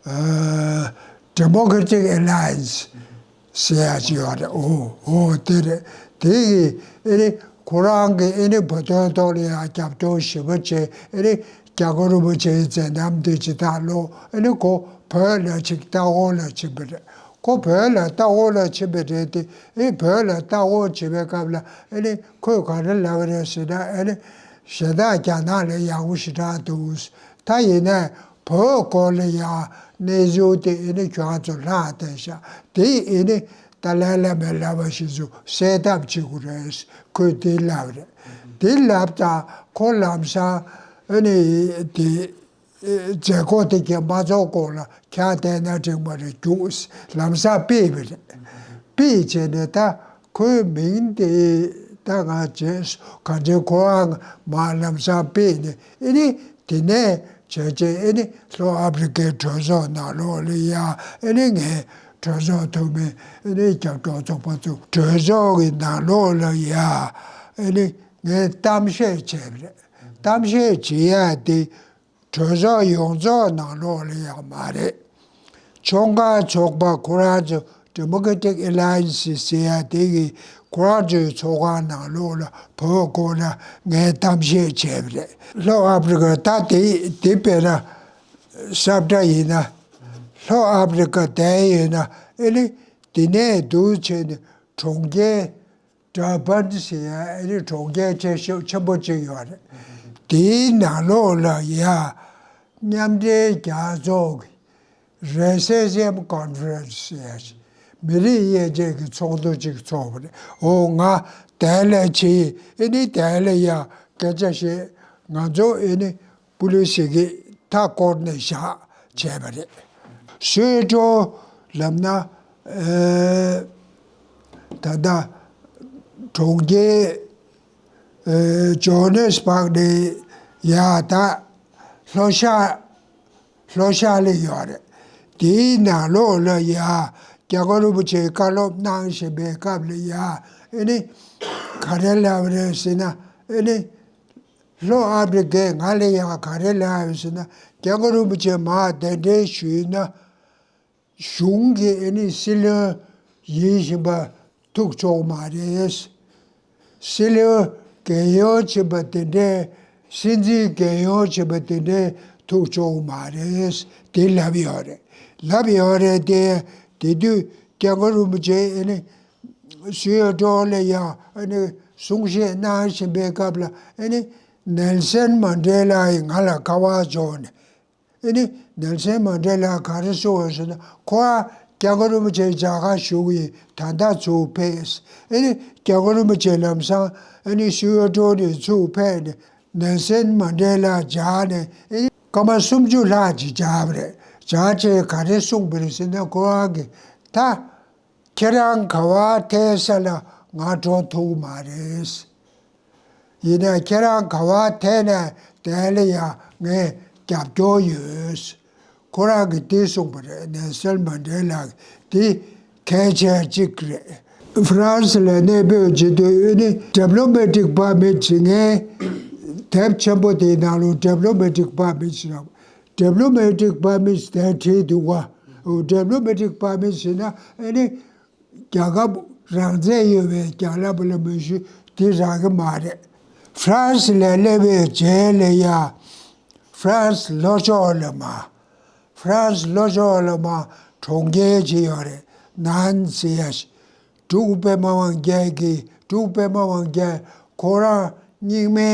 ཨ། Democratic Alliance ཟེར་ཡ་ཅིག་ཡོད་རེད། འོ་འོ་དེ་རེད། དེ་གིས་ཨེ་ནི་ཁོ་རང་གིས་ཨེ་ནི་བོད་དོན་ཐོག་ལ་ཡང་རྒྱབ་སྐྱོར་ཞེ་པོ་བྱས། ཨེ་ནི་སྐྱབས་མགོན་རིན་པོ་ཆེའི་མཛད་རྣམ་དེ་ཇི་ལྟར་ཀློག་ཨེ་ནི་ཁོ་བོད་ལ་ཅིག་ལྟ་སྐོར་ལ་ཕྱིན་པ་རེད། ཁོ་བོད་ལ་ལྟ་སྐོར་ལ་ཕྱིན་པ་རེད་དེ། ཨེ་བོད་ལ་ལྟ་སྐོར་བྱེད་པའི་སྐབས་ལ་ཨེ་ནི་ཁོས་ག་རེ་ལབ་པ་རེད་ཟེར་ན། ཨེ་ནི་གཞན་དག་རྒྱ་ནག་ལ་ཡག་པོ་ཞེ་དྲག་འདུག་ད་ཡིན་ནའི་བོད་སྐོར་ལ་ཡང་གནས་ཚུལ་དེ་ཨེ་ནི་ཁྱོད་ཚོ་ལྷག་བསྡད་ཤག་དེ་ཨེ་ནི་ཏཱ་ལའི་བླ་མས་ལབ་པ་བཞིན་དུ་སེལ་ཐབས་བྱེད་དགོས་རེད། ཁོས་དེ་ལབ་རེད། དེ་ལབ་ཙང་ཁོ་ལམ་སང་ ཨ་ནི་དེ་མཛད་སྒོ་དེ་གས་མ་རྫོགས་གོང་ལ་ཁྱེད་བལྟས་ན་འགྲིག་མ་རེད། རྒྱུགས་ལམ་སང་ཕུད་པ་རེད། ཕུད་བྱས་ནས་ད་ཁོའི་མིང་དེ་ད་ང་བརྗེད་སོང་། གང་ཅི་ཁོ་རང་མར་ལམ་སང་ཕུད་ནས་ཨ་ནི་དེ་ནས་བྱས་བྱས་ཨ་ནི་ལྷོ་ཨ་ཕི་རི་ཀའི་གྲོས་ཚོགས་ནང་ལོགས་ལ་ཡ་ཨ་ནི་ངས་གྲོས་ཚོགས་འཐུས་མི་ཨ་ནི་རྒྱབ་སྐྱོར་ཚོགས་པ་ཚོ་གྲོས་ཚོགས་ཀྱི་ནང་ལོགས་ལ་ཡ་ཨ་ནི་ངས་གཏམ་བཤད་བྱས་པ་རེད། གཏམ་བཤད་བྱེད་ཡ་དེ་གྲོས་ཚོགས་ཡོངས་རྫོགས་ནང་ལོགས་ལ་ཡང་མ་རེད། ཕྱོགས་འགལ་ཚོགས་པ་ཁོ་རང་ཚོ་Democratic Alliance ཟེར་ཡ་དེ་གི་ཁོ་རང་ཚོའི་ཚོགས་ཁང་ནང་ལོགས་ལ་བོད་སྐོར་ལ་ངས་གཏམ་བཤད་བྱས་པ་རེད། ལྷོ་ཨ་ཕི་རི་ཀ་ད་དེ་དེ་དཔེར་ན་ས་བཀྲ་ཡིན་ན་ལྷོ་ཨ་ཕི་རི་ཀ་དེ་ཡིན་ན་ཨེ་ནི་དེ་ནས་འདུག་བྱས་ནས་གྲོང་ཁྱེར། ཌར་བན་ཟེར་ཡ་ཨ་ནི་གྲོང་ཁྱེར་ཆེ་ཤོས་ཆེན་པོ་གཅིག་ཡོད་རེད། དེའི་ནང་ལོགས་ལ་ཡ་མཉམ་འབྲེལ་རྒྱལ་ཚོགས་ཀྱི་Racism Conference ཟེར་ཡ་མི་རིགས་དབྱེ་འབྱེད་ཀྱི་ཚོགས་འདུ་གཅིག་ཚོགས་པ་རེད། འོ་ང་དེ་ལ་ཕྱིན་ཨ་ནི་དེ་ལ་ཡ་སྐད་ཆ་བཤད། ང་ཚོ་ཨ་ནི་པུ་ལི་སི་གིས་མཐའ་བསྐོར་ནས་བཞག་བྱས་པ་རེད། སུའེ་ཀྲོའུ་ལབ་ན་ཨེ་ད་ལྟ་གྲོང་ཁྱེར་ཨེ་ཇོ་ཧན་སི་བྷག་ནས་ཡར་ད་ལྷོ་ཤར་ལྷོ་ཤར་ལ་ཡོད་རེད། དེའི་ནང་ལོགས་ལ་ཡ་སྐྱབས་མགོན་རིན་པོ་ཆེའི་བཀའ་སློབ་གནང་བཞིན་པའི་སྐབས་ལ་ཡ་ཨེ་ནི་ག་རེ་ལབ་རེད་ཟེར་ན་ཨེ་ནི། ལྷོ་ཨ་ཕི་རི་ཀས་ང་ལ་ཡང་ག་རེ་ལབ་ཡོད་ཟེར་ན། སྐྱབས་མགོན་རིན་པོ་ཆེ་མར་གདན་འདྲེན་ཞུས་ན་གཞུང་གི་ཨ་ནི་སྲིད་བློན་ཡིན་བཞིན་པ་ཐུག་ཆོག་མ་རེད། སྲིད་བློན་རྒས་ཡོལ་ཕྱིན་པ་དེ་འདྲའི་སྲིད་འཛིན་རྒས་ཡོལ་ཕྱིན་པ་དེ་འདྲའི་ཐུག་ཆོག་མ་རེད། དེ་ལབ་ཡོད་རེད། ལབ་ཡོད་རེད་དེ། དེ་དུས་སྐྱབས་མགོན་རིན་པོ་ཆེ་ཨ་ནི། སུའེ་ཀྲོའུ་ལ་ཡང་ཨ་ནི་གསུང་བཤད་གནང་བཞིན་པའི་སྐབས་ལ་ཨ་ནི་ནེལ་སན་མན་ཌེ་ལ་ཡིས་ང་ལ་ཁ་པར་འབྱོར་ནས་ཨ་ནི་ནེལ་སན་མན་ཌེ་ལ་ག་རེ་གསུངས་ཡོད་ཟེར་ན། ཁོ་ཨ་སྐྱབས་མགོན་རིན་པོ་ཆེ་མཇལ་ཁ་ཞུ་གི་ཡིན། ད་ལྟ་ཚུར་ཕེབས། ཨ་ནི་སྐྱབས་མགོན་རིན་པོ་ཆེ་ལམ་སང་ཨ་ནི་སུའེ་ཀྲོའུ་ནས་ཚུར་ཕེབས་ནས་ནེལ་སན་མན་ཌེ་ལ་མཇལ་ནས་ཨ་ནི་སྐར་མ་སུམ་ཅུ་ལྷག་ཅིག་མཇལ་བ་རེད། མཇལ་རྗེས་ག་རེ་གསུངས་པ་རེད་ཟེར་ན། ཁོ་རང་གིས་ད། ཁྱེད་རང་ག་པར་ཐད་ས་ལ་ང་འགྲོ་ཐུབ་མ་རེད། ཡིན་ནའི་ཁྱེད་རང་ག་པར་ཐད་ན་དེ་ལ་ཡང་ངས་རྒྱབ་སྐྱོར་ཡོད། ཁོ་རང་གིས་དེ་གསུངས་པ་རེད། ནེལ་སན་མན་ཌེ་ལ་གིས་དེ་གལ་ཆེ་གཅིག་རེད། ཧྥ་རན་སི་ལ་གནས་སྤོས་བྱེད་དུས་ཨ་ནི་ཌི་པི་ལོ་མེ་ཊིག་པར་མིཊ་ཟེར་མཁན་དེབ་ཆེན་པོ་དེའི་ནང་ལ་ཌི་པི་ལོ་མེ་ཊིག་པར་མིཊ་ཟེར་བ། ཌི་པི་ལོ་མེ་ཊིག་པར་མིཊ་དེ་བྲིས་འདུག་བ། ཌི་པི་ལོ་མེ་ཊིག་པར་མིཊ་ཟེར་ན་ཨ་ནི་རྒྱལ་ཁབ་རང་བཙན་ཡོད་པའི་རྒྱལ་ཁབ་ལ་མི་ཞུ། དེ་རག་གི་མ་རེད། ཧྥ་རན་སི་ལ་སླེབས་པའི་རྗེས་ལ་ཡ་ཧྥ་རན་སི་ལྷོ་ཕྱོགས་ལ་མར་ཧྥ་རན་སི་ལྷོ་ཕྱོགས་ལ་མར་གྲོང་ཁྱེར་ཅིག་ཡོད་རེད། ནཱན་ཟེར་ཡ་ཞིག་འབྲུག་པད་མ་དབང་རྒྱལ་གྱི་འབྲུག་པད་མ་དབང་རྒྱལ་ཁོ་རང་རྙིང་མའི་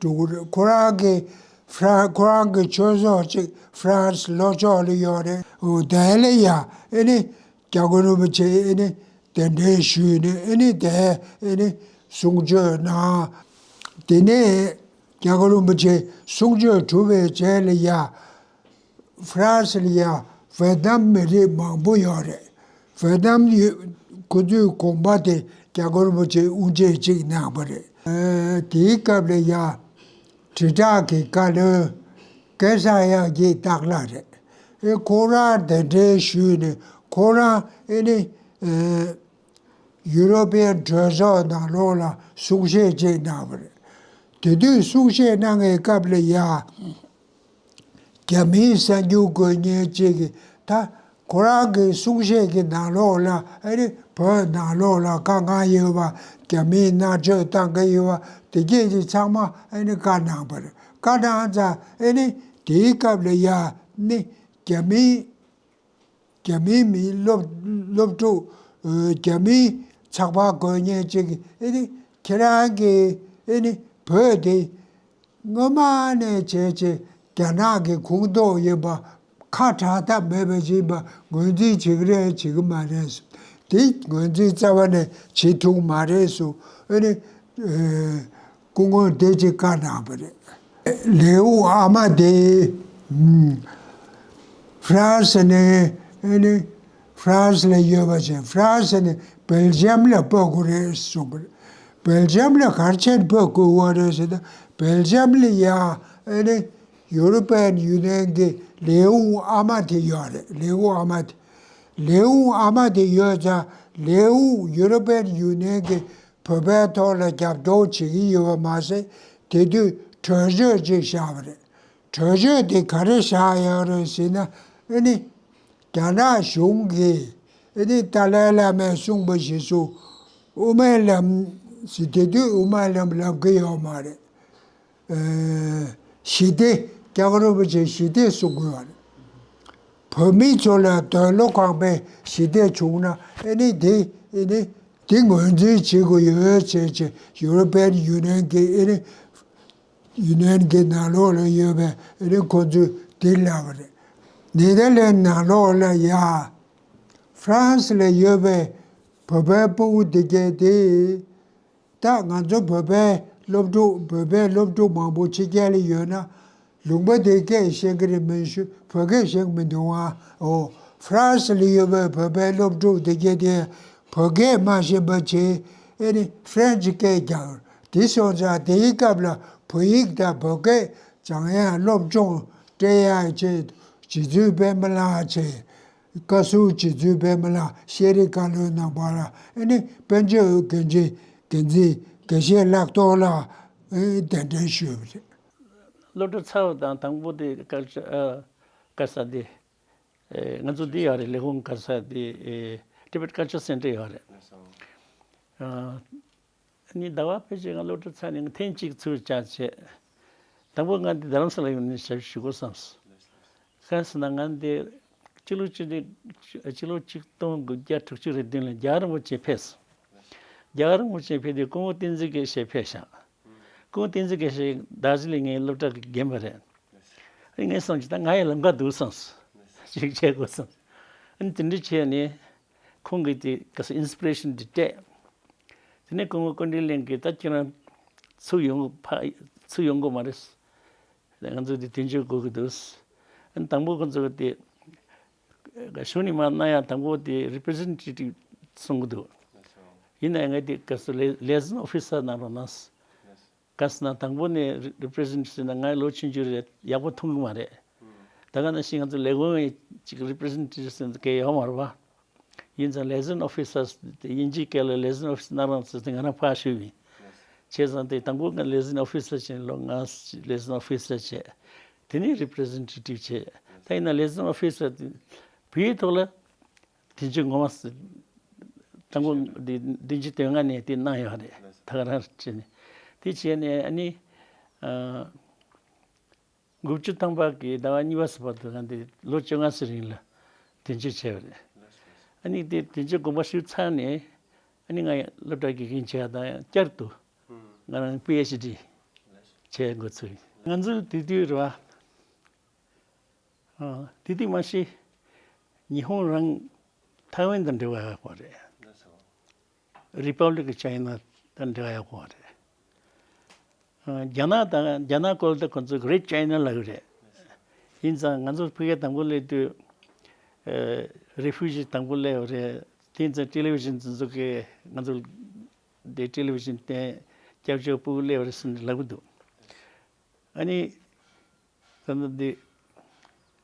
འབྲུག་རེད། ཁོ་རང་གི་ཧྥ་རན་ཁོ་རང་གི་ཆོས་ཚོགས་ཅིག་ཧྥ་རན་སི་ལྷོ་ཕྱོགས་ལ་ཡོད་རེད། འོ་དེ་ལ་ཡ་ཨ་ནི་སྐྱབས་མགོན་རིན་པོ་ཆེ་ཨ་ནི་གདན་འདྲེན་ཞུས་ནས་ཨ་ནི་དེ་ཨ་ནི་གསུང་ཆོས་གནང་། དེ་ནས་སྐྱབས་མགོན་རིན་པོ་ཆེ་གསུང་ཆོས་གྲུབ་པའི་རྗེས་ལ་ཡ། ཧྥ་རན་སི་ལ་ཡང་ཝེ་ཏི་ནམ་མི་རིགས་མང་པོ་ཡོད་རེད། ཝེ་ཏི་ནམ་ཡོད། ཁོ་ཚོའི་དགོངས་པ་དེ་སྐྱབས་མགོན་རིན་པོ་ཆེས་དབུ་འབྱེད་ཅིག་གནང་བ་རེད། ཨ་དེའི་སྐབས་ལ་ཡང་དྲིལ་བསྒྲགས་ཀྱི་བཀའ་བློན་སྐལ་བཟང་དབྱངས་སྐྱིད་སྟག་ལྷ་རེད། ཨེ་ཁོ་རང་གདན་འདྲེན་ཞུས་ནས་ཁོ་རང་ཨེ་ནི་ཨ་ཡུ་རོ་པི་ཡན་གྲོས་ཚོགས་ནང་ལོགས་ལ་གསུང་བཤད་ཅིག་གནང་བ་རེད། དེ་དུས་གསུང་བཤད་གནང་བའི་སྐབས་ལ་ཡང་། རྒྱ་མིའི་གསར་འགྱུར་འགོད་མཁན་གཅིག་གིས་ད་ཁོ་རང་གི་གསུང་བཤད་ཀྱི་ནང་ལོགས་ལ་ཨ་ནི་བོད་ནང་ལོགས་ལ་དཀའ་ངལ་ཡོད་པ། རྒྱ་མིས་མནར་གཅོད་བཏང་གི་ཡོད་པ་དེ་སྐད་ཀྱི་ཚང་མ་ཨ་ནི་བཀའ་གནང་བ་རེད། བཀའ་གནང་ཙང་ཨ་ནི་དེའི་སྐབས་ལ་ཡ་ནི་རྒྱ་མིའི་རྒྱ་མིའི་མི་སློབ་སློབ་ཕྲུག་ཨ་རྒྱ་མིའི་ཚགས་པར་འགོད་མཁན་གཅིག་གིས་ཨ་ནི་ཁྱེད་རང་གི་ཨ་ནི་བོད་དེ། སྔོན་མ་ནས་བྱས་བྱས་རྒྱ་ནག་གི་ཁོངས་གཏོགས་ཡིན་པ་ཁ་གྲག་ཐབས་མེད་པ་ཞིག་ཡིན་པ་ངོས་འཛིན་བྱེད་ཀྱི་རེད་བྱེད་ཀྱི་མ་རེད་ཟེར། དེ་ངོས་འཛིན་རྩ་བ་ནས་བྱེད་ཐུབ་མ་རེད་ཟེར། ཨ་ནི་ཨེ་སྐུ་ངོ་དེ་ཅིག་བཀའ་གནང་བ་རེད། ལེའུ་ཨ་མ་དེ་ཧྥ་རན་སི་ནས་ཨ་ནི་ཧྥ་རན་སི་ལ་ཡོད་པ་བྱས། ཧྥ་རན་སི་ནས་སྦེལ་ཇམ་ལ་ཕེབས་དགོས་རེད་གསུངས་པ་རེད། སྦེལ་ཇམ་ལ་ག་རེ་བྱས་ཕེབས་དགོས་པ་རེད་ཟེར་ན། སྦེལ་ཇམ་ལ་ཡ་ཨ་ནི་ཡུ་རོ་པན་ཡུ་ནི་ཡན་གྱི་ལེའུ་ཨ་མ་དེ་ཡོད་རེད། ལེའུ་ཨ་མ་དེ། ལེའུ་ཨ་མ་དེ་ཡོད་ཙང་ལེའུ་ཡུ་རོ་པན་ཡུ་ནི་ཡན་གྱི་བོད་པའི་ཐོག་ལ་རྒྱབ་སྐྱོར་བྱེད་ཀྱི་ཡོད་པ་མ་ཟད། དེ་དུས་གྲོས་ཆོད་ཅིག་བཞག་པ་རེད། གྲོས་ཆོད་དེ་ག་རེ་བཞག་ཡོད་རེད་ཟེར་ན། ཨ་ནི་རྒྱ་ནག་གཞུང་གིས་ཨ་ནི་ཏཱ་ལའི་བླ་མས་གསུངས་པ་བཞིན་དུ་དབུ་མའི་ལམ་ཟེར། དེ་དུས་དབུ་མའི་ལམ་ལབ་ཀྱི་ཡོད་མ་རེད། ཨ། ཞི་བདེ། སྐྱབས་མགོན་རིན་པོ་ཆེ་ཞི་བདེ་གསུང་གི་ཡོད་རེད། བོད་མི་ཚོ་ལ་དོན་བློ་ཁེངས་པའི་ཞི་བདེ་བྱུང་ན། ཨ་ནི་དེ་ཨ་ནི་དེ་ངོས་འཛིན་བྱེད་དགོས་ཡོད་ཅེས་ཀྱི་ཡུ་རོ་པན་ཡུ་ནི་ཡན་གྱི་ཨ་ནི་ཡུ་ནི་ཡན་གྱི་ནང་ལོགས་ལ་ཡོད་པའི་ཨ་ནི་ཁོང་ཚོས་དེ་ལབ་པ་རེད། ནེ་དར་ལེན་ནང་ལོགས་ལ་ཡ་ཧྥ་རན་སི་ལ་ཡོད་པའི་བོད་པའི་སྤུ་གུ་དེ་གས་དེ། ད་ང་ཚོ་བོད་པའི་སློབ་ཕྲུག་བོད་པའི་སློབ་ཕྲུག་མང་པོ་ཕྱི་རྒྱལ་ལ་ཡོད་ན། ལུང་པ་དེའི་སྐད་ཤེས་ཀྱི་རེད་མིན་ཞུ། བོད་སྐད་ཤེས་ཀྱི་མི་འདུག་ཨ། འོ། ཧྥ་རན་སི་ལ་ཡོད་པའི་བོད་པའི་སློབ་ཕྲུག་དེ་གས་དེ་བོད་སྐད་མ་ཤེས་པ་བྱས། ཨེ་ནི་ཧྥ་རན་སི་སྐད་རྒྱག་དེ་སོང་ཙང་དེའི་སྐབས་ལ་བོད་ཡིག་དང་བོད་སྐད་སྦྱང་ཡ། སློབ་སྦྱོང་སྤྲད་ཡ་བྱས། རྗེ་བཙུན་པད་མ་ལགས་བྱས། བཀའ་ཟུར་རྗེ་བཙུན་པད་མ་ལགས། ཤེས་རིག་བཀའ་བློན་རྣམ་པ་ལ། ཨ་ནི་དཔལ་འབྱོར་འགན་འཛིན་འགན་འཛིན་དགེ་བཤེས་ལྷག་རྡོར་ལགས་གདན་འདྲེན་ཞུས་པ་རེད། སློབ་གྲྭ་ཚར་བ་དང་དང་པོ་དེ་ཀལ་ཅར་ཨ། ག་ས་དེ། ཨེ། ང་ཚོ་འདི་ཡོད་རེད། ལས་ཁུངས་ག་ས་དེ། ཨེ། Tibet Culture Center ཡོད་རེད། ཨ། ནི་ཟླ་བ་ཕལ་ཆེར་ང་སློབ་གྲྭ་ཚར་ནས་ཐེངས་གཅིག་ཚུར་བཅར་བྱས། དང་པོ་ང་འདི་རྡ་རམ་ས་ལ་ཡོང་ནས་ཞབས་ཞུ་དགོས་བསམས། གང་ཟེར་ན་ང་འདི་སྤྱི་ལོ་གཅིག་སྟོང་དགུ་བརྒྱ་དྲུག་ཅུ་རེ་བདུན་ལ་རྒྱལ་བ་རིན་པོ་ཆེ་ཕེབས་སོང་། རྒྱལ་བ་རིན་པོ་ཆེ་ཕེབས་དུས་སྐུ་ངོ་བསྟན་འཛིན་དགེ་བཤེས་ཕེབས་ཤག་སྐུ་ངོ་བསྟན་འཛིན་དགེ་བཤེས་དར་ཇི་ལིང་ངའི་སློབ་གྲྭ་གི་རྒན་པ་རེད། ཨ་ནི་ངས་བསམ་གྱི་ད་ང་ཡི་ལམ་ཁ་འདུག་བསམས། ཅིག་བྱེད་དགོས་བསམས། ཨ་ནི་དེ་འདྲ་བྱས་ནས་ཁོང་གིས་དེ་ག་ས་ཨིན་སི་པི་རེ་ཤན་དེ་སྤྲད། དེ་ནས་སྐུ་ངོ་ཀུན་དགའ་གླིང་གིས་ད་ཁྱེད་རང་ཚུར་ཡོང་གི་ཕ་ཚུར་ཡོང་གི་མ་རེད། ང་ཚོ་དེ་དོན་གཅོད་དགོས་ཀྱི་འདུག་ཨ་ནི་དང་པོ་ཁོང་ཚོ་དེ་གཞུང་ནས་མར་གནང་ཡ་དང་པོ་དེ་རི་པི་རི་ཛེན་ཊེ་ཊིབ་གསུང་གི་འདུག་ཡིན་ནའང་ངས་དེ་ག་ས་ལེ་ལེ་ཟོན་ཨོ་ཕི་སར་གནང་རོགས་གནང་། ག་ཟེར་ན་དང་པོ་ནས་རི་པི་རི་ཛེན་ཊེ་ཊིབ་ཟེར་ན་ང་ལོ་ཆུང་ཆུང་རེད། ཡག་པོ་མཐོང་གི་མ་རེད། ད་ག་ནང་བཞིན་ང་ཚོ་ལས་ཁུངས་ཀྱི་ཅིག་རི་པི་རི་ཛེན་ཊེ་ཊིབ་ཟེར་ན་གལ་ཡོད་མ་རེད་པ། ཡིན་ཙང་ལེ་ཟོན་ཨོ་ཕི་སར་དེ་དབྱིན་ཇིའི་སྐད་ལ་ལེ་ཟོན་ཨོ་ཕི་སར་གནང་རོགས་ཟེར་ཏེ་ང་རང་ཕར་ཞུས་པ་ཡིན། བྱས་ཙང་དེ་དང་པོ་ང་ལེ་ཟོན་ཨོ་ཕི་སར་བྱས་ནས་ལོ་ལྔ་ལེ་ཟོན་ཨོ་ཕི་སར་བྱས། དེ་ནས་རི་པི་རི་ཛེན་ཊེ་ཊིབ་བྱས། ད་ཡིན་ན་ལེ་ཟོན་ཨོ་ཕི་སར་དེ་བོད་ཡིག་ཐོག་ལ། བདུན་ཅུ་ངོ་མ་ཟེར། དང་པོ་འདི་བདུན་ཅུ་དོན་ལྔ་ནས་དེ་གནང་ཡོད་རེད། ད་ག་རང་བྱས་ནས། དེ་བྱས་ནས་ཨ་ནི། ཨ། དགུ་བཅུ་ཐམ་པ་གི་ཟླ་བ་གཉིས་པ་ཟེར་བར་དུ་ང་འདི་ལོ་བཅོ་ལྔ་ཙམ་རིང་ལ་དོན་གཅོད་བྱས་པ་རེད། ཨ་ནི་དེ་དོན་གཅོད་དགོངས་པ་ཞུས་ཚར་ནས་ཨ་ནི་ང་སློབ་གྲྭ་དགེ་རྒན་བྱས་དང་བསྐྱར་དུ་ང་རང་པི་ཨེཆ་ཌི་བྱས་འགོ་ཚུགས་ཡིན། ང་ཚོ་དེ་དུས་རེད་བ། ཨ། དེ་དུས་མ་གཞི་ཉི་ཧོང་རང་ཐའེ་ཝན་དང་འབྲེལ་བ་ཡོད་པ་རེད། Republic of China དང་འབྲེལ་བ་ཡོད་པ་རེད། ཨ། རྒྱ་ནག་དང་རྒྱ་ནག་སྐོར་དུ་ཁོ་ཚོ་Great China ལབ་ཀྱི་རེད། ཡིན་ཙང་ང་ཚོ་ཕ་གིར་དང་པོ་སླེབས་དུས། ཨ། རི་ཕུ་ཇི་དང་པོ་སླེབས་པ་རེད། དེ་ཡིན་ཙང་ཊེ་ལི་ཝི་ཤན་དེ་ཚོ་གིས་ང་ཚོ་དེ་ཊེ་ལི་ཝི་ཤན་བསྟན། སྐྱབས་བཅོལ་སྤུ་གུ་སླེབས་པ་རེད་ཟེར་ནས་ལབ་ཀྱི་འདུག་ཨ་ནི། ད་ནི་འདི།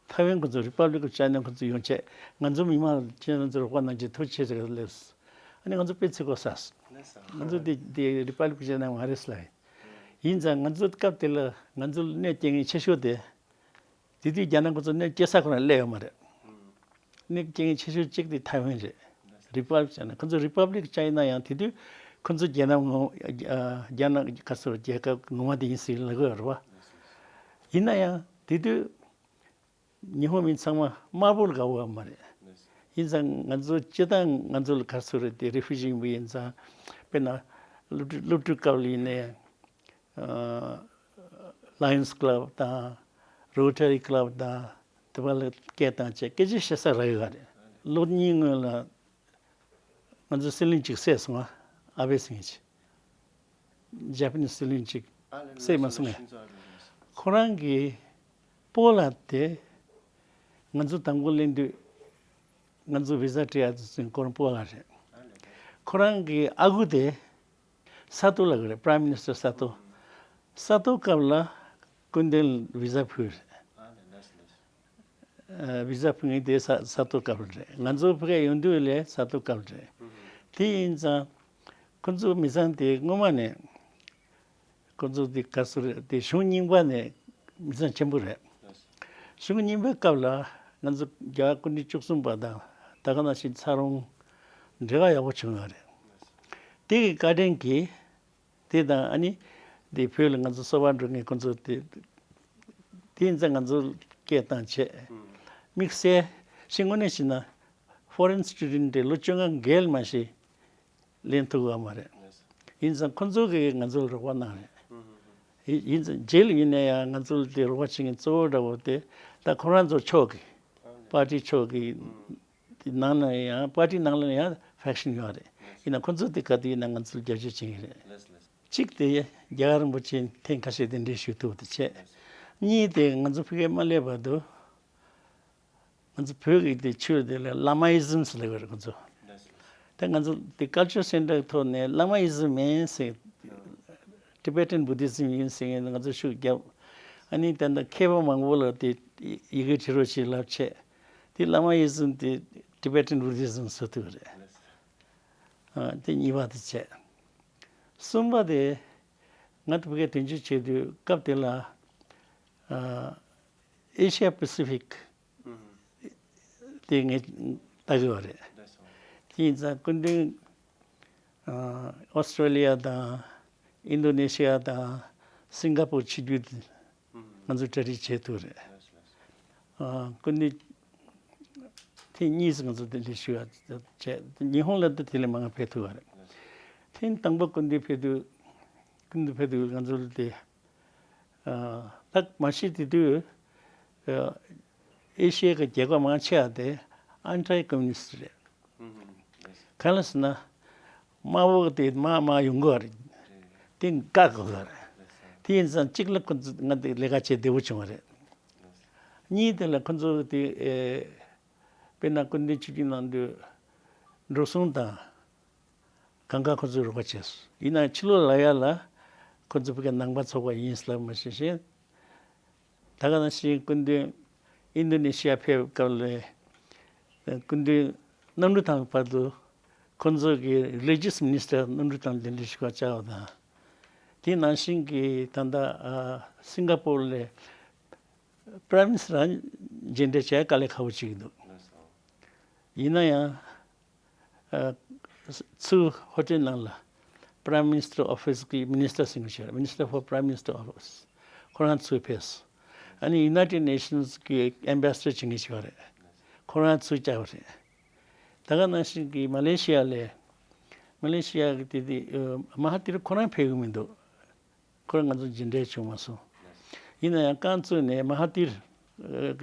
ཐའེ་ཝན་ཁོ་ཚོ་Republic of China ཁོ་ཚོ་ཡོང་བྱས་ང་ཚོ་མི་མང་ཁྱེད་རང་ཚོ་རོགས་པ་གནང་རྒྱུ་ཐུགས་རྗེ་ཆེ་ཟེར་སླེབས། ཨ་ནི་ང་ཚོ་དཔེ་ཚིག་གོ་ས། ང་ཚོ་འདི་འདི་Republic of China མ་རེད་ལབ། ཡིན་ཙང་ང་ཚོ་སྐབས་དེ་ལ་ང་ཚོ་གནོད་སྐྱེལ་མཁན་ཆེ་ཤོས་དེ། དེ་དུས་རྒྱ་ནག་ཁོ་ཚོ་གནོད་སྐྱེལ་ས་ཁོ་རང་སླེབས་ཡོད་མ་རེད། གནོད་སྐྱེལ་མཁན་ཆེ་ཤོས་གཅིག་དེ་ཐའེ་ཝན་རེད། Republic China ཁོ་ཚོ་Republic China ཡང་དེ་དུས་ཁོ་ཚོ་རྒྱལ་ནང་ངོ་། ཨ། རྒྱ་ནག་ག་ཚོད་རྒྱལ་ཁབ་ངོ་མ་དེ་ཡིན་ཟེར་ལབ་ཀྱི་ཡོད་རེད་བ། ཡིན་ན་ཡང་དེ་དུས་ཉི་ཧོང་མི་ཚང་མ་དམར་པོ་ལ་དགའ་བོ་ཡོད་མ་རེད། ཡིན་ཙང་ང་ཚོ་སྤྱིར་བཏང་ང་ཚོ་ལ་ག་ཚོད་རེད་དེ་རི་ཕུ་ཇི་ཡིན་པ་ཡིན་ཙང་། དཔེར་ན་སློབ་ཕྲུག་སློབ་ཕྲུག་སྐབས་ལ་ཡིན་ནའི། ཨ། Lions Club དང་། Rotary Club དང་། དེ་བ་ལ་སྐད་བཏང་བྱས་སྐད་ཆ་བཤད་ས་རག་ཡོད་རེད། ལོ་གཉིས་སྔོན་ལ་ང་ཚོ་སྲིད་བློན་གཅིག་བསད་སོང་ཨ། ཨ་བྷེ་སིང་ཧེ། ཇ་པ་ནིས་སྲིད་བློན་གཅིག་བསད་མ་སོང་ངས། ཁོ་རང་གི་སྤོ་ལགས་དེ་ང་ཚོ་དང་པོ་སླེབས་དུས་ང་ཚོ་བི་ཟ་སྤྲད་ཡག་དུས་ཚོད་ཁོ་རང་སྤོ་ལགས་རེད། ཁོ་རང་གི་ཨ་ཁུ་དེ་ས་ཏོ་ལགས་རེད། Prime Minister ས་ཏོ། ས་ཏོ་སྐབས་ལ་སྐུ་མདུན་བི་ཟ་ཕུལ་རེད། ཨ་བི་ཟ་ཕུལ་མཁན་དེ་ས་ས་ཏོ་སྐབས་རེད། ང་ཚོ་ཕ་གིར་ཡོང་དུས་ལས་ས་ཏོ་སྐབས་རེད། དེ་ཡིན་ཙང་ཁོ་ཚོ་མི་ཚང་དེ་སྔོན་མ་ནས་ཁོ་ཚོ་དེ་ག་ཚོད་རེད། དེ་གཞུང་རྙིང་པ་ནས་མི་ཚང་ཆེན་པོ་རེད། གཞུང་རྙིང་པའི་སྐབས་ལ་ང་ཚོ་རྒྱ་གར་སྐུ་ཕྲེང་བཅུ་གསུམ་པ་དང་ད་ག་ནང་བཞིན་ཚ་རོང་འབྲེལ་བ་ཡག་པོ་བྱུང་ཡོད་རེད། དེ་གི་བཀའ་དྲིན་གྱིས་དེ་དང་ཨ་ནི་དེ་བོད་ལ་ང་ཚོ་གསོ་བ་འགྲོ་མཁན་ཁོ་ཚོ་དེ་དེ་ཡིན་ཙང་ང་ཚོ་སྐད་བཏང་བྱས། དམིགས་བསལ་ཞིག་དངོས་གནས་བྱས་ན་Foreign Student་དེ་ལོ་བཅོ་ལྔ་བརྒལ་མ་ཞིག་ལེན་ཐུབ་ཡོད་མ་རེད། ཡིན་ཙང་ཁོ་ཚོ་གིས་ང་ཚོ་ལ་རོགས་པ་གནང་རེད། ཡིན་ཙང་རྗེས་ལ་ཡིན་ན་ཡང་ང་ཚོ་ལ་དེ་རོགས་པ་བྱེད་མཁན་གཙོ་བོ་འདྲ་བོ་དེ་ད་ཁོ་རང་ཚོ་ཕྱོགས་ཀྱི་པར་ཏི་ཕྱོགས་ཀྱི་དེ་ནང་ལ་ཡང་པར་ཏི་ནང་ལ་ཡང་faction་ཡོད་རེད། ཡིན་ན་ཁོ་ཚོ་དེ་ག་དུས་ཡིན་ན་ང་ཚོ་ལ་རྒྱབ་སྐྱོར་བྱེད་ཀྱི་རེད། གཅིག་དེ་རྒྱལ་བ་རིན་པོ་ཆེ་ཐེངས་ཁ་ཤས་གདན་འདྲེན་ཞུ་ཐུབ་པ་དེ་བྱས། གཉིས་དེ་ང་ཚོ་ཕ་གིར་མ་སླེབས་བར་དུ། ང་ཚོ་བོད་ཀྱི་དེ་ཆོས་དེ་ལ་Lamaism་ཟེར་ལབ་ཡོད་རེད་ཁོ་ཚོ། དེ་ང་ཚོ་དེ་Culture Centre་ཐོག་ནས་Lamaism་ཡིན་ཟེར། Tibetan Buddhism་ཡིན་ཟེར་ང་ཚོ་ཤུགས་བརྒྱབ། ཨ་ནི་ད་ལྟ་མཁས་པ་མང་པོ་ལ་དེ་ཡི་གེ་བྲི་རོགས་བྱེད་ལབ་བྱས། དེ་Lamaism་དེ་Tibetan Buddhism་བཟོ་ཐུབ་རེད། ཨ་དེ་གཉིས་པ་དེ་བྱས། གསུམ་པ་དེ་ང་ཚོ་བོད་སྐད་དོན་གཅོད་བྱེད་དུས་སྐབས་དེ་ལ་ཨ་Asia Pacific་དེ་ངས་ལྟ་གི་ཡོད་རེད། དེ་ཡིན་ཙང་སྐུ་མདུན་ཨ་ཨོ་སི་ཀྲོ་ལི་ཡ་དང་ཨིན་དོ་ནེ་ཤི་ཡ་དང་སིང་ག་པུར་ཆིབས་བསྒྱུར་དེ་ང་ཚོ་གྲ་སྒྲིག་བྱེད་ཐུབ་རེད། ཨ་སྐུ་མདུན་ཐེངས་གཉིས་སུ་ང་ཚོ་དེ་འདྲ་ཞུ་བ་བྱས། ཉི་ཧོང་ལ་ད་དེ་ལས་མང་བ་ཕེབས་ཐུབ་པ་རེད། ཐེངས་དང་པོ་སྐུ་མདུན་ཕེབས་དུས་སྐུ་མདུན་ཕེབས་དུས་ང་ཚོ་ལ་དེ་ཨ་ད་མ་གཞི་དེ་དུས་ཨ་ཨེ་ཤི་ཡའི་གི་རྒྱལ་ཁབ་མང་ཆེ་བ་དེ་anti communist་རེད། གང་ལ་ཟེར་ན། དམར་པོ་དེ་དམག་དམག་ཡོང་གི་རེད། དེ་བཀག་དགོས་རེད། དེ་ཡིན་ཙང་གཅིག་ལ་ཁོ་ཚོ་ང་དེ་ལས་ཀ་བྱེད་བདེ་པོ་བྱུང་བ་རེད། གཉིས་དེ་ལ་ཁོ་ཚོ་དེ་ཨེ་དཔེར་ན་སྐུ་མདུན་ཆིབས་བསྒྱུར་གནང་དུས་འགྲོ་སོང་དང་གང་ག་ཁོ་ཚོས་རོགས་པ་བྱས་སོང་། ཡིན་ནའང་ཕྱི་ལོགས་ལ་ཡ་ལ་ཁོ་ཚོ་ཕ་གི་ནང་པ་ཚོགས་པ་ཡིན་ལབ་མ་ཤེས་ཤེས། ད་ག་ནང་བཞིན་སྐུ་མདུན་ཨིན་དོ་ནེ་ཤི་ཡ་ཕེབས་སྐབས་ལ་སྐུ་མདུན་གནམ་གྲུ་ཐང་བར་དུ་ཁོང་ཚོ་གི་religious minister་གནམ་གྲུ་ཐང་གདན་འདྲེན་ཞུ་བར་བཅར་བ་དང་། དེ་ནང་བཞིན་གྱི་ད་ལྟ་ཨ་སིང་ག་པོར་ལ་Prime Minister་རང་མཇལ་འཕྲད་བྱས་དཀའ་ལས་ཁག་པོ་བྱེད་ཀྱི་འདུག་ཡིན་ན་ཡང་། ཚུར་ཧོ་ཊེལ་ནང་ལ་Prime Minister Office་གི་Minister་ཟེར་མཁན་ཞིག་རེད། Minister for Prime Minister Office་ཁོ་རང་ཚུར་ཕེབས། ཨ་ནི་United Nations་གི་Ambassador་བྱེད་མཁན་ཞིག་རེད། ཁོ་རང་ཚུར་བཅར་བ་རེད། ད་ག་ནང་བཞིན་གྱི་མ་ལེ་ཤི་ཡ་ལས་མ་ལེ་ཤི་ཡ་གི་དེ་དེ་མ་ཧ་ཏིར་ཁོ་རང་ཕེབས་ཀྱི་མི་འདུག་ཁོ་རང་ང་ཚོ་མཇལ་འཕྲད་བྱུང་མ་སོང་། ཡིན་ན་ཡང་རྐང་བཙུགས་ནས་མ་ཧ་ཏིར་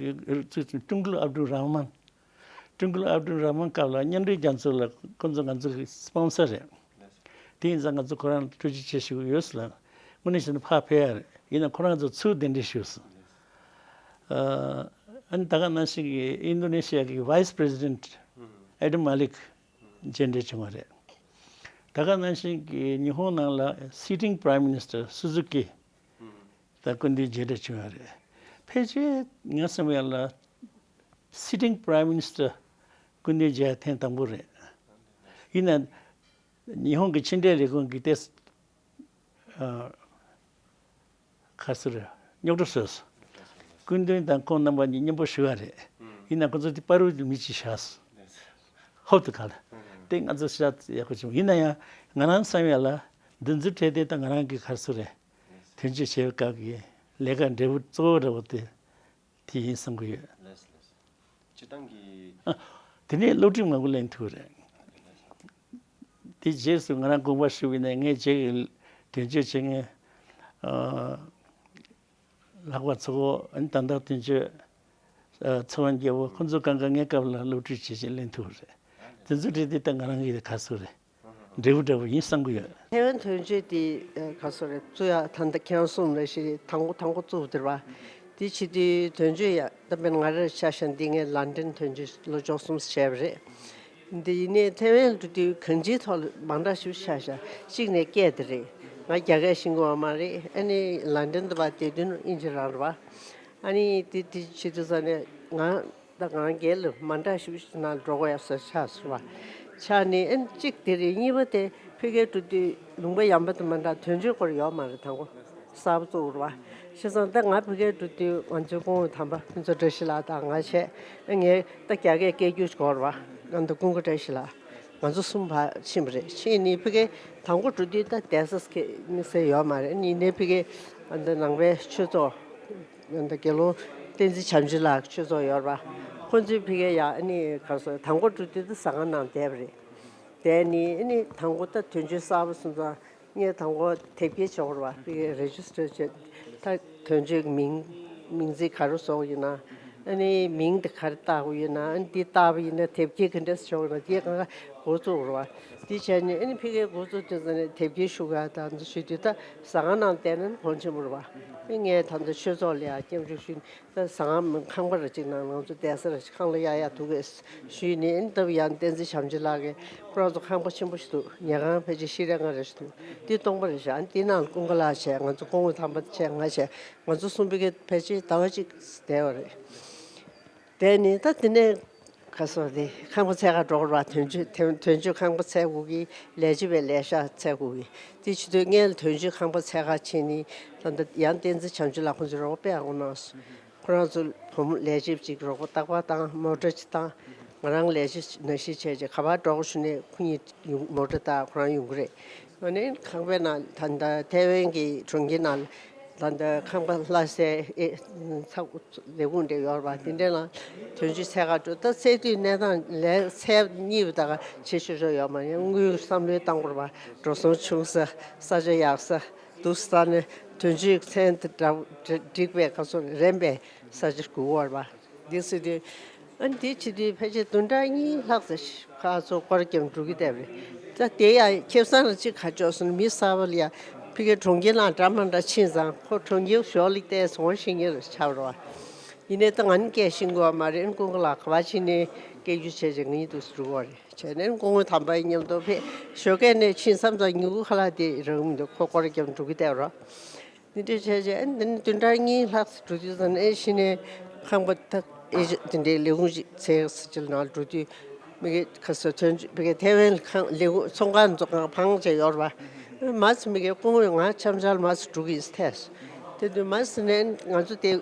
ཀྲུང་གུལ་ཨབ་དུལ་ར་མན། ཀྲུང་གུལ་ཨབ་དུལ་ར་མན་སྐབས་ལ་མཉམ་འབྲེལ་རྒྱལ་ཚོགས་ལ་ཁོ་ཚོ་ང་ཚོ་གི་སི་པོན་སར་རེད། དེ་ཡིན་ཙང་ང་ཚོ་ཁོ་རང་ལ་ཐུགས་རྗེ་ཆེ་ཞུ་གི་ཡོད་ཟེར་ལ། དངོས་གནས་བྱས་ན་ཕར་ཕེབས་ཡ་རེད། ཡིན་ན་ཁོ་རང་ཚོ་ཚུར་གདན་འདྲེན་ཞུས་སོང་། ཨ་ནི་ད་ག་ནང་བཞིན་གྱི་ཨིན་དོ་ནེ་ཤི་ཡ་གི་Vice President་ཨེ་ཏི་མ་ལིག་མཇལ་འཕྲད་བྱུང་བ་རེད། ད་ག་ནང་བཞིན་གྱི་ཉི་ཧོང་ནང་ལ་Sitting Prime Minister་སུ་ཛུ་ཀི་ད་སྐུ་མདུན་མཇལ་འཕྲད་བྱུང་བ་རེད། ཕལ་ཆེར་ངས་བསམ་ཡ་ལ་Sitting Prime Minister་སྐུ་མདུན་མཇལ་ཐེངས་དང་པོ་རེད། ཡིན་ན་ཉི་ཧོང་གི་ཕྱི་འབྲེལ་ལས་ཁུངས་ཀྱི་ཏེ་ཨ་ག་ཟེར་རེད། རྙོག་དྲ་བཟོས་སོང་། སྐུ་མདུན་དང་ཁོང་རྣམ་པ་གཉིས་མཉམ་པོ་བཞུགས་པ་རེད། ཡིན་ན་ཁོ་ཚོ་དེ་བར་དུ་མི་གཅིག་བཞག་སོང་། ཧོབ་ཏེ་ག་ལ། དེ་ང་ཚོ་ཤ་ཡག་པོ་བྱུང་། ཡིན་ན་ཡང་ང་རང་བསམ་ཡ་ལ་འདི་ཚོ་གྲས་དེ་ད་ང་རང་གི་ག་ཟེར་རེད། དོན་གཅོད་བྱེད་པའི་སྐབས་ཀྱི་ལས་ཀ་འབྲས་བུ་གཙོ་བོ་འདྲ་བོ་དེ་དེ་ཡིན་བསམ་གྱི་ཡོད། ལགས་སོ་ལགས་སོ། སྤྱིར་བཏང་གི་ཨ། དེ་ནས་སློབ་ཁྲིད་མང་པོ་ལེན་ཐུབ་རེད། དེ་རྗེས་སུ་ང་རང་དགོངས་པ་ཞུས་པ་ཡིན་ན་ངས་རྗེས་ཀྱི་དོན་གཅོད་བྱེད་མཁན་ཨ་ལྷག་པ་ཚོ་ཨ་ནི་ད་ལྟ་དོན་གཅོད་ཨ་ཚེ་དབང་རྒྱལ་པོ་ཁོང་ཚོ་གང་ག་ངའི་སྐབས་ལ་སློབ་ཁྲིད་བྱེད་བྱེད་ལེན་ཐུབ་རེད། དེ་ཚོ་བྲིས་དེ་ད་ང་རང་གི་ཁ་གསོ་རེད། འབྲས་བུ་འདྲ་བོ་ཡིན་བསམ་གྱི་ཡོད། ཐའེ་ཝན་དོན་གཅོད་དེ་ཨ་ག་སོ་རེད། བཙུགས་ཡ་ད་ལྟ་ཁྱེད་རང་གསུངས་ནང་བཞིན་དང་པོ་དང་པོ་བཙུགས་བསྡད་པ། དེ་བྱེད་དུས་དོན་གཅོད་ཡ་ད་དཔེར་ན་ང་རང་ཆ་བཞག་ན་འདི་ངས་ལན་ཀྲན་དོན་གཅོད་ལོ་བཅུ་གསུམ་བྱས་པ་རེད། འདི་ཡིན་ནའི་ཐའེ་ཝན་དུ་དུས་གང་ཅིའི་ཐོག་ལ་མང་དྲགས་ཞིག་ཆགས་ཤག་གཅིག་ནས་སྐད་དེ་རེད། ང་རྒྱ་སྐད་ཤེས་ཀྱི་ཡོད་མ་རེད། ཨ་ནི་ལན་ཀྲན་དུ་བ་དེ་དུས་ཨིན་ཇི་རང་རེད་བ། ཨ་ནི་དེ་དེ་བྱེད་དུས་ཙང་ནས་ང་ད་ང་སྒེར་ལ་མང་དྲགས་ཞིག་ནང་འགྲོ་དགོས་ཡ་ས་ཆགས་སོང་བ། ཆགས་ནས་ཨ་ནི་གཅིག་དེ་རེད། གཉིས་པ་དེ་ཕ་གིར་འགྲོ་དུས་ལུང་པ་ཡངས་པ་དེ་མ་འདྲ་དོན་གཅོད་སྐོར་ཡོད་མ་རེད། དང་པོ་གསར་པ་བཙུགས་རེད་བ། བྱས་ཙང་ད་ང་ཕ་གིར་འགྲོ་དུས་ང་ཚོའི་སྐུ་ངོ་དམ་པ་ཕུན་ཚོགས་བཀྲ་ཤིས་ལགས་དང་ང་བྱས། ཨ་ངས་ད་རྒྱ་སྐད་སྐད་སྒྱུར་དགོས་རེད་བ། ང་ད་ཀུན་དགའ་བཀྲ་ཤིས་ལགས། ང་ཚོ་གསུམ་ཕར་ཕྱིན་པ་རེད། ཕྱིན་ནས་ཕ་གིར་དང་པོ་འགྲོ་དུས་ད་བསྡད་ས་ཁེ་དམིགས་བསལ་ཡོད་མ་རེད། ཡིན་ནའི་ཕ་གིར་ཨ་ད་ནང་པའི་ཆོས་ཚོགས་ཨ་ད་དགེ་སློང་བསྟན་འཛིན་བྱམས་ཆེན་ལགས་ཆོས་ཚོགས་ཡོད་རེད་བ། ཁོང་ཚོས་ཕ་གིར་ཡ་ཨ་ནི་ག་སོ་དང་པོ་འགྲོ་དུས་ད་ཟ་ཁང་ནང་བསྡད་པ་རེད། བསྡད་ནས་ཨ་ནི་དང་པོ་ད་དོན་གཅོད་གསར་པ་སོང་ཙང་ངས་དང་པོ་དེབ་སྐྱེལ་བྱེད་དགོས་རེད་བ། ཕ་གིར་རེ་ཇི་སི་ཊར་བྱས། ད་དོན་གཅོད་ཀྱི་མིང་མིང་ཚིག་ག་རེ་བཟོ་དགོས་ཡིན་ན། ཨ་ནི་མིང་དེ་ག་རེ་བཏགས་དགོས་ཡིན་ན། ཨ་ནི་འདི་བཏགས་པ་ཡིན་ན་དེབ་སྐྱེལ་ག་འདྲས་བྱེད་དགོས་ཡིན་ན། དེ་གང་ག་འགོ་བཙུགས་རེད་བ། དེ་བྱས་ནས་ཨ་ནི་ཕ་གིར་འགོ་བཙུགས་དུས་ཙམ་ནས་དེབ་སྐྱེལ་ཞུ་ག་དང་དེ་ཞུ་དུས་ད་ཟ་ཁང་ནང་བསྡད་ན་གོང་ཆེན་པོ་རེད་བ། ཨ་ངས་ད་ལྟ་ཆོས་ཚོགས་ལ་ཡང་སྐྱབས་འཇུག་ཞུས། ད་ཟ་ཁང་ཁང་པ་ར་ཅིག་ནང་ང་ཚོ་བསྡད་ས་ར་ཅིག་ཁང་གླ་གཡར་ཡག་འདུག་གས་ཞུས་ནས། ཨ་ནི་ད་ཡང་བསྟན་འཛིན་བྱམས་ཆེན་ལགས་ཀྱིས་ཁོ་རང་ཚོ་ཁང་པ་ཆེན་པོ་ཞིག་འདུག་ཉལ་ཁང་ཕལ་ཆེར་བཞི་རེ་ལྔ་རེ་ཞིག་འདུག་འདི་སྟོང་པ་རེད་ཤག་ཨ་ནི་འདི་ནང་ལ་ཀུན་དགའ་ལགས་བྱས། ང་ཚོ་སྐུ་ངོ་དམ་པ་བྱས། ང་བྱས། ང་ཚོ་གསུམ་པོ་གི་ཕལ་ཆེར་ཟླ་བ་གཅིག་བསྡད་པ་རེད། བསྡད་ནས་ད་དེ་ནས་ག་སོ་དེ་ཁང་པ་འཚོལ་ག་འགྲོ་དགོས་རེད་བ། དོན་གཅོད་དོན་དོན་གཅོད་ཁང་པ་འཚོལ་དགོས་ཀྱི། ལས་བྱེད་པའི་ལས་ཤག་འཚོལ་དགོས་ཀྱི། དེ་བྱེད་དུས་ངས་དོན་གཅོད་ཁང་པ་འཚོལ་ག་ཕྱིན་ནས་ད་ལྟ་ཡང་བསྟན་འཛིན་བྱམས་ཆེན་ལགས་ཁོང་ཚོས་རོགས་པ་སྤྲད་ཡག་གནང་སོང་། ཁོ་རང་ཚོ་བུ་མོ་ལས་བྱེད་ཅིག་རོགས་པ་རྟག་པར་བཏང་། མོ་ཊ་ཅིག་བཏང་། ང་རང་ལས་བྱེད་ནང་བཞིན་བྱས་བྱས་ག་པར་འགྲོ་དགོས་ཞུས་ནས་ཁོ་གཉིས་ཡོང་། མོ་ཊ་བཏང་ཁོ་རང་ཡོང་གི་རེད། ཨ་ནི་ཁང་པའི་ནང་ད་ལྟ་ཐའེ་ཝན་གྱི་གྲོང་ཁྱེར་ནང་ད་ལྟ་ཁང་པ་ལྷ་སའི་ཨེ་ཚ་ལས་ཁུངས་འདྲ་ཡོད་རེད་པ། དེ་འདྲའི་ནང་དོན་གཅོད་འཚོལ་ག་འགྲོ། ད་འཚོལ་དུས་གནས་སྟངས་ལས་འཚོལ་གཉིས་པ་ད་ག་བྱེད་ཆོག་ཆོག་ཡོད་མ་རེད། དངུལ་བསམ་བློའི་བཏང་དགོས་རེད་པ། འགྲོ་སོང་ཆུང་ས། ས་ཆ་ཡག་ས། འདུག་ས་ནས་དོན་གཅོད་མཚན་དེ་འདྲ་འགྲིག་པའི་ག་སོ་རན་པའི་ས་ཆ་དགོས་པ་རེད་པ། འདི་ཟེར་དུས། ཨ་ནི་འདི་བྱེད་དུས་ཕལ་ཆེར་བདུན་ཕྲག་གཉིས་ལྷག་ཙམ་ཁ་ཚོ་སྐོར་རྒྱབ་འགྲོ་གི་བསྡད་པ་རེད། ད་དེ་ཡང་ཁེ་བཟང་ལ་གཅིག་ག་ཅོག་སོང་། མི་གསར་པ་ལ་ཡ་ཕ་གིའི་གྲོང་ཁྱེར་ནང་འདྲ་མ་འདྲ་ཕྱིན་ཙང་ཁོ་གྲོང་ཁྱེར་ཞོར་ལ་བལྟས་སོང་ཤེས་ངེས་རེད་ཆགས་རོགས། ཡིན་ནའི་ད་ང་ནི་སྐད་ཤེས་ཀྱི་ཡོད་མ་རེད། ཀུན་དགའ་ལགས་ག་པར་ཕྱིན་ནའི་སྐད་སྒྱུར་བྱས་བྱས་ང་གཉིས་འདུག་སེ་འགྲོ་གི་རེད། བྱས་ནས་སྐུ་ངོ་དམ་པ་མཉམ་དུ་ཕེབས། ཞོགས་ཀས་ནས་ཕྱིན་མཚམས་ཙང་ཉིན་གུང་ཁ་ལག་དེ་རག་མི་འདུག་ཁོ་སྐོར་རྒྱབ་འགྲོ་གི་བསྡད་རོགས། འདི་འདྲ་བྱས་བྱས་ཨ་ནི་འདི་ནི་བདུན་ཕྲག་གཉིས་ལྷག་ཙམ་འགྲོ་དུས་ཙམ་ནས་ཨེ་གཞི་ནས་ཁང་པ་ད་ཨེ་གཞི་འདི་འདྲའི་ལས་ཁུངས་ཅིག་འཚོལ་ས་ཅིག་ནང་འགྲོ་དུས་མི་གི་ཁ་སོ་ཐོན་མི་གི་ཐའེ་ཝན་ཁང་ལས་ཁུངས་ཚོང་ཁང་ཚོ་ཁང་ཕང་བྱས་ཡོད་རེད་པ། མ་ཚད་མི་གི་སྐུ་ངོ་ང་འཆམ་འཆམ་མ་ཚད་འགྲོ་གི་ཡིན་ཟེར་ཐལ། དེ་དུས་མ་ཚད་ནས་ང་ཚོ་དེ་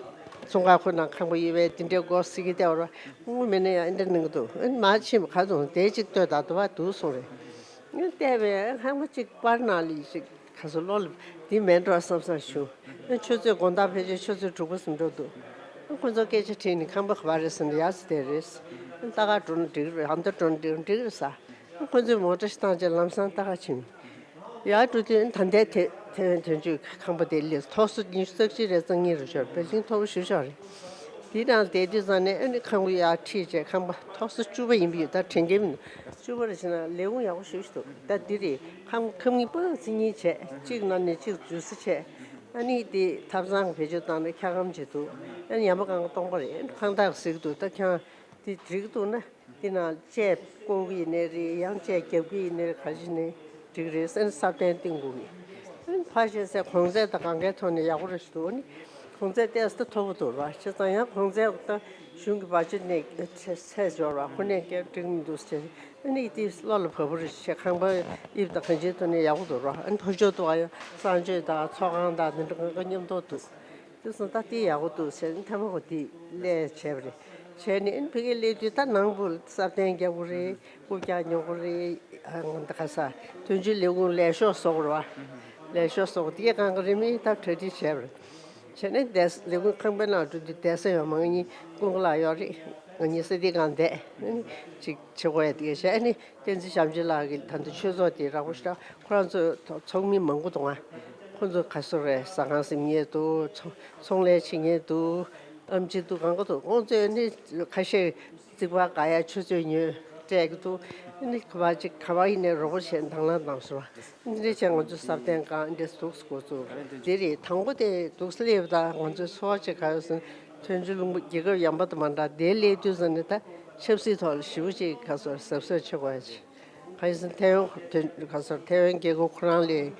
ཚོང་ཁང་ཁོ་ནང་ཁང་པ་ཡོད་པས་དེ་འདྲའི་སྒོ་ཟེར་གི་བསྡད་ཡོད་རེད་པ། སྐུ་ངོ་མེད་ན་ཡང་ཨེ་འདྲ་གནང་གི་འདུག་ཨ་ནི་མ་ཕྱིན་པ་ག་དུས་དེ་གཅིག་ལྟོས་དང་དུ་བ་འདུག་གསུངས་རེད། ཨ་ནི་བལྟས་པས་ཁང་པ་གཅིག་པར་ནང་ལ་ཡིན་ཞིག་ཁ་སང་བློ་ལ་འདི་མེད་འགྲོ་བསམ་བསམ་བྱུང་། ཨ་ཆུ་ཚོད་དགོང་དག་ཕལ་ཆེར་ཆུ་ཚོད་དྲུག་པ་ཙམ་འགྲོ་འདུག་ཨ་ཁོ་ཚོ་སྐད་ཆ་དྲིས་ནས་ཁང་པ་ག་པར་རེད་ཟེར་ནས་ཡར་ཙམ་བསྡད་རེད། ཨ་ལྟ་ག་འགྲོ་ན་འགྲིག་རེད། ཨ་མདོ་འགྲོ་ན་འགྲིག་འགྲིག་རེད་ཟེར། ཨ་ཁོ་ཚོས་མོ་ཊ་ཞིག་བཏང་རྗེས་ལམ་སང་ལྟ་ག་ཕྱིན། ཡར་འགྲོ་དུས་ཨ་ད་ལྟའི་ཐེ་ཐེ་ཝན་དོན་གཅོད་ཁང་པ་དེ་ལས་མཐོ་ས་ཉི་ཤུ་རྩ་གཅིག་རེ་རྩ་གཉིས་རེ་ཤོར། བེལ་ཌིང་མཐོ་པོ་ཞེ་པོ་ཅིག་རེད། དེའི་ནང་བསྡད་དུས་ཙམ་ནས་ཨ་ནི་ཁང་པ་ཡར་ཁྲིད་བྱས་ཁང་པ་མཐོ་ས་བཅུ་པ་ཡིན་པ་ཡོད། ད་དྲན་གྱི་མི་འདུག་བཅུ་པ་རེད་བྱས་ན་ལས་ཁུངས་ཡག་པོ་ཞེ་པོ་ཅིག་འདུག་ད་འདི་རེད། ཁང་ཁང་མིག་པོ་ཅིག་གཉིས་བྱས། གཅིག་ནང་ནས་གཅིག་འཛུལ་ས་བྱས། ཨ་ནི་དེ་ཐབ་ཚང་བེད་སྤྱོད་བཏང་ནས་འཁྱག་སྒམ་བྱས་འདུག་ཨ་ནི་ཡར་མར་གང་ག་སྟོང་པ་རེད། ཨ་ནི་ཁང་བདག་གིས་ཟེར་གྱི་འདུག་ད་ཁྱེད་རང་དེ་འགྲིག་གི་འདུག་ན། དེ་ནང་ལྕགས་བསྐོར་གྱི་ཡིན་ནའི་རེད། ཡང་ལྕགས་རྒྱབ་ཀྱི་ཡིན་ནའི་རེད། ག་རེ་བྱས་ནའི་འགྲིག་རེད་ཟེར་ནས་སབ་བརྟན་བཏིང་དགོས་ཀྱི། ཨ་ནི་ཕར་བཞག་ཚེ་གོང་ཚད་དང་གང་གའི་ཐོག་ནས་ཡག་པོ་རེད་ཞུ་འདུག་ཨ་ནི་གོང་ཚད་ཏོག་ཙམ་ད་མཐོ་པོ་འདུག་ར། བྱས་ཙང་ཡང་གོང་ཚད་ད་གཞུང་གི་བར་ཆད་ནས་ཚད་ཚད་འབྱོར་བ་ཁོ་ནས་ཀྱང་འགྲིག་མི་འདུག་ཟེར། ཨ་ནི་དེ་བློ་ལ་བབས་པོ་རེད་བྱས། ཁང་པ་དབྱིབས་དང་གང་ཅིའི་ཐོག་ནས་ཡག་པོ་འདུག་ར། ཨ་ནི་ཕར་ཕྱོགས་དུ་ཡང་གསང་སྤྱོད་དང་ཚོགས་ཁང་དང་དེ་འདྲ་གང་ག་མཉམ་དུ་འདུག་དེ་སོང་ད་དེ་ཡག་པོ་འདུག་ཟེར་ནས་མཐའ་མ་ཁོ་དེ་ལས་བྱས་པ་རེད། བྱས་ནས་ཨ་ནི་ཕ་གིར་སླེབས་དུས་ད་ནང་ཁུལ་སབ་བརྟན་རྒྱག་དགོས་རེད། རྐུབ་བཀྱག་ཉོ་དགོས་རེད། ཨ་ང་ད་ག་ས་དོན་གཅོད་ལས་ཁུངས་ལས་ཤོག་བཟོ་དགོས་རེད་བ། ལས་ཤོག་བཟོ་དགོས་དེ་གང་ག་རིན་མེད་ད་གྲ་སྒྲིག་བྱས་པ་རེད། བྱས་ནས་བསྡད་ས་ལས་ཁུངས་ཁང་པའི་ནང་འགྲོ་དུས་བསྡད་ས་ཡོད་མ་རེད། ངེད་གཉིས་ཀུན་དགའ་ལགས་ཡོད་རེད། ང་གཉིས་ས་དེ་གང་བསྡད་ཅིག་བྱེད་དགོས་ཡ་དེ་ག་བྱས་ནས། བསྟན་འཛིན་བྱམས་ཆེན་ལགས་ཀྱིས་ད་ལྟ་ཆོས་ཚོགས་དེ་རག་པོ་ཞེ་དྲག་ཁོ་རང་ཚོ་ཚོགས་མི་མང་པོ་འདུག་ང་། ཁོ་ཚོ་ག་སོ་རེད། ཟ་ཁང་ཟིན་མཁན་འདུག་ཚོང་ཚོང་ལས་བྱེད་མཁན་འདུག་ཨེམ་ཆི་འདུག་གང་ག་འདུག་ཁོང་ཚོས་ནི་ཁ་ཤས་རྩིག་པ་བཀག་ཡ་ཆུ་ཚོད་ཉོས། བྱས་ཀྱི་འདུག་ཨ་ནི་ག་པར་ཅིག་ག་པར་ཡིན་ནའི་རོགས་པ་བྱས་དང་བླངས་གནང་སོང་བ། འདི་འདྲ་བྱས་ང་ཚོ་སབ་སྟོན་ཁང་འདི་འདྲ་འདུག་སེ་འགོ་བཙུགས། འདི་རེད། དང་པོ་དེ་འདུག་སེ་སླེབས་ད་ང་ཚོའི་ཚོར་བ་ཅིག་ག་རེ་ཟེར་ན། ཐོན་ཆུ་ལུང་པ་རྒྱལ་ཁབ་ཡན་པ་དང་མ་འདྲ་དེ་སླེབས་དུས་ཙམ་ནས་ད་ཆབ་སྲིད་ཐོག་ལ་ཞེ་པོ་ཅིག་ག་ཚོད་གཟབ་གཟབ་བྱེད་དགོས་ཡ་ཅིག་ག་ཡིན་ཟེར་ན་ཐའེ་ཝན་ག་ཚོད་ཐའེ་ཝན་རྒྱལ་ཁབ་ཁོ་རང་ལ་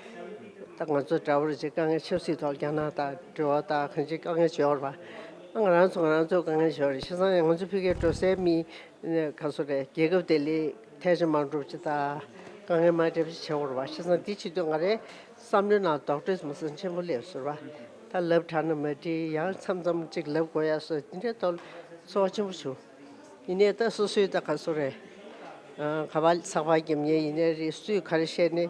ད་ང་ཚོ་འདྲ་པོ་རེད་ཅེས་དཀའ་ངལ་ཆབ་སྲིད་ཐོག་རྒྱ་ནག་དང་འབྲེལ་བ་དང་གང་ཅི་དཀའ་ངལ་ཅིག་ཡོད་རེད་པ། ང་རང་ཚོ་ང་རང་ཚོ་དཀའ་ངལ་ཅིག་ཡོད་རེད། བྱས་ཙང་ང་ཚོ་ཕ་གིར་འགྲོ་སའི་མི་ག་ཚོད་རེད། རྒྱལ་ཁབ་དེ་ལ་ཐལ་ཆ་མ་འགྲོ་ཅིག་དང་དཀའ་ངལ་མ་འཕྲད་པ་ཅིག་བྱེད་དགོས་རེད་པ། བྱས་ཙང་འདི་བྱེད་དུས་ང་རའི་བསམ་བློའི་ནང་དོགས་འདྲི་མ་ཟིན་ཆེན་པོ་སླེབས་སོང་རེད་པ། ད་ལབ་དྲག་ན་མ་འགྲིག་ཡང་མཚམས་མཚམས་ཅིག་ལབ་དགོས་ཡ་སོགས་འདི་འདྲའི་ཐོག་ཚོར་བ་ཆེན་པོ་བྱུང་། ཡིན་ནའི་ད་སོ་སོའི་ད་ག་ཚོད་རེད། ཨ། ག་པར་ཚགས་པར་རྒྱབ་མཁན་ཡིན་ནའི་རེད། སུས་ག་རེ་བཤད་ནའི་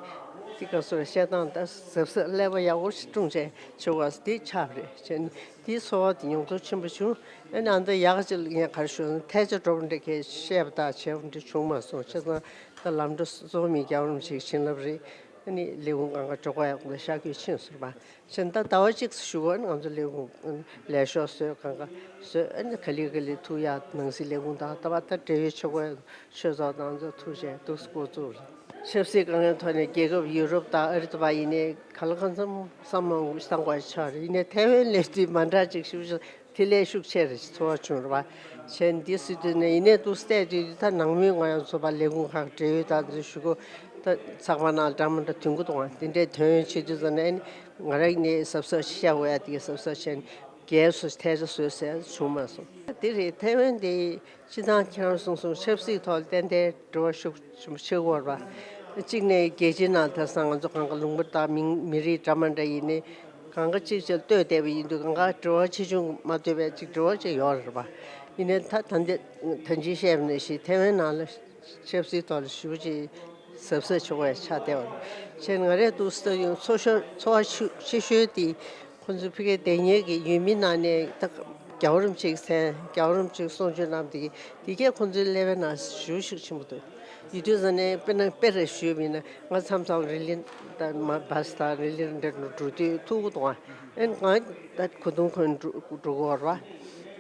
དེ་ག་ཚོད་རེད། བཤད་སྟངས་ད་གཟབ་གཟབ་ཀླད་པ་ཡག་པོ་ཞིག་བསྐྲུན་བྱས་བྱེད་དགོས་དེ་ཆགས་པ་རེད། བྱས་ནས་དེའི་ཚོར་བ་དེ་ཡོངས་རྫོགས་ཆེན་པོ་བྱུང་། ཨ་ནི་ཨ་མདའ་ཡག་ཅིག་ལ་ངས་ག་རེ་ཞུ་ན་ཐལ་ཆ་འགྲོ་བ་འདྲ་གས་བཤད་པ་དང་བྱས་པ་འདྲ་བྱུང་མ་སོང་། བྱས་ཙང་ད་ལམ་འགྲོ་གཙོ་བོ་མི་རྒྱལ་བ་རིན་པོ་ཆེའི་བྱིན་རླབས་རེད། ཨ་ནི་ལས་ཁུངས་གང་ག་འགྲོ་དགོས་ཡག་ལ་ཤར་བསྐྱོད་ཕྱིན་སོང་བ། བྱས་ན་ད་ཟླ་བ་གཅིག་ཙམ་བཞུགས་པ་ནི་ང་ཚོ་ལས་ཁུངས་ལས་ཤོག་བཟོས་གང་ག་བཟོས། ཨ་ནི་ག་ལེ་ག་ལེ་ཐུག་ཡག་ནང་སྲིད་ལས་ཁུངས་དང་ད་བར་ད་འབྲེལ་ཡོད་ཆེ་ཁོས་ཆོས་ཚོགས་དང་ཚོ་ཐུག་བྱས་འདུག་སེ་འགོ་བཙུགས་རེད། ཆབ་སྲིད་དཀའ་ངལ་ཐོག་ནས་རྒྱལ་ཁབ་ཡུ་རོབ་དང་ཨ་རི་ད་བར་ཡིན་ནའི་ག་ལ་གང་འཚམ་བསམ་མང་པོ་བཏང་དགོས་ཆགས་རེད། ཡིན་ནའི་ཐའེ་ཝན་སླེབས་དུས་མ་འདྲ་ཅིག་ཞུ་ཞུ་དེ་ལས་ཤུགས་ཆེ་རེད་ཅེས་ཚོར་བ་བྱུང་རེད་བ། བྱས་ནས་འདི་སྲིད་དུས་ནས་ཡིན་ནའི་འདུག་སེ་བལྟས་དུས་ད་ནང་མི་ང་ཡང་ཚོ་པ་ལས་ཁུངས་ཁག་འབྲེལ་ཡོད་དང་འདི་ཞུ་གོ། ད་ཚགས་པར་ནང་འདྲ་མི་འདྲ་ཐོན་གི་འདུག་ཨ། དེ་འདྲའི་ཐོན་ཡོང་བྱེད་དུས་ཙམ་ནས་ཨ་ནི་ང་རང་ནས་གཟབ་གཟབ་བཤད་འོ་ཡ་དེ་ག་གཟབ་གཟབ་བྱས་ནས་རྒྱལ་སུ་ཐལ་ཆ་བཟོས་ཟེར་བྱུང་མ་སོང་། དེ་རེད། ཐའེ་ཝན་དེ་སྤྱི་བཏང་ཁྱེད་རང་གསུངས་སོང་ཆབ་སྲིད་ཐོག་ཏན་ཏན་འབྲེལ་བ་ཤུགས་ཆེན་པོ་ཆགས་ཀྱི་ཡོད་རེད་པ། གཅིག་ནས་རྒྱལ་སྤྱིའི་ནང་དེང་སང་ང་ཚོ་གང་ག་ལུང་པ་དང་མི་མི་རིགས་འདྲ་མི་འདྲ་ཡིན་ནའི་གང་ག་གཅིག་ཅིག་ལ་ལྟོས་བསྡད་པ་ཡིན་དུས་གང་ག་འབྲེལ་བ་ཆེ་ཆུང་མ་ལྟོས་པའི་གཅིག་འབྲེལ་བ་ཅིག་ཡོད་རེད་པ། ཡིན་ནའི་ད་ད་འདི་ད་ཅི་བཤད་པ་ནང་བཞིན་ཐའེ་ཝན་ནང་ལ་ཆབ་སྲིད་ཐོག་ལ་ཞེ་པོ་ཅིག་གཟབ་གཟབ་བྱེད་དགོས་ཡ་ཆགས་བསྡད་པ་རེད། བྱས་ནས་ང་རས་འདུག་སེ་ཡོང་ཚོར་ཤོས་ཚོར་བ་ཆེ་ཤོས་དེ། ཁོང་ཚོའི་ཕ་གིའི་བསྡད་མཁན་གྱི་ཡུལ་མི་ནང་ནས་ད་རྒྱལ་བ་རིན་པོ་ཆེའི་མཚན་རྒྱལ་བ་རིན་པོ་ཆེའི་གསུང་ཆོས་གནང་དེ་དེ་གས་ཁོང་ཚོའི་ཀླད་པའི་ནང་ཞེ་པོ་ཤུགས་ཆེན་པོ་འདུག་ཡིན་དུས་ཙང་ནས་དཔེར་ན་དཔེ་རེ་ཞུས་པ་ཡིན་ན་ང་མཚམས་མཚམས་རི་ལི་དང་མ་བ་སི་དང་རི་ལི་འདྲ་འགྲོ་དུས་ཐུག་གི་འདུག་ཨ། ཨེ་ང་ད་གོས་ཐུང་གོན་འགྲོ་འགྲོ་གི་ཡོད་རེད་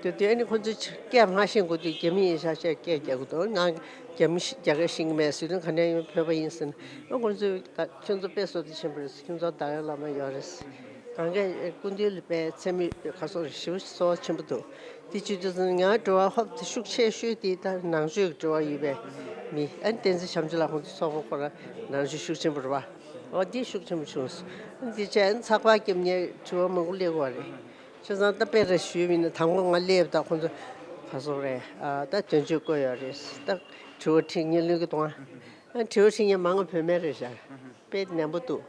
བ། དེ་དུས་ཨ་ནི་ཁོང་ཚོས་སྐད་མ་ཤེས་གོ་དུས་རྒྱ་མི་ཡིན་ཤག་ཅེས་སྐད་རྒྱག་གི་འདུག་ང་རྒྱ་མི་ཤ་རྒྱ་སྐད་ཤེས་ཀྱི་མེད་ཟེར་དུས་ག་ནས་ཡིན་བོད་པ་ཡིན་ཟེར་ན། ཨ་ཁོང་ཚོས་ད་ཁྱོད་ཚོ་དཔེ་བཟོ་དེ་ཆེན་པོ་རེད། ཁྱོད་ཚོ་ད་ཡོད་བླ་མ་ཡོད་རེད། གང་གས་སྐུ་མདུན་ལ་དཔེ་མཚན་སྨད་ག་སོགས་ཞེ་པོ་ཚོར་བ་ཆེན་པོ་འདུག་དེ་བྱེད་དུས་ཙང་ང་འགྲོ་བ་ཧོབ་ཏེ་ཤུགས་ཆེ་ཤོས་དེ་ད་ནང་ཆོས་ཀྱི་འབྲེལ་བ་ཡོད་པའི་མི་ཨ་ནི་བསྟན་འཛིན་བྱམས་ཆོས་ལགས་ཁོང་ཚོ་ཚོགས་པ་ཁོ་རང་ནང་ཆོས་ཤུགས་ཆེན་པོ་རེད་བ། འོ་འདི་ཤུགས་ཆེན་པོ་བྱུང་སོང་། ཨ་ནི་དེ་བྱས་ཨ་ནི་ཚགས་པར་རྒྱབ་མཁན་དྲི་བ་མང་པོ་སླེབས་ཀྱི་ཡོད་རེད། བྱས་ཙང་ད་དཔེ་རེ་ཞུས་པ་ཡིན་ན་དང་པོ་ང་སླེབས་ད་ཁོང་ཚོ་ག་སོགས་རེད་ཨ། ད་དོན་གཅོད་བསྐོས་ཡོད་རེད། ད་དྲི་བ་དྲི་མཁན་ལོས་ཀྱི་འདུག་ཨ། དྲི་བ་དྲི་མཁན་མང་བ་བོད་སྨན་རེད་ཤག་དཔེ་ནན་པོ་འདུག་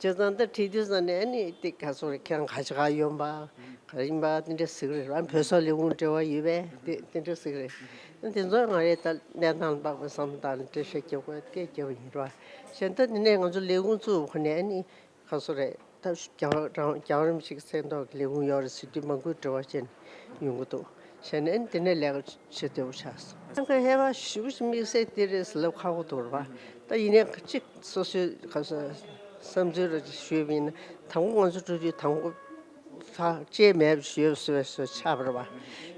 བྱས་ཙང་ད་དྲི་དུས་ཙང་ནས་ཨ་ནི་དེ་ག་སོགས་རེད། ཁྱེད་རང་ག་ཅི་ག་ཡོང་པ་ག་རེ་ཡིན་པ་དེ་འདྲ་ཟེར་གི་རེད་བ། བོད་སོག་ལས་ཁུངས་འབྲེལ་བ་ཡོད་པས་དེ་དེ་འདྲ་ཟེར་གི་རེད། དེ་ཚོ་ང་རེ་ད་གནས་སྟངས་ལ་དཔག་པའི་བསམ་བློ་བཏང་ནས་འགྲེལ་བཤད་རྒྱབ་དགོས་སྐད་རྒྱབ་པ་ཡིན་རེད་བ། གཞན་ད་དེ་ནས་ང་ཚོ་ལས་ཁུངས་བཙུགས་ཁོ་ནས་ཨ་ནི་ག་སོགས་རེད། ད་རྒྱལ་བ་རང་རྒྱལ་བ་རིན་པོ་ཆེ་གི་མཚན་ཐོག་གི་ལས་ཁུངས་ཡོད་རེད་ཟེར་དུས་མང་པོའི་འབྲེལ་བ་བྱས་ནས་ཡོང་གི་འདུག་བྱས་ནས་ཨ་ནི་དེ་ནས་ལས་ཀ་བྱེད་བདེ་པོ་ཆགས་སོང་། ད་ཁ་ཧེ་བ་ཞེ་པོ་ཅིག་དམིགས་བསལ་དེ་རེད་ཟེར་ལབ་ཁག་པོ་འདུག་རེད་བ། ད་ཡིན་ནའི་གཅིག་སོ་སོའི་ག་ས་བསམ་ཚུལ་ར་ཅིག་ཞུས་པ་ཡིན་ན་དང་པོ་ང་ཚོ་འགྲོ་དུས་དང་པོ་ཐག་བཅད་མེད་པ་ཞུས་པ་བཟོས་བཟོས་ཆགས་པ་རེད་བ།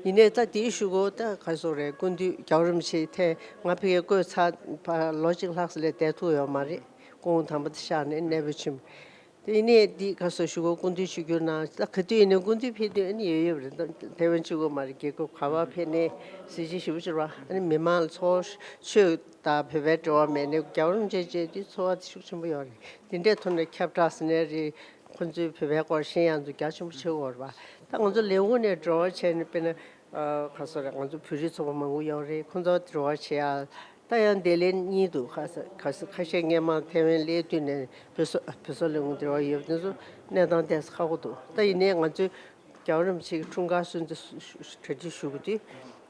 ཡིན་ནའི་ད་དེའི་གཞུག་གུ་ད་ག་སོགས་རེད། སྐུ་མདུན་རྒྱལ་བ་རིན་པོ་ཆེའི་ཐད་ང་ཕ་གིར་བསྐོས་ཚར་ལོ་གཅིག་ལྷག་ཙམ་ལས་བསྡད་ཐུབ་ཡོད་མ་རེད། སྐུ་ངོ་དམ་པ་དེ་གཤེགས་ནས་གནས་སྤོས་ཕྱིན། དེ་ནས་འདི་ག་སོགས་ཞུ་གོ་སྐུ་མདུན་ཆིབས་བསྒྱུར་གནང་། ད་ག་དུས་ཡིན་ནའི་སྐུ་མདུན་ཕེབས་དུས་ཨ་ནི་ཡོད་ཡོད་རེད། ད་ཐའེ་ཝན་གཅིག་པོ་མ་རེད། རྒྱལ་ཁབ་ག་པར་ཕེབས་ནའི་གཟི་བརྗིད་ཞེ་པོ་ཅིག་རེད་བ། ཨ་ནི་མི་མང་ལ་ཚོར་ཆོས་དང་བོད་པའི་འབྲེལ་བ་མེད་ནའི་རྒྱལ་བ་རིན་པོ་ཆེ་མཇལ་དུས་ཚོར་བ་དེ་ཤུགས་ཆེན་པོ་ཡོད་རེད། དེ་འདྲའི་ཐོག་ནས་ཁྱབ་བསྒྲགས་ཟེར་ནའི་རེད། ཁོང་ཚོའི་བོད་པའི་སྐོར་ཤེས་ཡག་ཚོ་རྒྱ་ཆེན་པོ་ཆགས་ཀྱི་ཡོད་རེད་བ། ད་ང་ཚོ་ལས་ཁུངས་ནས་འབྲེལ་བ་བྱས་ནས་དཔེར་ན། ཨ་ག་སོགས་རེད། ང་ཚོ་བོད་རིགས་ཚོགས་པ་མང་པོ་ཡོད་རེད། ཁོང་ཚོ་འབྲེལ་བ་བྱེད་ཡ། ད་ཡང་བདེ་ལེགས་གཉིས་འདུག་ཁ་ས་ཁ་ས་ཁ་ཤས་སྔས་མ་ཐའེ་ཝན་སླེབས་དུས་ནས་བོད་སོག་བོད་སོག་ལས་ཁུངས་འབྲེལ་བ་ཡོད་པ་དེ་ཚོ་གནས་སྟངས་ཏོག་ཙམ་ཁག་པོ་འདུག་ད་ཡིན་ནའི་ང་ཚོའི་རྒྱལ་བ་རིན་པོ་ཆེ་གི་འཁྲུངས་སྐར་སྲུང་བརྩི་གྲ་སྒྲིག་ཞུ་གི་དུས་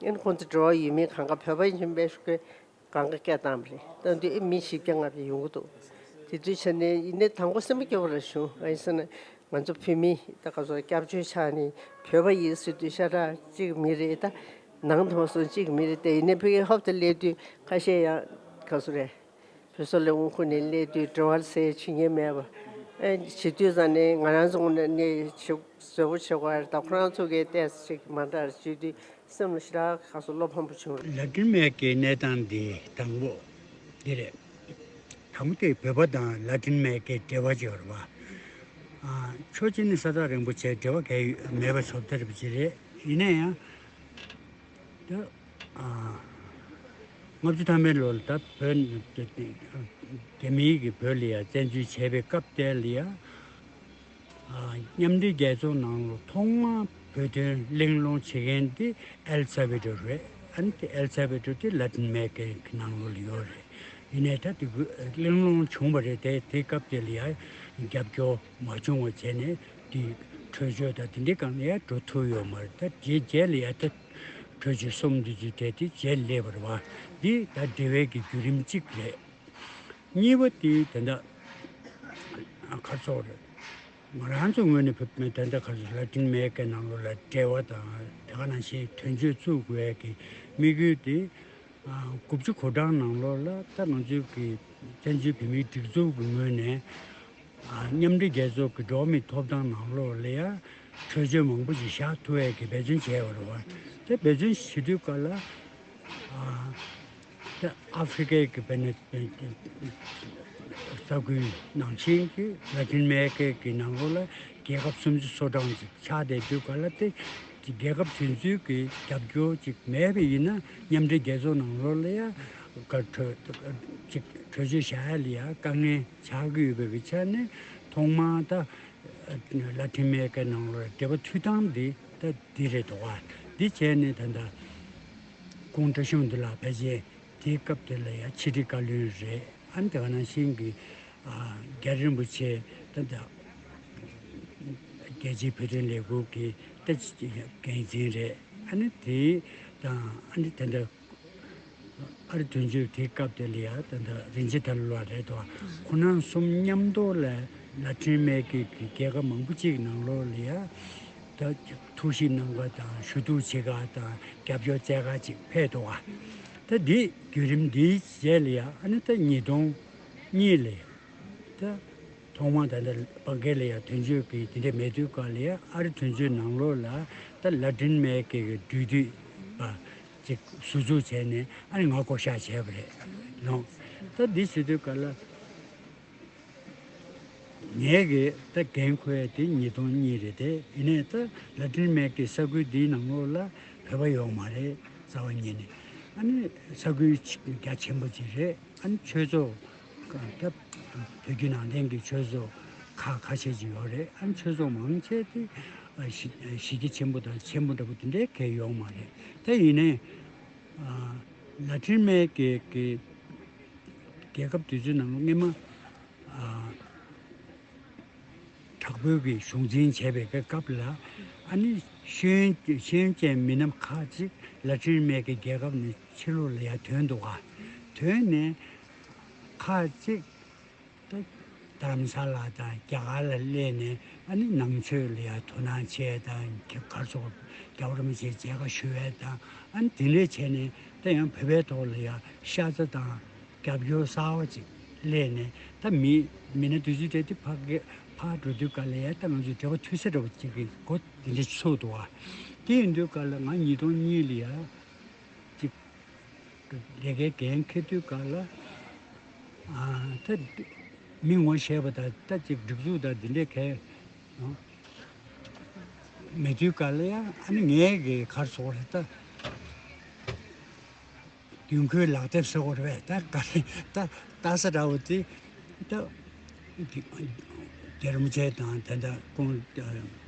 ཨ་ནི་ཁོང་ཚོ་འབྲེལ་བ་ཡོད་མེད་གང་ག་བོད་པ་ཡིན་པའི་ཤུགས་ཀྱིས་གང་ག་སྐད་བཏང་བ་རེད། ད་དུས་ཨེ་མི་བཞི་བརྒྱ་ལྔ་བརྒྱ་ཡོང་གི་འདུག་དེ་དུས་བྱས་ནས་ཡིན་ནའི་དང་པོ་སེམས་པ་སྐྱོ་པོ་རེ་བྱུང་། ང་ཡིན་ཟེར་ན་ང་ཚོ་བོད་མི་ད་ག་ཚོད་སྐྱབས་བཅོལ་ཆགས་ནས་བོད་པ་ཡིན་ཟེར་དུས་ཤ་ཁྲག་གཅིག་མི་རེད། ད་ནང་དུ་མ་སོང་གཅིག་མི་རེད། དེ་ཡིན་ནའི་ཕ་གིར་ཧོབ་ཏེ་སླེབས་དུས་ཁ་ཤས་ཡང་ག་ཚོད་རེད། བོད་སོག་ལས་ཁུངས་ཁུར་ནས་སླེབས་དུས་འབྲེལ་བ་ཟེར་བྱེད་མཁན་མེད་པ། ཨེ་བྱེད་དུས་ཙང་ནས་ང་རང་ཚོ་ངོས་ནས་ནས་བཟོ་བཟོ་པོ་བྱེད་དགོས་རེད། ད་ཁོ་རང་ཚོ་གིས་ཏོག་ཙམ་ཅིག་མ་འདྲ་བ་བྱེད་དུས་ སེམས་ལ་ཞེ་དྲག་ཁ་སོ་བློ་ཕམ་པོ་བྱུང་རེད། ལ་ཏིན་མེ་ཀའི་གནས་སྟངས་འདི་དང་པོ་འདི་རེད། དང་པོ་དེ་བོད་པ་དང་ལ་ཏིན་མེ་ཀའི་འབྲེལ་བ་ཅིག་ཡོད་རེད་བ། ཨ། ཕྱོགས་གཅིག་ནས་ས་ཐག་རིང་པོ་བྱས་འབྲེལ་བ་གང་ཡང་མེད་པ་བཟོ་ལྟ་རེད་པ་ཅིག་རེད། ཡིན་ན་ཡང་། ད། ཨ། ལྔ་བཅུ་ཐམ་པའི་ལོ་ལ་ད་བོད་རྒྱ་མིའི་གི་བོད་ལ་ཡ་བཙན་འཛུལ་བྱས་པའི་སྐབས་དེ་ལ་ཡ། ཨ། མཉམ་འབྲེལ་རྒྱལ་ཚོགས་ནང་ལ་ཐོག་མར་བོད་དོན་གླེང་སློང་བྱེད་མཁན་དེ་ཨེལ་སལ་བེ་ཏོར་རེད། ཨ་ནི་དེ་ཨེལ་སལ་བེ་ཏོར་དེ་ལ་ཏིན་མེ་ཀའི་གི་ནང་ལོགས་ལ་ཡོད་རེད། ཡིན་ནའི་ད་དེ་གླེང་སློང་བྱུང་བ་རེད་དེ། དེ་སྐབས་དེ་ལ་ཡ་རྒྱབ་སྐྱོར་མ་བྱུང་བ་བྱས་ནས་དེ་གྲོས་ཆོད་དང་དེ་འདྲའི་སྒང་ལ་ཡ་འགྲོ་ཐུབ་ཡོད་མ་རེད། ད་དེའི་རྗེས་ལ་ཡ་ད་གྲོས་ཆོད་གསུམ་དེ་ཚོ་དེ་དེ་རྗེས་སླེབས་པ་རེད་བ། འདི་ད་འབྲེལ་བའི་གི་བརྒྱུད་རིམ་གཅིག་རེད། གཉིས་པ་དེ་ད་ལྟ་ཁ་སོག་རེད། ང་རང་ཚོའི་ངོས་ནས་བོད་མི་ད་ལྟ་ཁ་སོག་ལ་ཏིན་མེ་ཀའི་ནང་ལོགས་ལ་འབྲེལ་བ་དང་དེ་ག་ནང་བཞིན་དོན་གཅོད་བཙུགས་དགོས་ཀྱི་དམིགས་ཡུལ་དེ། ཨ། དགུ་བཅུ་གོ་གྲངས་ནང་ལོགས་ལ་ད་ང་ཚོའི་གི་བཙན་བྱོལ་བོད་མིའི་སྒྲིག་འཛུགས་ཀྱི་ངོས་ནས། ཨ། མཉམ་འབྲེལ་རྒྱལ་ཚོགས་ཀྱི་འགྲོ་བ་མིའི་ཐོབ་ཐང་ནང་ལོགས་ལ་ཡ་གྲོས་ཆོད་མང་པོ་ཞིག་བཞག་ཐུབ་ཡས་ཀྱི་འབད་བརྩོན་བྱས་པ་རེད་བ། དེ་འབད་བརྩོན་བྱེད་དུས་སྐབས་ལ། ཨ། ད་ཨ་ཧྥི་རི་ཀའི་གི་བོད་ནས་ས་ཁུལ་ནང་བཞིན་གྱི་ལ་ཏིན་མེ་ཀའི་གི་ནང་ལོགས་ལ་རྒྱལ་ཁབ་སུམ་ཅུ་སོ་གྲངས་ཅིག་ཆགས་བསྡད་དུས་སྐབས་ལ། དེ་རྒྱལ་ཁབ་དེ་ཚོའི་གི་རྒྱབ་སྐྱོར་ཅིག་མེད་པ་ཡིན་ན་མཉམ་འབྲེལ་རྒྱལ་ཚོགས་ནང་ལོགས་ལ་ཡ་ག་གྲོས་ཅིག་གྲོས་ཆོད་བཞག་ཡ་ལ་ཡ་དཀའ་ངལ་ཆགས་ཀྱི་ཡོད་པའི་གི་ཆ་ནས། ཐོག་མར་ད་ལ་ཏིན་མེ་ཀའི་ནང་ལོགས་ལ་འབྲེལ་བ་མཐུད་སྟངས་འདི་ད་འདི་རེད་འདུག་བ། འདི་བྱས་ནས་ད་ལྟ་ཁོང་བཀྲ་ཤིས་དབང་འདུས་ལགས་ཕལ་ཆེར་དེའི་སྐབས་དེ་ལ་ཡ་ཕྱི་དྲིལ་བཀའ་བློན་རེད། ཨ་ནི་དེ་ག་ནང་བཞིན་གྱི། ཨ། རྒྱ་རིན་པོ་ཆེ་ད་ལྟ་རྒྱལ་སྤྱིའི་བོད་དོན་ལས་ཁུངས་ཀྱི་ད་འགན་འཛིན་རེད། ཨ་ནི་དེ་དང་ཨ་ནི་ད་ལྟ་ཨ་རི་དོན་གཅོད་དེའི་སྐབས་དེ་ལ་ཡ་ད་ལྟ་རིན་ཆེན་ཐར་ལོ་ལགས་རེད་དོ། ཁོང་རྣམ་གསུམ་མཉམ་དུ་ལ་ལ་ཏིན་མེ་ཀའི་གི་རྒྱལ་ཁབ་མང་པོ་ཅིག་ནང་ལོགས་ལ་ཡ་ད་ཐུགས་ཞིབ་གནང་ག་དང་ཞུ་གཏུག་བྱེད་ག་དང་རྒྱབ་སྐྱོར་བཙལ་ག་ཅིག་ཕེབས་འདུག་བ། ད་འདི་བརྒྱུད་རིམ་འདིའི་རྗེས་ལ་ཡ་ཨ་ནི་ད་ཉིས་སྟོང་གཉིས་ལ་ད་ཐོག་མར་ད་ལྟ་བྷང་ག་ལ་ཡ་དོན་གཅོད་ཀྱི་དེ་འདྲ་མེད་དུས་སྐབས་ལ་ཡ་ཨ་རི་དོན་གཅོད་ནང་ལོགས་ལ་ད་ལ་ཏིན་མེ་ཀའི་གི་འབྲེལ་མཐུད་པ་ཅིག་ཟུར་འཛུགས་བྱས་ནས་ཨ་ནི་ང་བསྐོ་བཞག་བྱས་པ་རེད་ལོ། ད་འདི་བྱེད་དུས་སྐབས་ལ། ངས་གི་ད་འགན་འཁུར་ཡ་དེ་ཉིས་སྟོང་གཉིས་རེད་དེ། ཡིན་ནའི་ད་ལ་ཏིན་མེ་ཀའི་ས་ཁུལ་འདིའི་ནང་ལོགས་ལ་བོད་པ་ཡོད་མ་རེད། རྩ་བ་ཉིད་ནས། ཨ་ནི་ས་ཁུལ་རྒྱ་ཆེན་པོ་ཅིག་རེད། ཨ་ནི་ཆོས་ཚོགས་ད་བོད་བརྒྱུད་ནང་བསྟན་གྱི་ཆོས་ཚོགས་ཁག་ཁ་ཤས་ཅིག་ཡོད་རེད། ཨ་ནི་ཆོས་ཚོགས་མང་ཆེ་དེ་གཞི་གཞི་རྒྱ་ཆེན་པོ་དང་ཆེན་པོ་འདྲ་པོ་དེ་འདྲའི་གང་ཡང་ཡོད་མ་རེད། ད་ཡིན་ནའི་ལ་ཏིན་མེ་ཀའི་གི་རྒྱལ་ཁབ་དེ་ཚོའི་ནང་ལ་སྔོན་མ། ཨ། དྲག་པོའི་གི་གཞུང་འཛིན་བྱས་པའི་གི་སྐབས་ལ། ཨ་ནི་ཤེས་ཡོན་ཤེས་ཡོན་ཅན་མི་སྣ་ཁག་ཅིག་ལ་ཏིན་མེ་ཀའི་རྒྱལ་ཁབ་ནས་ཕྱི་ལོགས་ལ་ཡར་ཐོན་འདུག་ག་ཐོན་ནས་ཁག་ཅིག་ད་རྡ་རམ་ས་ལ་དང་རྒྱ་གར་ལ་སླེབས་ནས། ཨ་ནི་ནང་ཆོས་ལ་ཡར་དོ་སྣང་བྱས་དང་། ག་རེ་ཟེར། རྒྱལ་བ་རིན་པོ་ཆེ་མཇལ་ཁ་ཞུ་ཡས་དང་། ཨ་ནི་དེ་འདྲས་བྱས་ནས་ད་ཡང་བོད་པའི་ཐོག་ལ་ཡ་ཤ་ཚ་དང་རྒྱབ་སྐྱོར་གསར་བ་ཅིག་སླེབས་ནས། ད་མི་མི་སྣ་དེ་ཚོ་དེ་དེ་ཕར་གི་ཕར་འགྲོ་དུས་སྐབས་ལ་ཡ་ད་ང་ཚོས་འབྲེལ་བ་མཐུད་ས་འདྲ་བོ་ཅིག་གི་སྒོ་དེ་འདྲ་ཚུགས་འདུག་བ། དེ་ཡིན་དུས་སྐབས་ལ་ང་ཉིས་སྟོང་གཉིས་ལ་ཡ་ཅིག་ལས་ཀའི་འགན་འཁྱེར་དུས་སྐབས་ལ། ཨ། ད་མི་ངོ་ཤེས་པ་དང་ད་ཅིག་སྒྲིག་འཛུགས་དང་འདི་འདྲའི་གལ་མེད་དུས་སྐབས་ལ་ཡ། ཨ་ནི་ངས་གི་ག་རེ་ཟེར་རེད། ད་མདུན་མཁོའི་ལག་དེབ་ཟེར་བ་རེད་པས། ད་ག་རེ་ད་ལྟ་ས་འདྲ་བོ་དེ་ད་རྒྱལ་བ་རིན་པོ་ཆེ་དང་། ད་ལྟ་ཁོང་བཀྲ་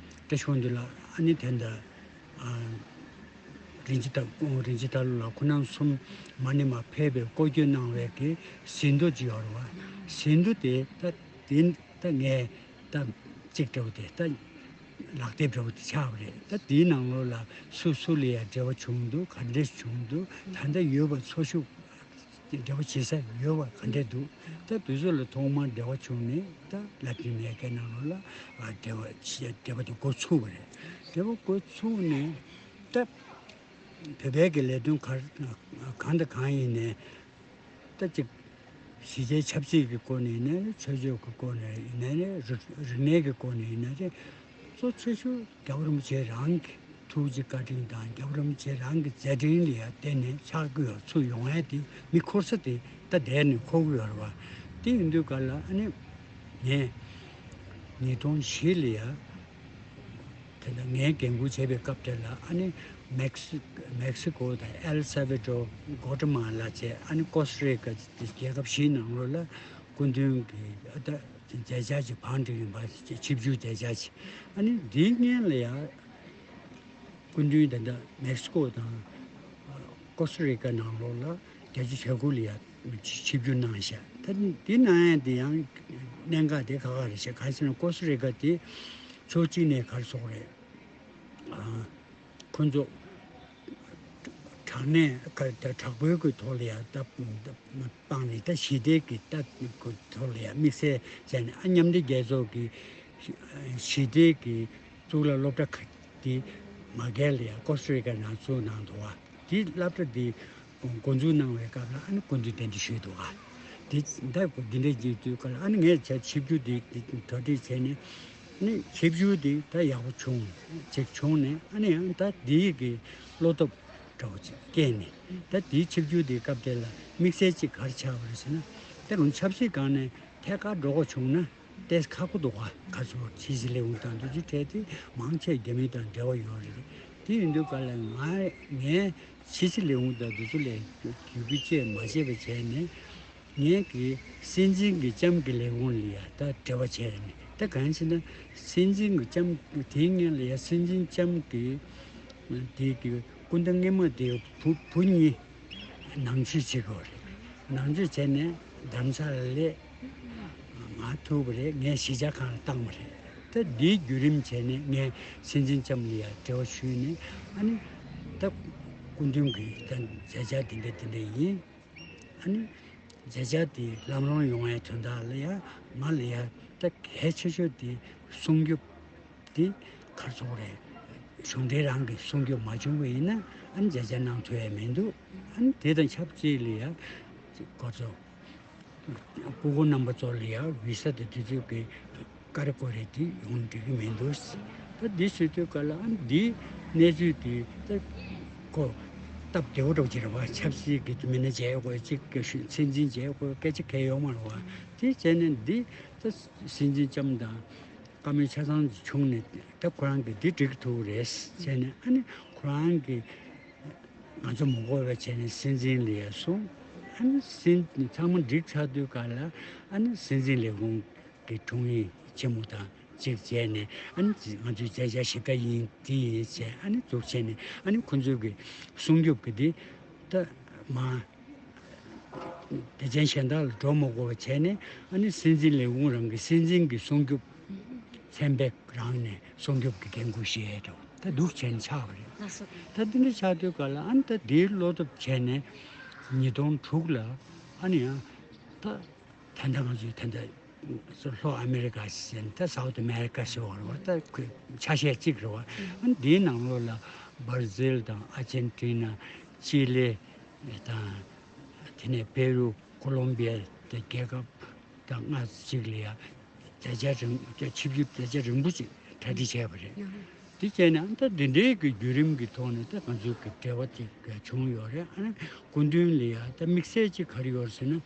ཤིས་དབང་འདུས་ལགས། ཨ་ནི་ད་ལྟ་ཨ་རིན་ཆེན་ཐར། ཁོང་རིན་ཆེན་ཐར་ལོ་ལགས། ཁོང་རྣམ་གསུམ་མ་ནས་མར་ཕེབས་པའི་སྐོར་སྐྱོད་གནང་བའི་གི་ཟིན་ཐོ་ཅིག་ཡོད་རེད་བ། ཟིན་ཐོ་དེ་ད་དེ་ད་ངས་ད་ཅིག་འདྲ་བོ་དེ་ད་ལག་དེབ་འདྲ་བོ་དེ་ཆགས་པ་རེད། ད་དེའི་ནང་ལོགས་ལ་སུ་སུ་ལ་ཡ་འབྲེལ་བ་བྱུང་འདུག་ག་འདྲས་བྱུང་འདུག་ད་ལྟ་ཡོད་པ་འཚོ་བཞུགས་འབྲེལ་བ་བྱེད་ས་ཡོད་པ་ག་འདྲས་འདུག་ད་དེ་ཚོ་ལ་ཐོག་མར་འབྲེལ་བ་བྱུང་ནས་ད་ལ་ཏིན་མེ་ཀའི་ནང་ལོགས་ལ་ཨ་འབྲེལ་བ་བྱེད། འབྲེལ་བ་དེ་འགོ་ཚུགས་པ་རེད། འབྲེལ་བ་འགོ་ཚུགས་ནས་ད་བོད་པའི་གི་ལས་དོན་ག་གང་དང་གང་ཡིན་ནའི། ད་ཅིག་གཞིས་བྱེས་ཆབ་སྲིད་ཀྱི་སྐོར་ནས་ཡིན་ནའི་རེད། ཆོས་ཕྱོགས་ཀྱི་སྐོར་ནས་ཡིན་ནའི་རེད། རིག་རིག་གནས་ཀྱི་སྐོར་ནས་ཡིན་ནའི་རེད། གཙོ་ཆེ་ཤོས་རྒྱལ་བ་རིན་པོ་ཆེ་རང་གི་ ཐུགས་རྗེ་བཀའ་དྲིན་དང་རྒྱལ་བ་རིན་པོ་ཆེ་རང་གི་མཛད་འཕྲིན་ལ་ཡང་བརྟེན་ནས་ཆགས་ཀྱི་ཡོད། ཚུར་ཡོང་ཡས་དེ་མི་འཁོར་ས་དེ་ད་བསྡད་ནས་འཁོར་གྱི་ཡོད་རེད་བ། དེ་ཡིན་དུས་ག་ལ་ཨ་ནི་ངས་ཉིས་སྟོང་བཞི་ལ་ཡང་དེ་ལ་ངས་འགན་འཁུར་བྱས་པའི་སྐབས་དེ་ལ་ཨ་ནི་མེག་སི་མེག་སི་ཀོ་དང་ཨེལ་སཱ་ཝེ་ཏོ། གོ་ཏ་མ་ལ་བཅས་ཨ་ནི་ཀོ་སི་ཊ་རི་ཀ་རྒྱལ་ཁབ་བཞིའི་ནང་ལོགས་ལ་སྐུ་མདུན་གྱི་ཨ་ད་མཛད་འཆར་ཅིག་བང་སྒྲིག་ཡིན་པ། ཆིབས་བསྒྱུར་མཛད་འཆར་ཅིག་ཨ་ནི་འདིའི་སྔོན་ལ་ཡང་སྐུ་མདུན་ད་ལྟ་མེག་སི་ཀོ་དང་ཀོ་སི་ཊ་རི་ཀ་ནང་ལོགས་ལ་བརྒྱད་ཅུ་གྱ་དགུ་ལ་ཡང་ཆིབས་བསྒྱུར་གནང་ཤག་ད་འདི་གནང་ཡས་དེ་ཡང་གནད་འགག་དེ་ག་ག་རེད་ཤག་ག་རེ་ཟེར་ན་ཀོ་སི་ཊ་རི་ཀ་དེ་ཕྱོགས་གཅིག་ནས་ག་རེ་ཟེར་དགོས་རེད། ཨ། ཁོ་ཚོ་དྲག་གནོན་ག་དྲག་པོའི་གི་ཐོག་ལ་ཡང་ད་སྤངས་ནས། ད་ཞི་བདེ་གི་ད་གི་ཐོག་ལ་ཡང་དམིགས་བསལ་བྱས་ནས། ཨ། མཉམ་འབྲེལ་རྒྱལ་ཚོགས་ཀྱི་ཞི་བདེ་གི་གཙུག་ལག་སློབ་གྲྭ་ཁག་དེ་མ་སྒེར་ལ་ཡང་ཀོ་སི་ཊ་རི་ཀ་ནང་བཙུགས་གནང་འདུག་བ། དེ་སློབ་གྲྭ་དེ་འགོ་འཛུགས་གནང་བའི་སྐབས་ལ་ཨ་ནི་སྐུ་མདུན་གདན་འདྲེན་ཞུས་འདུག་ག་དེ་ད་འདི་འདྲ་བྱེད་དུས་སྐབས་ལ་ཨ་ནི་ངས་ཆ་ཆིབས་བསྒྱུར་དེ་དེ་གྲ་སྒྲིག་བྱས་ནས། ཨ་ནི་ཆིབས་བསྒྱུར་དེ་ད་ཡག་པོ་བྱུང་ཅིག་བྱུང་ནས། ཨ་ནི་ཡང་ད་འདི་གི་བློ་སྟོབས་འདྲ་བོ་ཅིག་སྐྱེས་ནས། ད་དེའི་ཆིབས་བསྒྱུར་དེའི་སྐབས་དེ་ལ་དམིགས་བསལ་ཅིག་ག་རེ་ཆགས་པ་རེད་ཟེར་ན། ད་རུང་ཆབ་སྲིད་སྒང་ནས་ཐད་ཀར་འགྲོ་དགོས་བྱུང་ན་ཏོག་ཙམ་ཁག་པོ་འདུག་ག་ག་ཚོད་ཕྱི་སྲིད་ལས་ཁུངས་དང་དེ་ཚོའི་གྲས་དེ་མང་ཆེ་རྒྱ་མི་དང་འབྲེལ་བ་ཡོད་རེད། དེ་ཡིན་དུས་ག་ལ་ང་ངས་ཕྱི་སྲིད་ལས་ཁུངས་དང་དེ་ཚོ་ལ་ཡི་གུ་བཅས་མ་བྱས་པ་བྱས་ནས། ངས་ཀྱི་སྲིད་འཛིན་གྱི་ལྕམ་གྱི་ལས་ཁུངས་ལ་ཡ་ད་འབྲེལ་བ་བྱས་ནས། ད་གང་ཡིན་ཟེར་ན། སྲིད་འཛིན་གྱི་ལྕམ་དེའི་སྔོན་ལ་ཡ་སྲིད་འཛིན་ལྕམ་གྱི་དེ་གི་སྐུ་ཟླ་སྔོན་མ་དེའི་བུ་བུ་གཉིས་ནང་ཆོས་བྱེད་དགོས་རེད། ནང་ཆོས་བྱས་ནས་རྡ་རམ་ས་ལ་ལས་མར་ཐུག་པ་རེད། ངས་གཞིས་ཆགས་ཁང་ལ་བཏང་བ་རེད། ད་འདིའི་བརྒྱུད་རིམ་བྱས་ནས་ངས་སྲིད་འཛིན་ལྕམ་ལ་ཡ་འབྲེལ་བ་ཞུས་ནས། ཨ་ནི་ད་སྐུ་མདུན་གྱི་ད་མཛད་འཆར་འདི་འདྲ་འདི་འདྲ་ཡིན། ཨ་ནི་མཛད་འཆར་དེ་ལམ་ལྷོང་ཡོང་བའི་དོན་དག་ལ་ཡང་ང་ལ་ཡང་ད་གལ་ཆེ་ཤོས་དེ་སྲུང་སྐྱོབ་དེ་ག་རེ་ཟེར་དགོས་རེད། གཞུང་འབྲེལ་རང་གི་སྲུང་སྐྱོབ་མ་བྱུང་བ་ཡིན་ན། ཨ་ནི་མཛད་འཆར་གནང་ཐུབ་ཡ་མི་འདུག་ཨ་ནི་དེ་དང་ཆབས་ཅིག་ལ་ཡང་ཁོ་ཚོ་སྐུ་ངོ་རྣམ་པ་ཚོ་ལ་ཡང་བི་ས་དེ་དུས་ཚོད་ཀྱི་ཀ་རེ་ཀོ་རེ་དེ་ཡོང་འགྲིག་གི་མི་འདུག་ད་འདི་ཟེར་དུས་ག་ལ། ཨ་ནི་འདིའི་གནས་ཚུལ་དེ་ད་ཁོ་སྟབས་བདེ་བོ་འདྲ་བོ་ཅིག་རེད་བ། ཆབ་སྲིད་ཀྱི་མི་སྣ་མཇལ་དགོས་ཅིག་སྲིད་འཛིན་མཇལ་དགོས་སྐད་ཆ་གང་ཡང་ཡོད་མ་རེད་བ། དེ་བྱས་ནས་འདི་ད་སྲིད་འཛིན་ལྕམ་དང་བཀའ་མོལ་ཆ་ཚང་བྱུང་ནས། ད་ཁོ་རང་གིས་འདི་འགྲིག་ཐུབ་རེད་བྱས་ནས། ཨ་ནི་ཁོ་རང་གིས་ང་ཚོ་མ་དགོས་པ་བྱས་ནས་སྲིད་འཛིན་ལ་ཡ་གསུངས། ཨ་ནི་སྲིད་ཚང་མ་འགྲིག་ཚར་དུས་ག་ལ། ཨ་ནི་སྲིད་འཛིན་ལས་ཁུངས་ཀྱི་དྲུང་ཡིག་ཆེན་མོ་དང་གཅིག་མཇལ་ནས། ཨ་ནི་ང་ཚོའི་མཛད་འཆར་ཞིབ་ཕྲ་ཡིན་འདི་ཡིན་བྱས། ཨ་ནི་འཛུགས་བྱས་ནས། ཨ་ནི་ཁོ་ཚོའི་གི་སྲུང་སྐྱོབ་ཀྱི་འདི་ད་མ་སྡེ་ཚན་གཞན་དག་ལ་འགྲོ་མ་དགོས་པ་བྱས་ནས། ཨ་ནི་སྲིད་འཛིན་ལས་ཁུངས་རང་གི་སྲིད་འཛིན་གྱི་སྲུང་སྐྱོབ་ཚན་པས་རང་ནས་སྲུང་སྐྱོབ་ཀྱི་འགན་འཁུར་བཞེས་འགྲོ། ད་འདུག་བྱས་ནས་ཆགས་པ་རེད། ལགས་སོ། ད་འདི་འདྲ་ཆགས་དུས་ག་ལ། ཨ་ནི་ད་འདིའི་བློ་སྟོབས་བྱས་ནས་ཉིས་སྟོང་དྲུག་ལ། ཨ་ནི་ཡང་ད་ད་ལྟ་ང་ཚོའི་ད་ལྟ་ལྷོ་ཨ་མེ་རི་ཀ་ཟེར་ནས། ད་སའུ་ཐི་ཨ་མེ་རི་ཀ་ཟེར་བ་རེད་བ། ད་ཁོའི་ཆ་ཤས་གཅིག་རེད་བ། ཨ་ནི་འདིའི་ནང་ལོགས་ལ་སྦར་ཟིལ་དང་ཨར་ཇན་ཊི་ན། ཅི་ལི་དང་། དེ་ནས་པེ་རུ། ཀོ་ལོམ་བི་ཡ་དེ་རྒྱལ་ཁབ་དང་ལྔ་གཅིག་ལ་ཡ་མཛད་འཆར་རིང་། ཆིབས་བསྒྱུར་མཛད་འཆར་རིང་པོ་ཅིག་གྲ་སྒྲིག་བྱས་པ་རེད། དེ་བྱས་ནས་ཨ་ད་འདི་འདྲའི་གི་བརྒྱུད་རིམ་གྱི་ཐོག་ནས་ད་ང་ཚོའི་གི་འབྲེལ་བ་ཅིག་བྱུང་ཡོད་རེད། ཨ་ནི་སྐུ་མདུན་ལ་ཡ་ད་དམིགས་བསལ་ཅིག་ག་རེ་ཡོད་ཟེར་ན།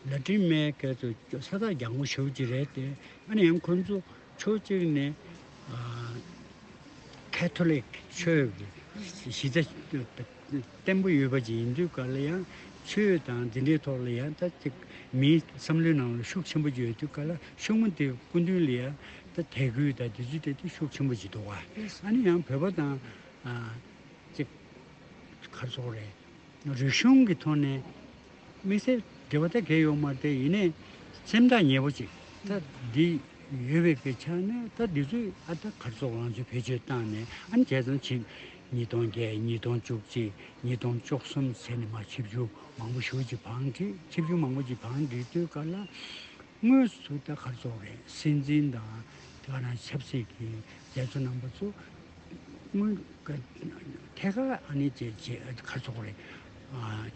ལ་ཏིན་ཨ་མེ་རི་ཀའི་ཚོ་ས་ཐག་རྒྱང་པོ་ཞེ་པོ་ཅིག་རེད་དེ། ཨ་ནི་ཡང་ཁོང་ཚོ་ཕྱོགས་གཅིག་ནས་ཨ་ཁ་ཐོ་ལིག་ཆོས་ཀྱི་གཞི་རྩ་བརྟན་པོ་ཡོད་པ་ཅིག་ཡིན་དུས་ག་ལ། ཡང་ཆོས་དང་འདི་འདྲའི་ཐོག་ལ་ཡང་ད་ཅིག་མིའི་བསམ་བློའི་ནང་ལ་ཤུགས་ཆེན་པོ་ཅིག་ཡོད་དུས་ག་ལ། ཤུགས་མ་དེ་སྐུ་མདུན་ལ་ཡང་ད་དད་གུས་དང་དེ་ཚོ་དེ་དེ་ཤུགས་ཆེན་པོ་ཅིག་འདུག་བ། ཨ་ནི་ཡང་བོད་པ་དང་ཨ་ཅིག་ག་རེ་ཟེར་དགོས་རེད། རིག་གཞུང་གི་ཐོག་ནས་དམིགས་བསལ་འབྲེལ་བ་ད་གང་ཡང་ཡོད་མ་རེད་དེ། ཡིན་ནའི་སེམས་ཐག་ཉེ་པོ་ཅིག་ད་འདི་ཡོད་པའི་གི་ཆ་ནས། ད་འདི་ཚོས་ཨ་ད་ག་རེ་ཟེར་དགོས། ང་ཚོས་བེད་སྤྱོད་བཏང་ནས། ཨ་ནི་བྱས་ཙང་ཕྱིན། ཉིས་སྟོང་བརྒྱད། ཉིས་སྟོང་བཅུ་གཅིག། ཉིས་སྟོང་བཅུ་གསུམ་ཟེར་ནས་མར་ཆིབས་བསྒྱུར་མང་པོ་ཞེ་པོ་ཅིག་བང་སྒྲིག་ཆིབས་བསྒྱུར་མང་པོ་ཅིག་བང་སྒྲིག་དུས་ག་ལ། དངོས་སུ་ད་ག་རེ་ཟེར་དགོས་རེད། སྲིད་འཛིན་དང་དེ་ག་ནང་ཆབ་སྲིད་ཀྱི་མཛད་གཙོ་རྣམ་པ་ཚོ་དངོས་ཐད་ཀར་ཨ་ནི་བྱས་བྱས་ག་རེ་ཟེར་དགོས་རེད། ཨ་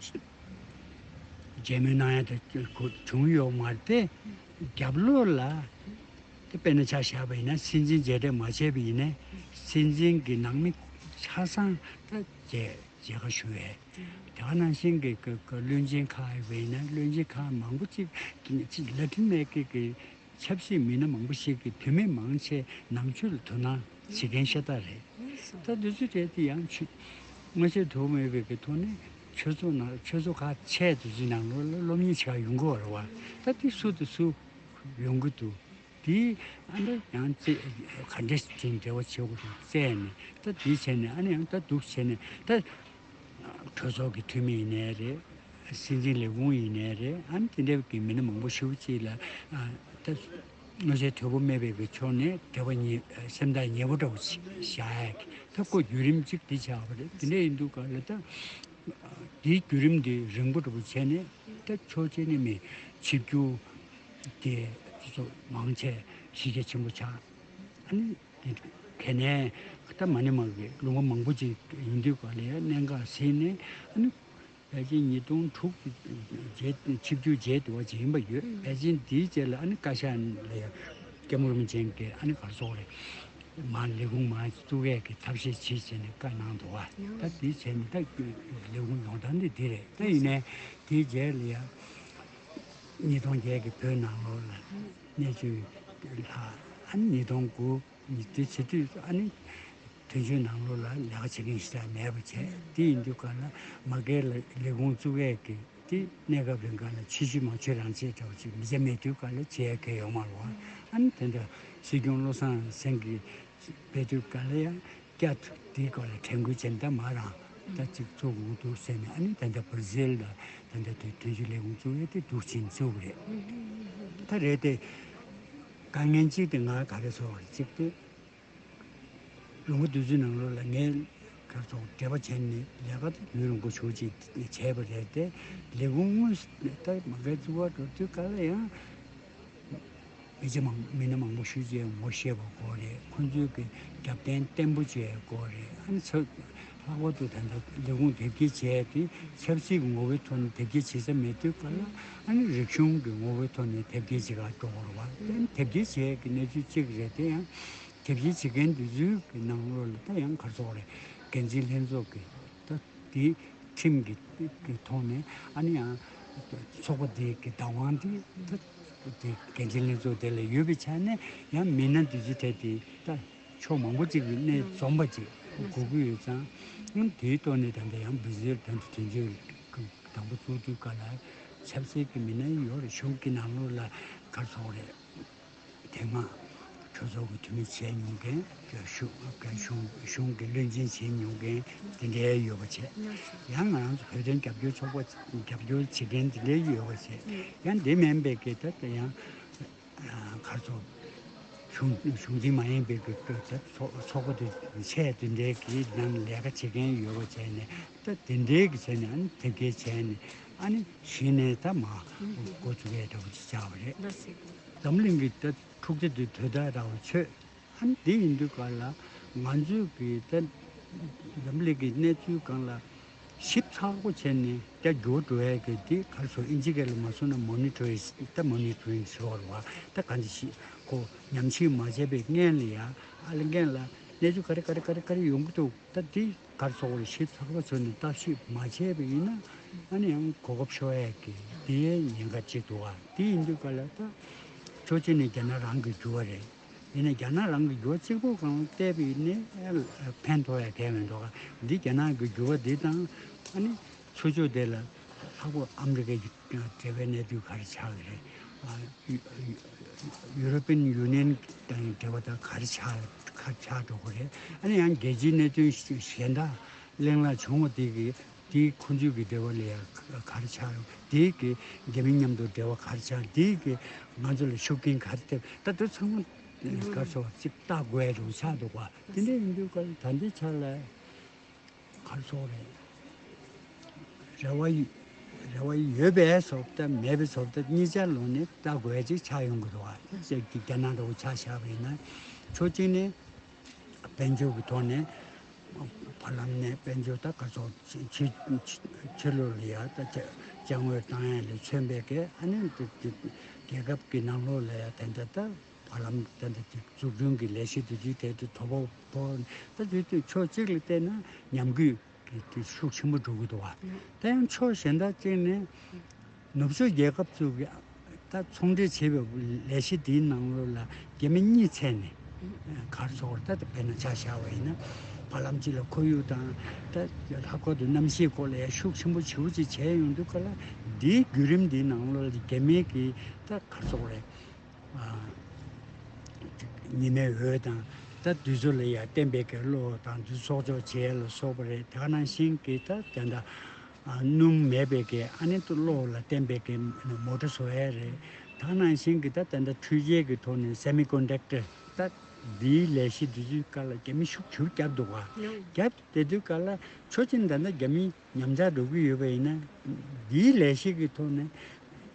མཇལ་མོལ་གནང་ཡ་དེ་བྱུང་ཡོད་མ་རེད་དེ། རྒྱབ་ལོགས་ལ་དེ་དཔེར་ན་ཆ་བཞག་པ་ཡིན་ན། སྲིད་འཛིན་མཇལ་འཕྲད་མ་བྱས་པ་ཡིན་ན། སྲིད་འཛིན་གྱི་ནང་མི་ ཆ་ཚང་ད་མཇལ་མཇལ་ཁ་ཞུ་བས། དེ་ག་ནང་བཞིན་གྱི་གི་གི་བློན་ཆེན་ཁག་ཡིན་ན་བློན་ཆེན་ཁག་མང་པོ་ཅིག་གི་ཅིག་ལ་ཊིན་ཨ་མེ་རི་ཀའི་གི་ཆབ་སྲིད་མི་སྣ་མང་པོ་ཞིག་གི་བུད་མེད་མང་ཆེ་ནང་ཆོས་ལ་དོ་སྣང་བྱེད་མཁན་ཤ་སྟག་རེད། ད་འདི་ཚོ་གྲས་དེ་ཡང་ཆོས་མངོན་གསལ་དོད་པོ་མེད་པའི་གི་ཐོག་ནས་ཆོས་ཚོགས་ནང་ཆོས་ཚོགས་ཁག་ཆེ་དེ་ཚོའི་ནང་ལོགས་ལ་སློབ་གཉེར་བྱེད་ཡོང་གི་ཡོད་རེད་བ། ད་དེ་སུ་དང་སུ་ཡོང་གི་འདུག་དེ་ཨ་འདྲ་ཡང་རྩེ་ག་འདྲས་ཅིག་འབྲེལ་བ་བྱེད་དགོས་འདུག་བཙལ་ནས། ད་དེ་བྱས་ནས་ཨ་ནི་ཡང་ད་འདུག་བྱས་ནས་ད་གྲོས་ཚོགས་ཀྱི་འཐུས་མི་ཡིན་ནའི་རེད། སྲིད་འཛིན་ལས་ཁུངས་ཡིན་ནའི་རེད། ཨ་ནི་དེ་འདྲ་གི་མི་སྣ་མང་པོ་ཞེ་པོ་ཅིག་ལ་ཨ་ད་མངོན་གསལ་དོད་པོ་མེད་པའི་གི་ཕྱོགས་ནས་འབྲེལ་བ་ཉེ་སེམས་ཐག་ཉེ་པོ་འདྲ་པོ་ཅིག་བཞག་ཡ་གི་ད་ཁོ་བརྒྱུད་རིམ་གཅིག་འདི་ཆགས་པ་རེད། དེ་འདྲ་ཡིན་དུས་ག་ལ་ད་དེའི་བརྒྱུད་རིམ་འདི་རིང་པོ་འདྲ་པོ་བྱས་ནས་ད་ཕྱོགས་གཅིག་ནས་མི་ཆིབས་བསྒྱུར་དེ་ཚོ་མང་ཆེ་གཞི་རྒྱ་ཆེན་པོ་ཆགས། ཨ་ནི་དེ་ག་ནས་ད་མ་ཎི་མ་གི་ལུང་པ་མང་པོ་ཅིག་ཡིན་དུས་ག་ལ་ཡ་གནད་འགག་ཟིན་ནས། ཨ་ནི་པེ་ཅིན་ཉིས་སྟོང་དྲུག་གི་རྗེས་ཆིབས་བསྒྱུར་རྗེས་དུ་བ་ཅིག་ཡིན་པ་ཡོད། པེ་ཅིན་དེའི་རྗེས་ལ་ཨ་ནི་བཀའ་ཤག་ལ་ཡ་སྐྱབས་མགོན་རིན་པོ་ཆེ་གིས་ཨ་ནི་ག་རེ་ཟེར་དགོས་རེད། མ་ལས་ཁུངས་མ་བཙུགས་ཡས་ཀྱི་ཐབས་ཤེས་བྱེད་བྱས་ནས་བཀའ་གནང་འདུག་བ། ད་དེ་བྱས་ནས་ད་ལས་ཁུངས་ཡོང་སྟངས་འདི་འདི་རེད། ད་ཡིན་ནའི་དེའི་རྗེས་ལ་ཡ་ཉིས་སྟོང་བརྒྱད་ཀྱི་བོད་ནང་ལོགས་ལ་གནས་ཚུལ་ལྷག་ཨ་ནི་ཉིས་སྟོང་དགུ་ཉིས་དེ་བྱེད་དུས་ཨ་ནི་དོན་གཅོད་ནང་ལོགས་ལ་ལས་ཀ་བྱེད་མཁན་ཞིག་ད་མེད་པ་བྱས། དེ་ཡིན་དུས་ག་ལ་མ་གིར་ལ་ལས་ཁུངས་བཙུགས་ཡས་ཀྱི་དེ་གནས་སྐབས་རིང་ག་ལ་ཕྱི་བཤོལ་མ་བཤོལ་རང་བྱས་འདྲ་བོ་ཅིག་མི་བྱ་མེད་དུས་ག་ལ་བྱེད་ཡ་གལ་ཡོད་མ་རེད་བ། ཨ་ནི་དེ་འདྲ་སྲིད་སྐྱོང་བློ་བཟང་སེང་གེ་ཕེབས་དུས་ག་ལ་ཡ་བསྐྱར་དུ་དེའི་སྐོར་ལ་དྲན་སྐུལ་བྱས་ནས་ད་མ་རང་ད་ཅིག་བཙུགས་དགོས་འདུག་ཟེར་ནས། ཨ་ནི་ད་ལྟ་བར་ཛིལ་ལ་ད་ལྟ་དུས་དོན་གཅོད་ལས་ཁུངས་བཙུགས་ཡས་དེ་འདུག་ཕྱིན་བཙུགས་རེད། ད་རེད་དེ། དཀའ་ངལ་གཅིག་དེ་ང་ག་རེ་ཚོར་བ་རེད། གཅིག་དེ་ལུང་པ་དེ་ཚོའི་ནང་ལོགས་ལ་ངས་ག་རེ་ཚོར་འབྲེལ་བ་བྱས་ནས་ལས་ཀ་དེ་ཡུན་རིང་པོ་ཞེ་པོ་ཅིག་བྱས་པ་རེད་དེ། ལས་ཁུངས་དངོས་སུ་ད་མ་གིར་བཙུགས་པ་འགྲོ་དུས་ག་ལ་ཡང་མི་ཆ་མང་མི་སྣ་མང་པོ་ཞེ་པོ་ཅིག་ངོ་ཤེས་པ་དགོས་རེད། ཁོང་ཚོའི་གི་རྒྱབ་རྟེན་བརྟན་པོ་བྱེད་དགོས་རེད། ཨ་ནི་ཚ་ལྷག་པར་དུ་ད་ལྟ་ལས་ཁུངས་དེབ་སྐྱེལ་བྱས་ཏེ་ཆབ་སྲིད་ཀྱི་ངོ་བོའི་ཐོག་ནས་དེབ་སྐྱེལ་བྱེད་ས་མེད་དུས་ག་ལ། ཨ་ནི་རིག་གཞུང་གི་ངོ་བོའི་ཐོག་ནས་དེབ་སྐྱེལ་བྱེད་ག་འགྲོ་དགོས་རེད་བ། དེ་ནི་དེབ་སྐྱེལ་བྱེད་ཀྱི་གནས་ཚུལ་གཅིག་རེད། དེ་ཡང་དེབ་སྐྱེལ་བྱེད་མཁན་དེ་ཚོའི་གི་ནང་ལོགས་ལ་ད་ཡང་ག་རེ་ཟེར་དགོས་རེད། འགན་འཛིན་ལྷན་ཚོགས་ཀྱི་ད་དེའི་ཁྲིམས་ཀྱི་གི་ཐོག་ནས། ཨ་ནི་ཡང་ཚོགས་པ་དེ་གི་བདག་དབང་དེ་ད་དེ་འགན་འཛིན་ལྷན་ཚོགས་དེ་ལ་ཡོད་པའི་ཆ་ནས་ཡང་མི་སྣ་དེ་ཚོའི་གྲས་དེ་ད་ཕྱོགས་མང་པོ་ཅིག་གི་གནས་འཛོམས་པ་ཅིག་དགོས་ཀྱི་ཡོད་ཙང་། ཨང་། དེའི་ཐོག་ནས་ད་ལྟ་ཡང་བི་ཟེར་ད་ལྟ་དོན་གཅོད་དང་པོ་བཙུགས་དུས་ག་ལ་ཆབ་སྲིད་ཀྱི་མི་སྣ་ཡོད་རེད། གཞུང་གི་ནང་ལོགས་ལ་ག་རེ་ཟེར་དགོས་རེད། དེ་སྔ་གྲོས་ཚོགས་ཀྱི་འཐུས་མི་བྱས་མྱོང་མཁན། གཞུང་གཞུང་གཞུང་གི་བློན་ཆེན་བྱས་མྱོང་མཁན་དེ་འདྲའི་ཡོད་པ་བྱས། ཡང་ང་རང་ཚོ་བོད་དོན་རྒྱབ་སྐྱོར་ཚོགས་པ་རྒྱབ་སྐྱོར་བྱེད་མཁན་དེ་འདྲའི་ཡོད་པ་བྱས། ཡང་དེ་མིན་པའི་གི་ད་ལྟ་ཡང་ག་རེ་ཟེར། གཞུང་གཞུང་འཛིན་མ་ཡིན་པའི་གི་ད་ཚོགས་ཚོགས་པ་དེ་ཆེ་དེ་འདྲའི་གི་ནང་ལས་ཀ་བྱེད་མཁན་ཡོད་པ་བྱས་ནས། ད་དེ་འདྲའི་གི་བྱས་ནས་ཨ་ནི་དེབ་སྐྱེལ་བྱས་ནས། ཨ་ནི་གཞི་ནས་ད་མར་འགོ་བཙུགས་ཡས་འདྲ་པོ་ཅིག་ཆགས་པ་རེད། འཛམ་གླིང་གི་ད་འཁྲུག་ཆ་དེ་དོས་དག་འདྲ་པོ་ཆོད། ཨ་ནི་དེ་ཡིན་དུས་ག་ལ་ང་ཚོས་གི་ད་འཛམ་གླིང་གི་གནས་ཚུལ་སྒང་ལ་ཞིབ་ཚགས་པོ་བྱས་ནས་རྒྱ་འགྱུར་འགྲོ་ཡས་གི་དེ་ག་རེ་ཟེར། ཨིན་ཇི་སྐད་ལ་མ་སོང་ན་མོ་ནི་ཊོ་རིང་། ད་མོ་ནི་ཊོ་རིང་ཟེར་བ་རེད་བ། ད་གང་ཅི་ཞིག་ཁོ་ཉམས་ཞིབ་མ་བྱས་པའི་སྔོན་ལ་ཡ། ཨ་ལས་སྔོན་ལ་གནས་ཚུལ་ག་རེ་ག་རེ་ག་རེ་ག་རེ་ཡོང་གི་འདུག་ད་དེ་ག་རེ་ཟེར་དགོས་རེད། ཞིབ་ཚགས་པོ་བྱས་ནས་བརྟག་ཞིབ་མ་བྱས་པ་ཡིན་ན། ཨ་ནི་ཡང་གོ་སྐབས་ཤོར་ཡས་ཀྱི་དེའི་ཉེན་ཁ་ཅིག་འདུག་བ། དེ་ཡིན་དུས་ག་ལ་ད་ཕྱོགས་གཅིག་ནས་རྒྱ་ནག་རང་གི་འགྱུར་བ་རེད། ཡིན་ནའི་རྒྱ་ནག་རང་གི་འགྱུར་བ་གཅིག་པོ་སྒང་བལྟས་པ་ཡིན་ནའི་ཕན་ཐོགས་ཡ་གང་ཡང་མི་འདུག་ག་འདི་རྒྱ་ནག་གི་འགྱུར་བ་འདི་དང་། ཨ་ནི་ཚུར་ཕྱོགས་དེ་ལ་ལྷག་པར་ཨ་མི་རི་ཀའི་འབྲེལ་བའི་གནས་ཚུལ་ག་རེ་ཆགས་ཀྱི་རེད། ཨ། ཡུ་ཡུ་རོ་པིན་ཡུ་ནི་ཡན་དང་འབྲེལ་བ་དང་ག་རེ་ཆགས་ག་རེ་ཆགས་འགྲོ་གི་རེད། ཨ་ནི་ཡང་རྒྱལ་སྤྱིའི་གནད་དོན་གཞན་དག་གླེང་སློང་བྱུང་བ་དེ་གི་དེའི་ཁོང་ཚོའི་གི་འབྲེལ་བ་ལ་ཡང་ག་རེ་ཆགས་ཡོང་། དེའི་གི་རྒྱ་མི་མཉམ་དུ་འབྲེལ་བ་ག་རེ་ཆགས། དེའི་གི་ང་ཚོ་ལ་ཤུགས་རྐྱེན་ག་རེ་ཐེབས། ད་དེ་ཚང་མ་ག་རེ་ཟེར་བ་ཅིག་བལྟ་དགོས་ཡ་འདྲ་པོ་ཆགས་འདུག་ག་དེ་འདྲ་ཡིན་དུས་ག་ད་ལྟའི་ཆ་ལ་ག་རེ་ཟེར་དགོས་རེད། རེ་བ་ཡོད། རེ་བ་ཡོད་པའི་བཟོ་ལྟ་མེད་པའི་བཟོ་ལྟ་གཉིས་ཆར་ལོག་ནས་བལྟ་དགོས་ཡ་ཅིག་ཆགས་ཡོང་གི་འདུག་ག་ཅིག་གི་རྒྱ་ནག་འདྲ་པོ་ཆ་བཞག་པ་ཡིན་ན། ཕྱོགས་གཅིག་ནས་དཔལ་འབྱོར་གྱི་ཐོག་ནས་བར་ལམ་ནས་དཔལ་འབྱོར་ད་ག་ཚོད་ཕྱི་ཕྱི་ཕྱི་ལོགས་ལ་ཡ་ད་ཅ་ཅ་དངོས་བཏང་ཡ་ལས་མཚོན་པའི་གི། ཨ་ནི་དེ་དེ་རྒྱལ་ཁབ་ཀྱི་ནང་ལོགས་ལ་ཡ་དེ་འདྲ་ད་ བར་ལམ་དེ་འདྲ་ཅིག་འཛུགས་སྐྲུན་གྱི་ལས་གཞི་དེ་ཚོའི་ཐད་དུ་དོ་ཕོག་ཕོག་ད་དེ་དུས་ཕྱོགས་གཅིག་ལ་བལྟས་ན་ཉམས་རྒུད་ཀྱི་དེ་ཤུགས་ཆེན་པོ་འགྲོ་གི་འདུག་བ། དེ་ཡང་ཕྱོགས་གཞན་དག་ཅིག་ནས་ནུབ་ཕྱོགས་རྒྱལ་ཁབ་ཚོ་གི་ད་ཚོང་འབྲེལ་བྱེད་པའི་ལས་གཞི་དེའི་ནང་ལོགས་ལ་རྒྱ་མི་གཉིས་ཚད་ནས་གར་སོང་བར་ད་དཔེར་ན་ཆ་བཞག་པ་ཡིན་ན་བར་ལམ་གཅིག་ལ་ཁོར་ཡུག་དང་ད་ལྷག་པར་དུ་གནམ་གཤིས་སྐོར་ལ་ཡང་ཤུགས་ཆེན་པོ་ཞེ་པོ་ཅིག་བྱས་ཡོང་དུས་ག་ལ་འདིའི་བརྒྱུད་རིམ་འདིའི་ནང་ལོགས་ལ་རྒྱ་མི་གི་ད་གར་སོང་རེད། ཉི་མའི་འོད་དང་ད་དུས་ཚོད་ལ་ཡ་བརྟེན་པའི་གི་གློག་དང་དུས་ཚོད་གསོག་འཇོག་བྱེད་ཡ་ལ་སོགས་པ་རེད། དེ་ག་ནང་བཞིན་གི་ད་དེ་འདྲ་སྣུམ་མེད་པའི་གི་ཨ་ནི་ཏུ་གློག་ལ་བརྟེན་པའི་གི་མོ་ཊ་བཟོ་ཡ་རེད། དེ་ག་ནང་བཞིན་གི་ད་དེ་འདྲ་འཕྲུལ་ཆས་ཀྱི་ཐོག་ནས་སེ་མི་ཀོན་ཌག་ཊར་ད་འདིའི་ལས་གཞི་འདི་ཚོའི་སྐབས་ལ་རྒྱ་མི་ཤུགས་ཆེ་རུ་བརྒྱབ་འདུག་ག་བརྒྱབ་དེ་དུས་ག་ལ་ཕྱོགས་གཅིག་ནས་ད་ལྟ་རྒྱ་མི་ཉམས་ཆག་འགྲོ་གི་ཡོད་པ་ཡིན་ན། འདིའི་ལས་གཞི་གི་ཐོག་ནས་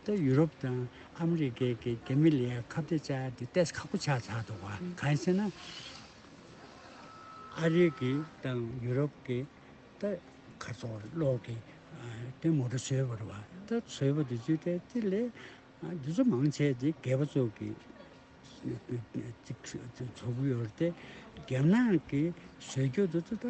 ད་ཡུ་རོབ་དང་ཨ་མི་རི་ཀའི་གི་རྒྱ་མི་ལ་ཡང་ཁ་གཏད་བཅག་ཡ་དེ་ཏོག་ཙམ་ཁག་པོ་ཆགས་ཚར་འདུག་བ། གང་ཡིན་ཟེར་ན། ཨ་རི་གི་དང་ཡུ་རོབ་ཀྱི་ད་ག་ཚོད་གློག་གི་དེ་མོ་ཊ་བཟོས་པ་རེད་བ། ད་བཟོས་པ་དེ་ཚོའི་གྲས་དེ་ལས་དེ་ཚོ་མང་ཆེ་དེ་སྒེར་པ་ཚོ་གི་ཅིག་བཟོ་གི་ཡོད་རེད་དེ། རྒྱ་ནག་གི་བཟོ་རྒྱུ་དེ་ཚོ་ད་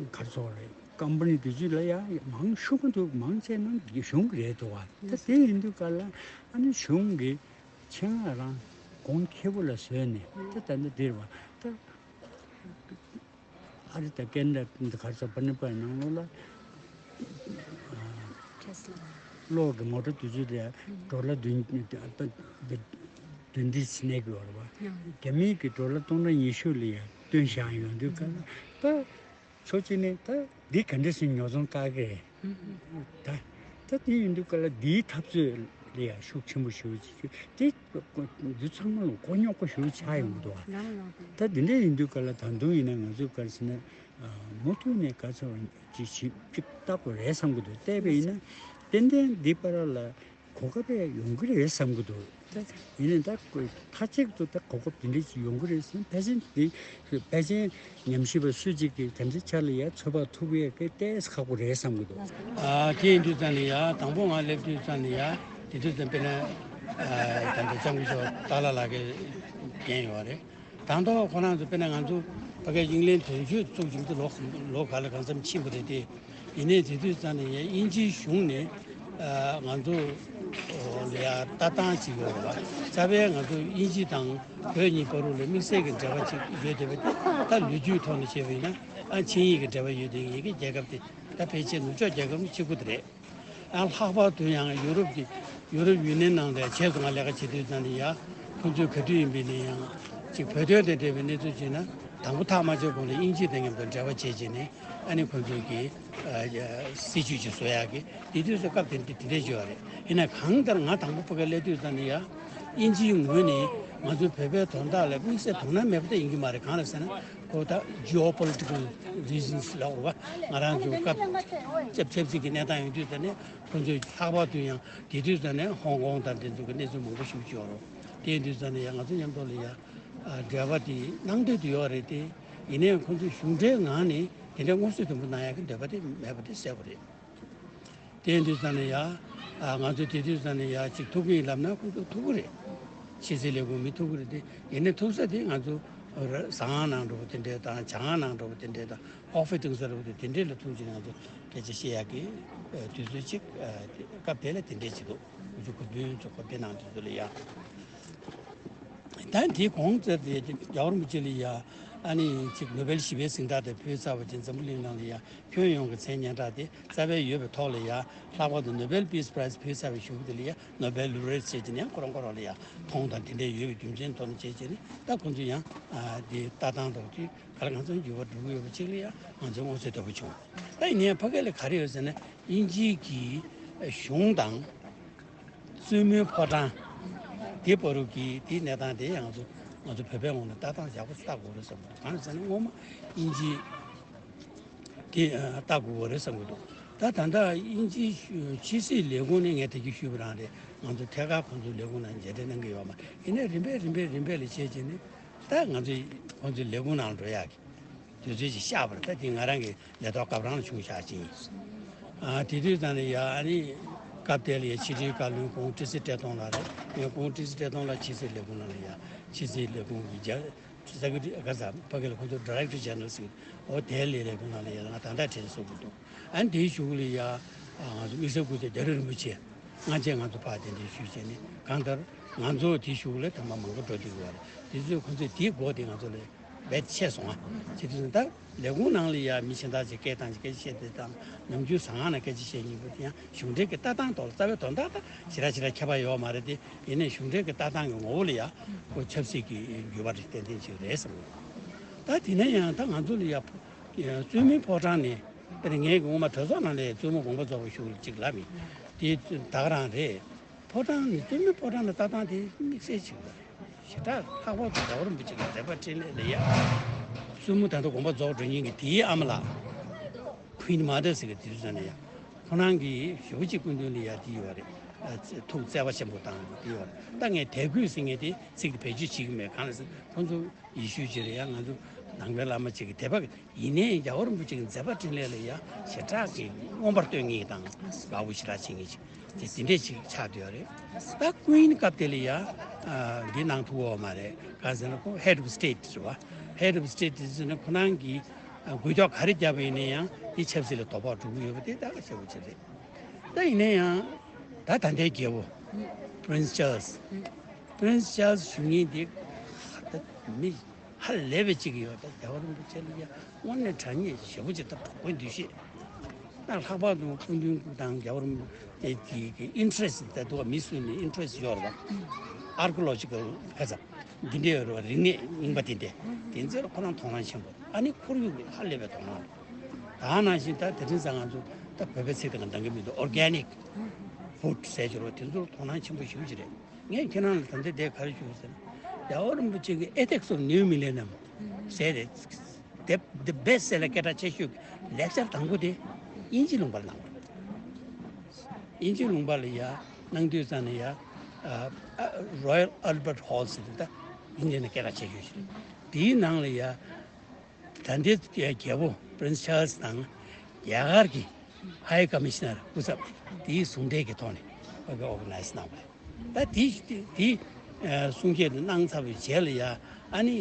ག་ཚོད་རེད། ཀམ་པ་ནི་དེ་ཚོ་ལ་ཡང་མང་ཤོས་མ་གཏོགས་མང་ཆེ་རྣམས་གཞུང་གི་རེད་འདུག་བ། ད་དེ་ཡིན་དུས་ག་ལ་ཨ་ནི་གཞུང་གི་ཆེད་མངགས་རང་གོང་ཁེ་པོ་ལ་བཟོས་ནས་ད་ད་ལྟ་འདིར་བ་ད། ཨ་རི་དང་ཀེ་ན་ཌ་འདི་གར་ས་པ་ནི་པའི་ནང་ལོགས་ལ་ཊེ་སི་ལ་གློག་གི་མོ་ཊ་དུས་ཚོད་དེ་ཌོ་ལར་བདུན་བདུན་ཁྲི་ཙམ་གནས་དགོས་པ་རེད་བ། རྒྱ་མིའི་གི་ཌོ་ལར་སྟོང་ཕྲག་ཉི་ཤུ་ལ་ཡང་བཏོན་བཞག་ཡོང་དུས་ག་ལ་ད་ཕྱོགས་གཅིག་ནས་ད་འདི་ག་འདྲ་སེ་ཉོ་ཚོང་བཀག་གི་རེད། ད་ད་དེ་ཡིན་དུས་ག་ལ་འདིའི་འཐབ་རྩོད་ལ་ཡང་ཤུགས་ཆེན་པོ་ཞེ་པོ་ཅིག་ཅིག་དེ་འདི་ཚང་མ་ལ་མགོ་རྙོག་པོ་ཞེ་པོ་ཆགས་ཡོང་གི་འདུག་བ། ད་འདི་འདྲ་ཡིན་དུས་ག་ལ་ད་དུང་ཡིན་ན་ང་ཚོས་ག་རེ་ཟེར་ན་མུ་མཐུད་ནས་ག་ཚོད་ཅིག་ཞིབ་ཅིག་བལྟ་དགོས་རེད་བསམ་གི་འདུག་བལྟས་པ་ཡིན་ན་ཏན་ཏན་འདི་བར་ལ་གོ་སྐབས་ཡོང་གི་རེད་བསམ་གི་འདུག་ཡིན་ནའི་ད་མཐའ་གཅིག་ཏུ་ད་གོ་སྐབས་དེ་འདྲ་ཞིག་ཡོང་གི་རེད་ཟེར་ན་ཕལ་ཆེར་དེ་ཕལ་ཆེར་ཉམས་ཞིབ་པ་སུ་གཅིག་གིས་དེ་འདྲའི་ཆ་ལ་ཡ་ཚོད་དཔག་ཐུབ་ཡས་ཀྱི་ཏོག་ཙམ་ཁག་པོ་རེད་བསམ་གི་འདུག་ཨ་དེ་ཡིན་དུས་ཙང་ནས་ཡ་དང་པོ་ང་སླེབས་དུས་ཙང་ནས་ཡ་དེ་དུས་ཙང་དཔེར་ན་ཨ་ད་ལྟ་ལྕམ་སྐུ་ཞབས་ཏཱ་ལའི་ལགས་ཀྱིས་བརྒྱན་ཡོད་རེད། དང་ཐོག་ཁོ་རང་ཚོ་དཔེར་ན་ང་ཚོ་ཕ་གིའི་དབྱིན་ལན་དོན་གཅོད་བཙུགས་བྱུང་དུས་ལོ་ལོ་ག་ལ་གང་འཚམ་ཕྱིན་པ་རེད་དེ། ཡིན་ནའི་དེ་དུས་ཙང་ནས་ཡ་དབྱིན་ཇིའི་གཞུང་ནས་ཨ་ང་ཚོ་ལ་ཡ་ལྟ་སྟངས་ཅིག་ཡོད་རེད་བ། རྩ་བའི་ང་ཚོ་དབྱིན་ཇི་དང་བོད་གཉིས་བར་ལ་དམིགས་བསལ་གྱི་འབྲེལ་བ་ཅིག་ཡོད་བསྡད་པ་དེ་ད་ལོ་རྒྱུས་ཐོག་ནས་བཤད་པ་ཡིན་ན་ཨ་ཆིངས་ཡིག་གི་འབྲེལ་བ་ཡོད་དེ་ངེད་ཀྱི་རྒྱལ་ཁབ་དེ་ད་ཕལ་ཆེར་ནུབ་ཕྱོགས་རྒྱལ་ཁབ་གཅིག་པུ་དེ་རེད། ཡང་ལྷག་པར་དུ་ཡང་ཡུ་རོབ་ཀྱི་ཡུ་རོབ་ཡུ་ནི་ཡན་ནང་དུ་བྱས་སུ་ང་ལས་ཀ་བྱེད་དུས་ཙང་ནས་ཡ་ཁོང་ཚོས་ག་དུས་ཡིན་པའི་ནས་ཡང་ཅིག་བོད་དོན་དང་འབྲེལ་བའི་གནས་ཚུལ་བྱས་ན་དང་པོ་ཐག་མ་ཆོད་གོང་ལ་དབྱིན་ཇི་དང་མཉམ་དུ་འབྲེལ་བ་བྱས་བྱས་ནས་ཨ་ནི་ཁོང་ཚོས་ཀྱི་ཨ་སྲིད་ཇུས་ཅིག་བཟོ་ཡག་གི་དེ་དུས་སུ་སྐབས་དེ་དེ་འདྲས་བྱས་པ་རེད། ཡིན་ན་གང་ལྟར་ང་དང་པོ་ཕ་གིར་སླེབས་དུས་ཙང་ནས་ཡ་དབྱིན་ཇིའི་ངོས་ནས་ང་ཚོའི་བོད་པའི་དོན་དག་ལ་དམིགས་བསལ་དོ་སྣང་མེད་པ་ད་ཡིན་གྱི་མ་རེད། གང་ལ་ཟེར་ན་ཁོ་ད་ཇི་ཨོ་པོ་ལི་ཊི་ཀལ་རི་ཛན་སི་ལབ་དགོས་པ། ང་རང་ཚོ་སྐབས་ཆབ་ཆབ་སྲིད་ཀྱི་གནས་སྟངས་ཡོང་དུས་ཙང་ནས་ཁོ་ཚོས་ལྷག་པར་དུ་ཡང་དེ་དུས་ཙང་ནས་ཧོང་ཀོང་དང་དེ་ཚོ་གི་གནས་ཚུལ་མང་པོ་ཞིག་བྱུང་རོགས། དེ་ཡིན་དུས་ཙང་ནས་ཡང་ང་ཚོ་མཉམ་དུ་ལ་ཡ་ཨ་འབྲེལ་བ་དེ་གནང་འདོད་དུ་ཡོད་རེད་དེ། ཡིན་ནའི་ཁོ་ཚོས་གཞུང་འབྲེལ་ངང་ནས་དེ་འདྲའི་མངོན་གསལ་དོད་པོ་གནང་ཡག་གི་འདོད་པ་དེ་མེད་པ་དེ་གསལ་པོ་རེད། དེ་ཡིན་དུས་ཙང་ནས་ཡ་ཨ་ང་ཚོ་དེ་དུས་ཙང་ནས་ཡ་ཅིག་ཐུག་གི་ཡིན་ལབ་ན་ཁོ་ཚོ་ཐུག་གི་རེད། ཕྱི་སྲིད་ལས་ཁུངས་མི་ཐུག་གི་རེད་དེ། ཡིན་ནའི་ཐུག་ས་དེ་ང་ཚོ་ཟ་ཁང་ནང་འགྲོ་བ་དེ་འདྲས་དང་ཇ་ཁང་ནང་འགྲོ་བ་དེ་འདྲས་དང་ཀོ་ཧྥི་འཐུང་ས་རེད་བ། དེ་དེ་འདྲས་ལ་ཐུག་ཅིག་ང་ཚོ་སྐད་ཆ་བཤད་ཡག་གི་ཨ་དུས་ཚོད་ཅིག་ཨ་དེ་སྐབས་དེ་ལ་དེ་འདྲས་ཅིག་འདུག་ང་ཚོ་གོ་དོན་ཚོ་གོ་དེ་ནང་དུས་ཚོད་ལ་ཡ། ད་དེའི་གོང་ཙམ་དེ་རྒྱལ་བ་རིན་པོ་ཆེ་ལ་ཡ་ཨ་ནི་ཅིག་ནོ་བེལ་ཞི་བའི་གཟེངས་རྟགས་དེ་ཕུལ་ཚར་བ་ཅིག་འཛམ་བུ་གླིང་ནང་ལ་ཡ་ཁྱོན་ཡོངས་ཀྱི་མཚན་སྙན་གྲགས་དེ་རྩ་བའི་ཡོད་པའི་ཐོག་ལ་ཡ། ལྷག་པར་དུ་ནོ་བེལ་པིས་པ་རའི་ཛི་ཕུལ་ཚར་བའི་གཞུག་གུ་དེ་ལ་ཡ་ནོ་བེལ་ལོ་རེ་ཊི་ཟེར་གྱི་ནས་ཁོ་རང་ཁོ་རང་ལ་ཡ་མཐོང་དང་དེ་འདྲའི་ཡོད་པའི་རྒྱུ་མཚན་ཐོག་ནས་བྱས་བྱས་ནས་ད་ཁོང་ཚོ་ཡང་དེ་ལྟ་སྟངས་འདྲ་བོ་དེ་ག་ལ་གང་འཚམ་འགྱུར་བ་འགྲོ་གི་ཡོད་པ་ཅིག་ལ་ཡ་ང་ཚོས་མངོན་གསལ་དོད་པོ་བྱུང་། ད་ཡིན་ནའི་ཕ་གི་ལ་ག་རེ་ཡོད་ཟེར་ན་དབྱིན་ཇིའི་གི་གཞུང་དང་། བཙུན་མོའི་ཕོ་བྲང་། དེ་བར་དུ་གི་དེའི་གནས་སྟངས་དེ་ཡང་ང་ཚོ་ང་ཚོ་བོད་པའི་ངོས་ནས་ལྟ་སྟངས་ཡག་པོ་ལྟ་དགོས་རེད་བསམ་གི་འདུག་གང་ཟེར་ན་སྔོན་མ་དབྱིན་ཇི་དེ་ལྟ་དགོས་རེད་བསམ་གི་འདུག་ད་ད་ལྟ་དབྱིན་ཇིའི་ཕྱི་སྲིད་ལས་ཁུངས་ནས་ངས་ད་གིན་ཞུས་པ་རང་རེད། ང་ཚོ་ཐད་ཀར་ཁོང་ཚོའི་ལས་ཁུངས་ནང་མཇལ་འཕྲད་གནང་གི་ཡོད་མ་ཡིན་ན་རིམ་པས་རིམ་པས་རིམ་པས་ལ་བྱས་བྱས་ནས་ད་ང་ཚོས་ཁོང་ཚོའི་ལས་ཁུངས་ནང་འགྲོ་ཡག་གི་དུས་ཚོད་ཅིག་ཤར་བ་རེད། ད་དེ་ང་རང་གི་ལས་ཐོག་སྐབས་རང་ལ་བྱུང་བཞག་ཅིག་ཡིན། ཨ་དེ་དུས་ཙང་ནས་ཡ་ཨ་ནི་སྐབས་དེ་ལ་ཡ་ཕྱི་དྲིལ་བཀའ་བློན་སྐུ་ངོ་ཀྲི་སི་བཀྲས་མཐོང་ལགས་རེད། ངས་སྐུ་ངོ་ཀྲི་སི་བཀྲས་མཐོང་ལགས་ཕྱི་སྲིད་ལས་ཁུངས་ནང་ལ་ཡ་ ཕྱི་སྲིད་ལས་ཁུངས་ཀྱི་རྒྱ་ས་ཀི་ཊི་ག་ས་ཕ་གི་ལ་ཁོ་ཚོ་ཌི་རེག་ཊར་ཇེ་ནེ་རལ་ཟེར། འོ་དེའི་ལས་རེ་ཁོ་ན་ལ་ཡ་ང་ད་ལྟ་དྲན་གསོ་གི་འདུག་ཨ་ནི་དེའི་གཞུག་ལ་ཡ་ང་ཚོ་དམིགས་བསལ་སྐུ་ཚེ་རྒྱ་རི་རིན་པོ་ཆེ་སྔ་རྗེས་ང་ཚོ་ཕར་གདན་འདྲེན་ཞུས་བྱས་ནས། གང་ལྟར་ང་ཚོ་དེའི་གཞུག་ལ་དམ་པ་མང་པོ་འགྲོ་བསྡད་ཀྱི་ཡོད་རེད། དེ་ཚོས་ཁོ་ཚོས་དེའི་སྒོ་དེ་ང་ཚོ་ལ་རྦད་ཆད་སོང་ཨ། བྱེད་དུས་ད་ལས་ཁུངས་ནང་ལ་ཡ་མི་གཞན་དག་ཅིག་སྐད་བཏང་ཅིག་སྐད་ཆ་བཤད་དེ་དང་། ནམ་རྒྱུན་ཟ་ཁང་ནང་སྐད་ཆ་བཤད་སྙིང་པོ་དེ་ཡང་གཞུང་འབྲེལ་གྱི་ལྟ་སྟངས་ཐོག་ལ་རྩ་བའི་དོན་དག་ད་ཞེ་དྲག་ཞེ་དྲག་ཁྱད་པར་ཡོད་མ་རེད་དེ། ཡིན་ནའི་གཞུང་འབྲེལ་གྱི་ལྟ་སྟངས་ཀྱི་ངོ་བོ་ལ་ཡ་ཁོ་ཆབ་སྲིད་ཀྱི་འགྱུར་བ་ཏན་ཏན་ཅིག་རེད་བསམ་གྱི་འདུག་ད་དེ་ནས་ཡང་ད་ང་ཚོ་ལ་ཡ་བཙུན་མོའི་ཕོ་བྲང་ནས། དེ་ནས་ངས་སྔོན་མ་གྲོས་ཚོགས་ནང་ལ་བཙུན་མོ་དགོངས་པ་རྫོགས་པ་ཞུ་ཅིག་ལབ་མི་དེ་ད་ག་རང་རེད། ཕོ་བྲང་ནི་བཙུན་མོའི་ཕོ་བྲང་ལ་ལྟ་སྟངས་དེ་དམིགས་བསལ་ཅིག་རེད། ཞེ་དྲག་ལྷག་པར་དུ་རྒྱལ་བ་རིན་པོ་ཆེ་གི་མཛད་པ་འཕྲིན་ལས་ལ་ཡ། བཙུན་མོ་ད་ལྟ་དགོངས་པ་རྫོགས་འགྲོ་མཁན་གྱི་དེའི་ཨ་མ་ལགས། Queen Mother ཟེར་གི་དེ་ཚོ་ནས་ཡ། ཁོ་རང་གི་ཞེ་པོ་ཅིག་སྐུ་མདུན་ལ་ཡ་དེ་ཡོད་རེད། ཨ་ཐུགས་བརྩེ་བ་ཆེན་པོ་བཏང་གི་དེ་ཡོད་རེད། ད་ངས་དད་གུས་ཟེར་མཁན་དེ་ཚིག་དེ་བེད་སྤྱོད་བྱེད་ཀྱི་མེད། གང་ལ་ཟེར་ཁོང་ཚོ་ཡེ་ཤུ་ཅིག་རེད་ཡ། ང་ཚོ་ནང་པའི་བླ་མ་ཅིག་གི་དད་པ་ཡིན་ནའི་རྒྱལ་བ་རིན་པོ་ཆེ་གི་མཛད་པ་འཕྲིན་ལས་ལ་ཡ་ཞེ་དྲག་གི་མངོན་པར་བསྟོད་མཁན་དང་དགའ་བོ་ཞེ་དྲག་བྱེད་མཁན་ཅིག་དེ་དེ་འདྲས་ཅིག་ཆགས་བསྡད་ཡོད་རེད། ད་ཀུན་སྐབས་དེ་ལ་ཡ་ཨ་འདི་གནང་ཐུབ་ཡོད་མ་རེད། གང་ཟེར་ན་ཁོ་Head of State རེད་བ། Head of State དེ་ཟེར་ན་ཁོ་རང་གི་ཨ་དགོས་ཕྱོགས་ག་རེ་བརྒྱབ་པ་ཡིན་ན་ཡང་དེ་ཆབ་སྲིད་ལ་དོ་ཕོག་འགྲོ་གི་ཡོད་པ་དེ་ད་ག་ཤེས་པོ་ཅིག་རེད། ད་ཡིན་ན་ཡང་ད་ད་ལྟའི་རྒྱལ་པོ་Prince Charles། Prince Charles ཞུ་མཁན་དེ་ད་མི་ཧ་ལས་པའི་གཅིག་ཡོད། ད་རྒྱལ་བ་རིན་པོ་ཆེ་ལ་ཡ་དངོས་གནས་དྲང་གནས་ཞེ་པོ་ཅིག་ད་གྲོགས་པོའི་འདུ་ཤེས། ད་ལྷག་པར་དུ་སྐུ་མདུན་སྐུ་དང་རྒྱལ་བ་རིན་པོ་ཆེ་གི་interest ད་དུ་མི་སུ་ནས་interest ཡོད་རེད་པ། Archaeological ཁ་ཚ་འདི་འདྲའི་ཡོད་རེད་པ། རིག་གནས་རྙིང་པ་དེ་འདྲ་དེ་ཚོར་ཁོ་རང་དོ་སྣང་ཆེན་པོ། ཨ་ནི་ཁོར་ཡུག་ཧ་ལས་པའི་དོ་སྣང་རེད། ད་ནང་བཞིན་ད་དེ་རིང་སང་ང་ཚོ་ད་བོད་པའི་ཚིག་དང་འདང་གི་མི་འདུག organic food ཟེར་གྱི་རེད་པ། དེ་ཚོར་དོ་སྣང་ཆེན་པོ་ཞེ་པོ་ཅིག་རེད། ངས་ཁྱེད་རང་ལ་ད་ལྟ་དེ་ག་རེ་ཞུ་ཟེར་ན། རྒྱལ་བ་རིན་པོ་ཆེ་གི་Ethics of New Millennium ཟེར་རེད། དེབ་The Best Seller སྐད་གྲགས་ཆེ་ཤོས་ཀྱི་ལེགས་ཆར་དང་པོ་དེ་དབྱིན་ཇི་ལུང་པར་གནང་བ་རེད། དབྱིན་ཇི་ལུང་པ་ལ་ཡ་གནང་དུས་ཙམ་ནས་ཡ་ཨ་ཨ་Royal Albert Hall ཟེར་དེ་ད་དབྱིན་ཇི་ནས་སྐད་གྲགས་ཆེ་ཤོས་ཤིག་རེད། དེའི་ནང་ལ་ཡ་ད་ལྟའི་རྒྱལ་པོ་Prince Charles དང་རྒྱ་གར་གྱི་High Commissioner སྐུ་ཚབ་དེའི་ཟུང་འབྲེལ་གྱི་ཐོག་ནས་ཕ་གི་organize གནང་བ་རེད། ད་དེ་དེ་ཨ་གསུང་བཤད་དེ་གནང་ཚར་བའི་རྗེས་ལ་ཡ་ཨ་ནི་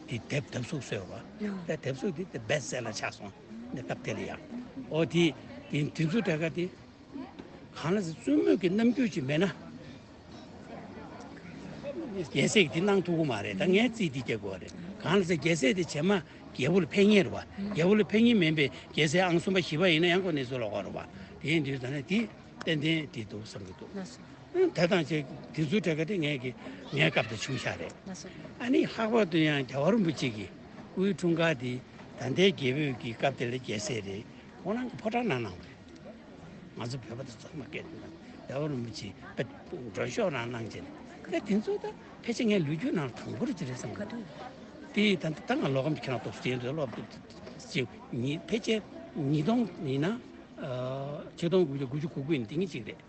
དེ་དེབ་དེབ་གཟུགས་བཟོས་པ། ད་དེབ་གཟུགས་དེ་The Best Seller ཆགས་སོང་། ནས་སྐབས་དེ་ལ་ཡ་ཨོ་དེ་དེ་དེ་ཚོ་གྲས་ཀ་དེ་གང་ལ་ཟེར་བཙུན་མོས་ཀྱི་རྣམ་འགྱུར་ཅིག་མེད་ན། རྒྱལ་སྲས་ཀྱིས་དེ་གནང་ཐུབ་ཀྱི་མ་རེད། ད་ངས་རྩིས་དེ་རྒྱག་དགོས་རེད། གང་ལ་ཟེར་རྒྱལ་སྲས་དེ་རྗེས་མ་རྒྱལ་པོ་ལ་ཕེབས་མཁན་རེད་པ། རྒྱལ་པོ་ལ་ཕེབས་མཁན་མིན་པའི་རྒྱལ་སྲས་ཨང་གསུམ་པ་བཞི་པ་ཡིན་ན་ཡང་ཁོ་གནས་ཚུལ་ལོགས་ཀ་རེད་པ། དེ་ཡིན་དུས་ད་ནི་དེ་ཏན་ཏན་དེ་འདུག་བསམ་གྱི་འདུག་ལགས་སོ། ད་དང་ཅིག་དེ་ཚོའི་གྲས་ཀ་དེ་ངས་ཀྱི་ངའི་སྐབས་དེ་བྱུང་ཤག་རེད། ལགས་སོ། ཨ་ནི་ལྷག་པར་དུ་ཡང་རྒྱལ་བ་རིན་པོ་ཆེ་གི་སྐུའི་འཁྲུངས་སྐར་དེ་ད་ལྟའི་རྒྱལ་པོའི་གི་སྐབས་དེ་ལ་རྒྱལ་སྲས་རེད། ཁོང་རང་གི་ཕོ་བྲང་ནང་གནང་བ་རེད། ང་ཚོ་བོད་པ་དང་ཚང་མ་སྐད་དེ་གནང་། རྒྱལ་བ་རིན་པོ་ཆེ་དཔེ་མགྲོན་ཤོག་རང་གནང་བྱས་ནས། ད་དེ་ཚོ་ད་ཕལ་ཆེར་ངའི་ལོ་རྒྱུས་ནང་དང་པོ་རེད་ཅེས་རེད་བསམ་གི་འདུག་དེ་ད་ད་ང་ལོ་ཁམས་ཁྱེད་རང་ཏོག་ཙམ་ལོ་ཅིག་ཉིས་ཕལ་ཆེར་ཉིས་སྟོང་ཡིན་ན་ཆིག་སྟོང་དགུ་བརྒྱ་དགུ་བཅུ་གོ་དགུ་ཡིན་དེ་ཉིད་ཅིག་རེད།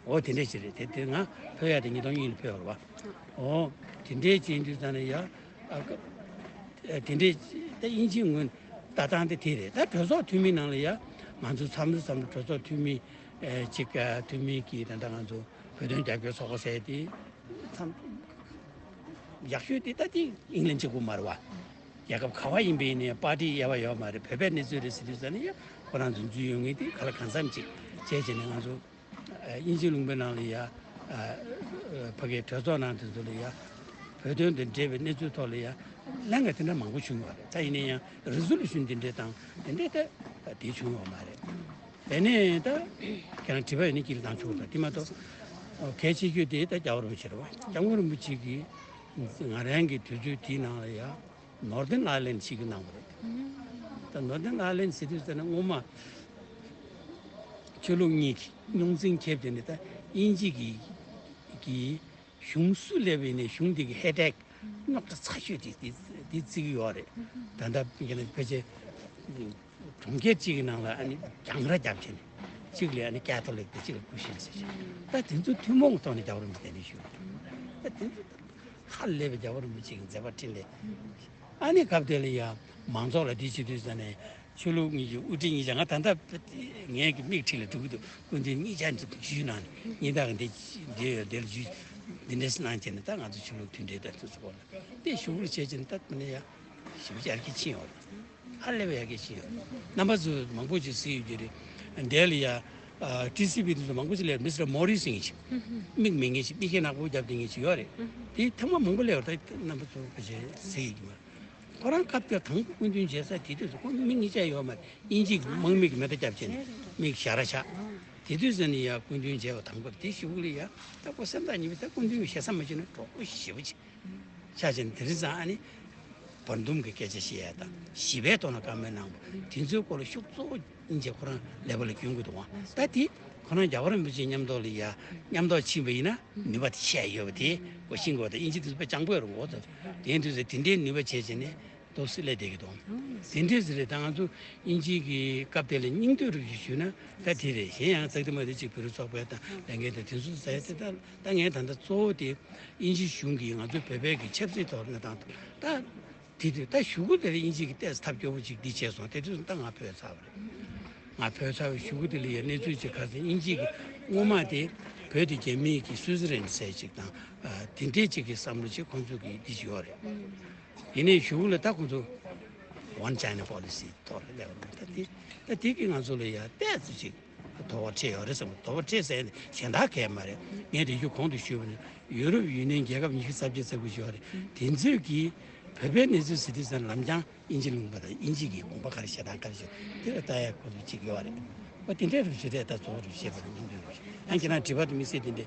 འོ་དེ་འདྲས་ཅིག་རེད། དེ་དེ་ང་ཕེབས་ཡག་དེ་ཉིས་སྟོང་གཉིས་ལ་ཕེབས་པ་རེད་པ། འོ་དེ་འདྲས་ཅིག་ཡིན་དུས་ཙང་ནས་ཡ། ཨ་ཀ་ཨ་དེ་འདྲའི་ད་དབྱིན་ཇིའི་ངོས་ལྟ་སྟངས་དེ་དེ་རེད། ད་གྲོས་ཚོགས་འཐུས་མི་ནང་ལ་ཡ་ང་ཚོ་མཚམས་རེ་མཚམས་རེ་གྲོས་ཚོགས་འཐུས་མི་ཨེ་ཅིག་ཨ་འཐུས་མི་གིས་ད་ལྟ་ང་ཚོ་བོད་དོན་རྒྱབ་སྐྱོར་ཚོགས་པ་ཟེར་དེ་མཚམས་ཡག་ཤོས་དེ་ད་དེ་ཨིང་ལན་གཅིག་པུ་མ་རེད་བ། རྒྱལ་ཁབ་ག་བ་ཡིན་པའི་ནས་པར་ཊི་དབྱེ་བ་ཡོད་མ་རེད། བོད་པའི་གནས་ཚུལ་རེད་ཟེར་དུས་ཙང་ནས་ཡ་ཁོ་རང་ཚོ་འཛུལ་ཡོང་ངེས་དེ་ག་ལ་གང་འཚམ་ཅིག་བྱས་བྱས་ནས་ང་ཚོ། དབྱིན་ཇི་ལུང་པའི་ནང་ལ་ཡ། ཕ་གིའི་གྲོས་ཚོགས་ནང་དེ་ཚོ་ལ་ཡ། བོད་དོན་དང་འབྲེལ་བའི་གནས་ཚུལ་ཐོག་ལ་ཡ། ལན་འགའ་དེ་འདྲ་མང་པོ་བྱུང་ཡོད་རེད། ད་ཡིན་ན་ཡང་རི་ཛོ་ལུ་ཤན་དེ་འདྲ་དང་དེ་འདྲ་ད་དེ་བྱུང་ཡོད་མ་རེད། དེ་ནས་ད་ཁྱེད་རང་དྲི་བ་ཡོད་ན་དཀྱིལ་དང་ཆོག་ད་དེ་མ་གཏོགས། གལ་ཆེ་ཤོས་དེ་ད་རྒྱལ་བ་རིན་པོ་ཆེ་རེད་བ། སྐྱབས་མགོན་རིན་པོ་ཆེ་གིས་ང་རང་གི་དུས་ཚོད་དེའི་ནང་ལ་ཡ། Northern Ireland ཞིག་གི་གནང་བ་རེད། ད་Northern Ireland ཟེར་དུས་ཙམ་ན་སྔོན་མ་ཆོས་ལུགས་གཉིས་ཀྱི་རྙོག་འཛིང་ཁེབས་དེ་ནི་ད་དབྱིན་ཇི་གི་གི་གཞུང་སུ་སླེབས་པའི་ནས་གཞུང་དེ་གི་ཧེ་ཌེག་རྙོག་དྲ་ཚ་ཤོས་དེ་དེ་དེ་བརྩི་གི་ཡོད་རེད། ད་ལྟ་ཕལ་ཆེར་གྲོང་ཁྱེར་གཅིག་གི་ནང་ལ་ཨ་ནི་རྒྱང་ར་རྒྱབ་བྱས་ནས་གཅིག་ལ་ཨ་ནི་ཀེ་ཐོ་ལིག་དེ་གཅིག་ལ་ཀུ་ཤུ་ཟེར་བྱས། ད་དེ་ཚོ་ཐུན་མོང་གི་ཐོག་ནས་རྒྱལ་བ་རིན་པོ་ཆེ་གདན་འདྲེན་ཞུས་པ་རེད། ད་དེ་ཚོ་ཧ་ལས་པའི་རྒྱལ་བ་རིན་པོ་ཆེ་གི་མཛད་པ་འཕྲིན་ལས། ཨ་ནི་སྐབས་དེ་ལ་ཡ་མང་ཚོགས་ལ་འདི་བྱེད་དུས་ཙ་ནས་ཆོས་ལུགས་གཉིས་ཀྱི་དབུ་ཁྲིད་གཉིས་ཆ་ང་ད་ལྟ་ངའི་གི་མིག་འཁྲིས་ལ་འགྲོ་གི་འདུག་སྐུ་མདུན་གཉིས་ཆ་འདི་འདུག་ཞུས་ན་ནི་གཉིས་དག་འདི་འདི་ཡོད་འདི་ལ་ཞུས། འདི་འདྲས་གནང་བྱས་ནས་ད་ང་ཚོ་ཆོས་ལུགས་མཐུན་སྒྲིལ་དང་དེ་ཚོ་སྐོར་ལ་དེ་ཞུ་སྐུལ་བྱས་བྱས་ནས་ད་དེ་ནས་ཡ་ཞེ་པོ་ཅིག་ཡར་རྒྱས་ཕྱིན་ཡོད་རེད། ཧ་ལས་པའི་ཡར་རྒྱས་ཕྱིན་ཡོད་རེད། རྣམ་པ་ཚོས་མང་པོ་ཅིག་གཟིགས་ཡོད་ཀྱི་རེད། འདི་ལ་ཡ་ཨ་ཊི་སི་བི་དེ་ཚོ་མང་པོ་ཅིག་སླེབས། མི་སི་ཊར་མོ་རི་སིང་ཞིག་མིག་མེད་མཁན་ཞིག་མིག་ཤེལ་ནག་པོ་བརྒྱབ་བསྡད་མཁན་ཞིག་ཡོད་རེད། དེ་ཐེངས་མ་མང་པོ་སླེབས་ཡོད་རེད། ད་རྣམ་པ་ཚོ་ཕལ་ཆེར་གཟིགས་ཡོད་ཀྱི་མ་རེད། ཁོ་རང་སྐབས་དེར་དང་པོ་སྐུ་མདུན་མཇལ་ས་དེ་དུས་སུ་ཁོ་མིག་གཉིས་ཆ་ཡོད་མ་རེད། དབྱིན་ཇི་གི་དམག་མི་གི་མེ་མདའ་བརྒྱབ་བྱས་ནས་མིག་ཞར་ར་ཆག་དེ་དུས་ཟེར་ནས་ཡ་སྐུ་མདུན་མཇལ་བ་དང་པོ་དེ་ཞུ་གི་ལ་ཡ། ད་ཁོ་སེམས་ཐག་ཉེ་བའི་ད་སྐུ་མདུན་གྱི་ཞེ་ས་མ་བྱུང་ན་གྲོགས་པོ་ཞེ་པོ་ཅིག་ཆགས་བྱས་ནས། དེ་རིང་ཙང་ཨ་ནི་བར་འདུམ་གྱི་སྐད་ཆ་བཤད་ཡ་དང་ཞི་བའི་ཐོག་ནས་བཀའ་མོལ་གནང་བ་དེ་ཚོའི་སྐོར་ལ་ཤུགས་གཙོ་བོ་དབྱིན་ཇི་ཁོ་རང་ལེ་བལ་ལ་སྐྱོན་གྱི་འདུག་ཨང་། ད་དེ་ཁོ་རང་རྒྱལ་བ་རིན་པོ་ཆེ་མཉམ་དུ་ལ་ཡ་མཉམ་དུ་ཕྱིན་པ་ཡིན་ན་ནུས་པ་དེ་ཆེ་ཡོད་པ་དེ་ཁོ་ཤེས་དགོས། ད་དབྱིན་ཇི་དེ་ཚོ་དཔེ་སྤྱང་པོ་ཡོད་རེད་གོ། ད་དེ་དུས་ཚོད་དེ་འདྲའི་ནུས་པ་བྱས་བྱས་ནས་ཏོག་ཙམ་སླེབས་བསྡད་ཀྱི་འདུག་དེ་འདྲས་ཟེར་རེད། ད་ང་ཚོ་དབྱིན་ཇི་གི་སྐབས་དེ་ལ་སྙིང་བསྡུས་རུ་ཞིག་ཞུས་ན་ད་དེ་རེད། གཞན་ཡང་ཙག་དེ་མ་དེ་གཅིག་བོད་རིགས་ཚོགས་པའི་དང་ལས་འགན་དང་དེ་ཚོ་ཟེར་ཏེ། ད་ད་ངས་ད་ལྟ་གཙོ་བོ་དེ་དབྱིན་ཇི་གཞུང་གིས་ང་ཚོ་བོད་པའི་གི་ཆབ་སྲིད་ཐོག་གནས་སྟངས་ད་དེ་དུས་ད་གཞུག་གུ་དེར་དབྱིན་ཇི་གི་ཏོག་ཙམ་ཐབས་སྐྱོ་པོ་ཅིག་འདི་བྱས་སོང་། དེ་དུས་ད་ང་བོད་ཚར་བ་རེད། ང་བོད་ཚར་བའི་གཞུག་གུ་དེ་ལ་ཡང་གནས་ཚུལ་ཅིག་ག་ཚོད་དབྱིན་ཇི་གི་སྔོན་མ་དེ་བོད་དེ་རྒྱ་མིའི་གི་སུའི་ཙི་ལན་ཟེར་ཅིག་དང་ཨ་དེ་འདྲས་ཅིག་གི་བསམ་བློ་ཅིག་ཁོང་ཚོ་གི་འདི་ཅིག་ཡོད་རེད། ཡིན་ནའི་གཞུག་གུ་ལ་ད་ཁོང་ཚོ་One China Policy ཐོག་ལ་སླེབས་པ་རེད། ད་དེ་ད་དེ་གི་ང་ཚོ་ལ་ཡང་ཏོག་ཙམ་ཅིག་དོགས་པ་འཕྲད་ཡོད་རེད་བསམ། དོགས་པ་འཕྲད་ཟེར་ནས་གཞན་དག་གས་མ་རེད། ངས་དེ་རྒྱུ་གོང་དུ་ཞུས་པ་ནི་ཡུ་རོབ་ཡུན་ནན་རྒྱལ་ཁབ་ཉི་ཤུ་རྩ་བརྒྱད་ཙམ་ཞིག་ཡོད་རེད། དེ་ཚོས་ཀྱིས་བོད་པའི་གནས་ཚུལ་ཟེར་དུས་ཙམ་ལམ་སང་དབྱིན་ཇི་ལུང་པ་དང་དབྱིན་ཇི་གི་དགོངས་པ་ག་རེ་བཞེས་སྟངས་ག་རེ་བྱུང་དེ་ལ་ལྟ་ཡ་ཁོ་ཚོ་གཅིག་ཡོད་རེད། ཨོ་དེ་འདྲའི་རུ་བྱེད་དེ་ད་གཙོ་བོ་རུ་བྱེད་པ་རེད། སྙིང་དོན་རུ་བྱེད། ཡང་ཁྱེད་རང་དྲི་བ་དེ་དམིགས་བསལ་དེ་འདྲའི་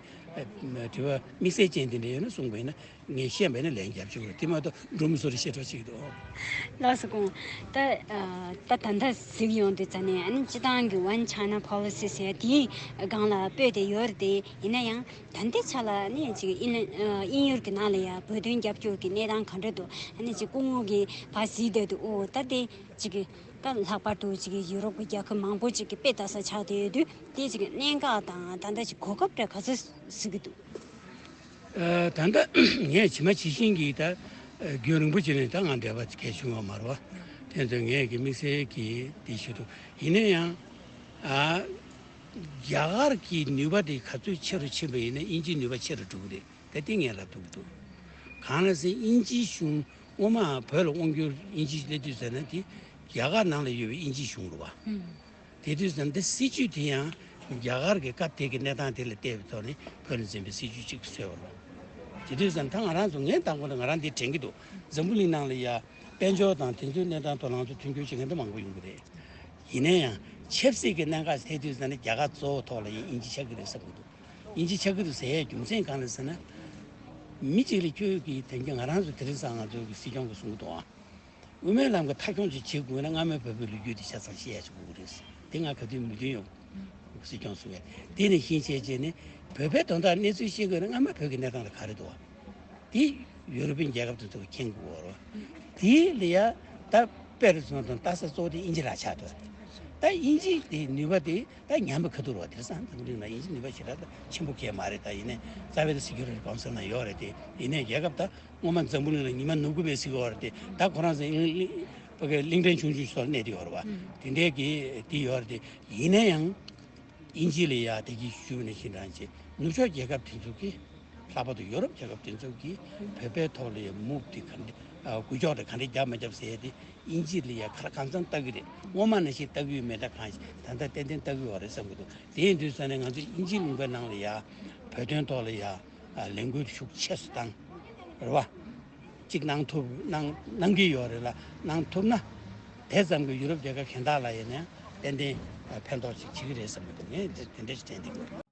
དྲི་བ་དམིགས་བསལ་ཅན་དེ་འདྲ་ཡོད་ན་གསུངས་པ་ཡིན་ན་ངས་ཤེས་པ་ཡིན་ན་ལན་རྒྱབ་ཆོག་གི་རེད། དེ་མ་གཏོགས་འགྲོ་མི་སོ་རེ་བཤད་གྲབས་བྱེད་ཀྱི་འདུག་ལགས་སོ། ཁོང་ད་ད་ད་ལྟ་གཟིགས་ཡོང་དུས་ཙ་ནས་ཨ་ནི་སྤྱི་བཏང་གི་One China Policy ཟེར་དེའི་སྒང་ལ་སྤོས་ཏེ་ཡོད་རེད་དེ། ཡིན་ན་ཡང་ད་ལྟའི་ཆ་ལ་ནི་ཅིག་དབྱིན་ཨ་དབྱིན་ཡུལ་གྱི་ནང་ལ་ཡ་བོད་དོན་རྒྱབ་སྐྱོར་གྱི་གནས་སྟངས་ག་འདྲ་འདུག་ཨ་ནི་ཅིག་སྐུ་ངོ་གིས་ཕར་གཟིགས་བསྡད་དུས་ཨོ་ད་དེ་ཅིག་ད་ལྷག་པར་དུ་ཅིག་ཡུ་རོབ་ཀྱི་རྒྱལ་ཁབ་མང་པོ་ཅིག་གི་དཔེ་ལྟ་ས་ཆགས་བསྡད་ཡོད་དུས་དེ་ཅིག་གནད་འགག་དང་ད་ལྟ་ཅིག་གོ་སྐབས་འདྲ་ག་ཚོད་གཟིགས་ཀྱི་འདུག་ཨ་ད་ལྟ་ངས་ཇི་མ་ཇི་བཞིན་གྱིས་ད་རྒྱུན་རིང་པོ་ཅིག་ནས་ད་ང་འབྲེལ་བ་གལ་བྱུང་བ་མ་རེད་བ། དེ་ཚོ་ངས་ཀྱི་དམིགས་བསལ་གྱིས་དེ་ཞུ་ཐུབ། ཡིན་ན་ཡང་ཨ་རྒྱ་གར་གྱི་ནུས་པ་དེ་ག་ཚོད་ཆེ་རུ་ཕྱིན་པ་ཡིན་ན་དབྱིན་ཇིའི་ནུས་པ་ཆེ་རུ་འགྲོ་གི་རེད། ད་དེ་ངས་ལབ་ཐུབ་ཀྱི་འདུག་གང་ལ་ཟེར་དབྱིན་ཇིའི་གཞུང་སྔོན་མ་བོད་ལ་དབང་བསྒྱུར་དབྱིན་ཇི་སླེབས་དུས་ཟེར་ན་དེ་རྒྱ་གར་ནང་ལ་ཡོད་པའི་དབྱིན་ཇིའི་གཞུང་རེད་བ། དེ་དུས་ཙམ་དེ་སྲིད་ཇུས་དེ་ཡང་རྒྱ་གར་གྱི་སྐབས་དེ་གི་གནས་སྟངས་དེ་ལ་བལྟས་པའི་ཐོག་ནས་བོད་ལ་འཛིན་པའི་སྲིད་ཇུས་གཅིག་བཟོས་པ་རེད། དེ་དུས་ཙམ་ད་ང་རང་ཚོ་ངས་དང་པོ་ལ་ང་རང་འདི་དྲན་གྱི་འདུག་འཛམ་བུ་གླིང་ནང་ལ་ཡ་དཔལ་འབྱོར་དང་དེ་ཚོའི་གནས་སྟངས་ཐོག་ལ་ང་ཚོ་མཐུན་འགྱུར་བྱེད་མཁན་དེ་མང་པོ་ཡོང་གི་རེད། ཡིན་ན་ཡང་ཆབ་སྲིད་ཀྱི་གནད་འགག་ཐེག་དུས་ཙམ་ནས་རྒྱ་གར་གཙོ་བོ་ཐོག་ལ་ཡིན་དབྱིན་ཇི་ཆགས་ཀྱི་རེད་བསམ་གྱི་འདུག་དབྱིན་ཇི་ཆགས་ཀྱི་འདུག་ཟེར་ཡའི་རྒྱུ་མཚན་གང་རེད་ཟེར་ན། མི་གཅིག་ལ་ཁྱོད་ཀྱིས་དེང་གི་ང་རང་ཚོ་དེ་རིང་སང་ང་ཚོ་གི་སྲིད་སྐྱོང་གིས་གསུང་གི་འདུག་ཨང་། དབུ་མའི་ལམ་གྱི་མཐའ་འཁྱོངས་ཅིག་བྱེད་དགོས་ན་སྔ་མའི་བོད་པའི་ལོ་རྒྱུས་དེ་ཆ་ཚང་ཤེས་ཡ་ཅིག་དགོས་ཀྱི་རེད། དེ་ང་ག་དུས་མོས་མཐུན་ཡོད། སྲིད་སྐྱོང་སུ་བས་དེ་ནས་ཤེས་བྱས་བྱས་ནས་བོད་པའི་དོན་དག་གནས་ཚུལ་ཤེས་དགོས་ན་སྔ་མ་བོད་ཀྱི་གནས་སྟངས་ལ་ག་རེ་འདུག་བ། དེ་ཡུ་རོ་པིན་རྒྱལ་ཁབ་དེ་ཚོ་གིས་མཁྱེན་དགོས་པ་རེད། དེ་ལ་ཡ་ད་དཔེ་རུ་སོང་དང་ལྟ་ས་གཙོ་བོ་དེ་དབྱིན་ཇི་རང་ཆགས་འདུག་ད་དབྱིན་ཇི་དེ་ནུས་པ་དེ་ད་ཉམས་པའི་ཁ་ཐུག་རེད་བ། དེང་སང་འཛམ་བུ་གླིང་ལ་དབྱིན་ཇི་ནུས་པ་ཞེ་དྲག་ད་ཆེན་པོ་གང་ཡང་མ་རེད། ད་ཡིན་ནའི་རྩ་བའི་ད་སི་ཁྱུ་རི་ཊི་ཀའུན་སིལ་ནང་ཡོད་རེད་དེ། ཡིན་ནའི་རྒྱལ་ཁབ་ད་སྔོན་མ་འཛམ་བུ་གླིང་ལ་ཉི་མ་ནུབ་ཀྱི་མེད་ཟེར་གྱི་ཡོད་རེད་དེ། ད་ཁོ་རང་ཚོ་གླིང་གླིང་ཕྲན་ཆུང་ཆུང་སོགས་གནས་དེ་ཡོད་རེད་བ། དེ་འདྲའི་གི་དེ་ཡོད་རེད་དེ། ཡིན་ན་ཡང་དབྱིན་ཇི་ལ་ཡ་དེ་གི་ཞུ་ནས་ཤིན་ཏུ་རང་ཆེ། ནུབ་ཕྱོགས་རྒྱལ་ཁབ་དེ་ཚོ་གིས་ལྷག་པར་དུ་ཡོ་རོབ་རྒྱལ་ཁབ་དེ་ཚོ་གིས་བོད་པའི་ཐོག་ལ་ཡ་མུབ་དེ་ག་འདྲ་ཨ་འགུལ་སྐྱོད་དེ་ག་འདྲ་རྒྱབ་མ་རྒྱབ་ཟེར་ཡ་དེ་དབྱིན་ཇི་ལ་ཡ་ག་ལ་གང་འཚམ་ལྟ་གི་རེད། སྔོན་མ་ནང་བཞིན་ལྟ་གི་ཡོད་མེད་ད་གང་ཞིག་ད་ལྟ་ཏན་ཏན་ལྟ་གི་ཡོད་རེད་བསམ་གི་འདུག་དེ་ཡིན་དུས་ཙ་ནས་ང་ཚོ་དབྱིན་ཇིའི་ལུང་པའི་ནང་ལ་ཡ་བོད་དོན་ཐོག་ལ་ཡ་ཨ་ལས་འགུལ་ཤུགས་ཆེ་སུ་བཏང་རེད་བ། གཅིག་གནང་ཐུབ་གནང་གནང་གི་ཡོད་རེད་ལ། གནང་ཐུབ་ན་དེ་ཙམ་གྱིས་ཡུ་རོབ་རྒྱལ་ཁབ་གཞན་དག་ལ་ཡིན་ན་ཏན་ཏན་ཕན་ཐོགས་ཅིག་བྱེད་ཀྱི་རེད་བསམ་གྱི་འདུག་ངས་དེ་དེ་འདྲ་ཞིག་དྲན་འདུག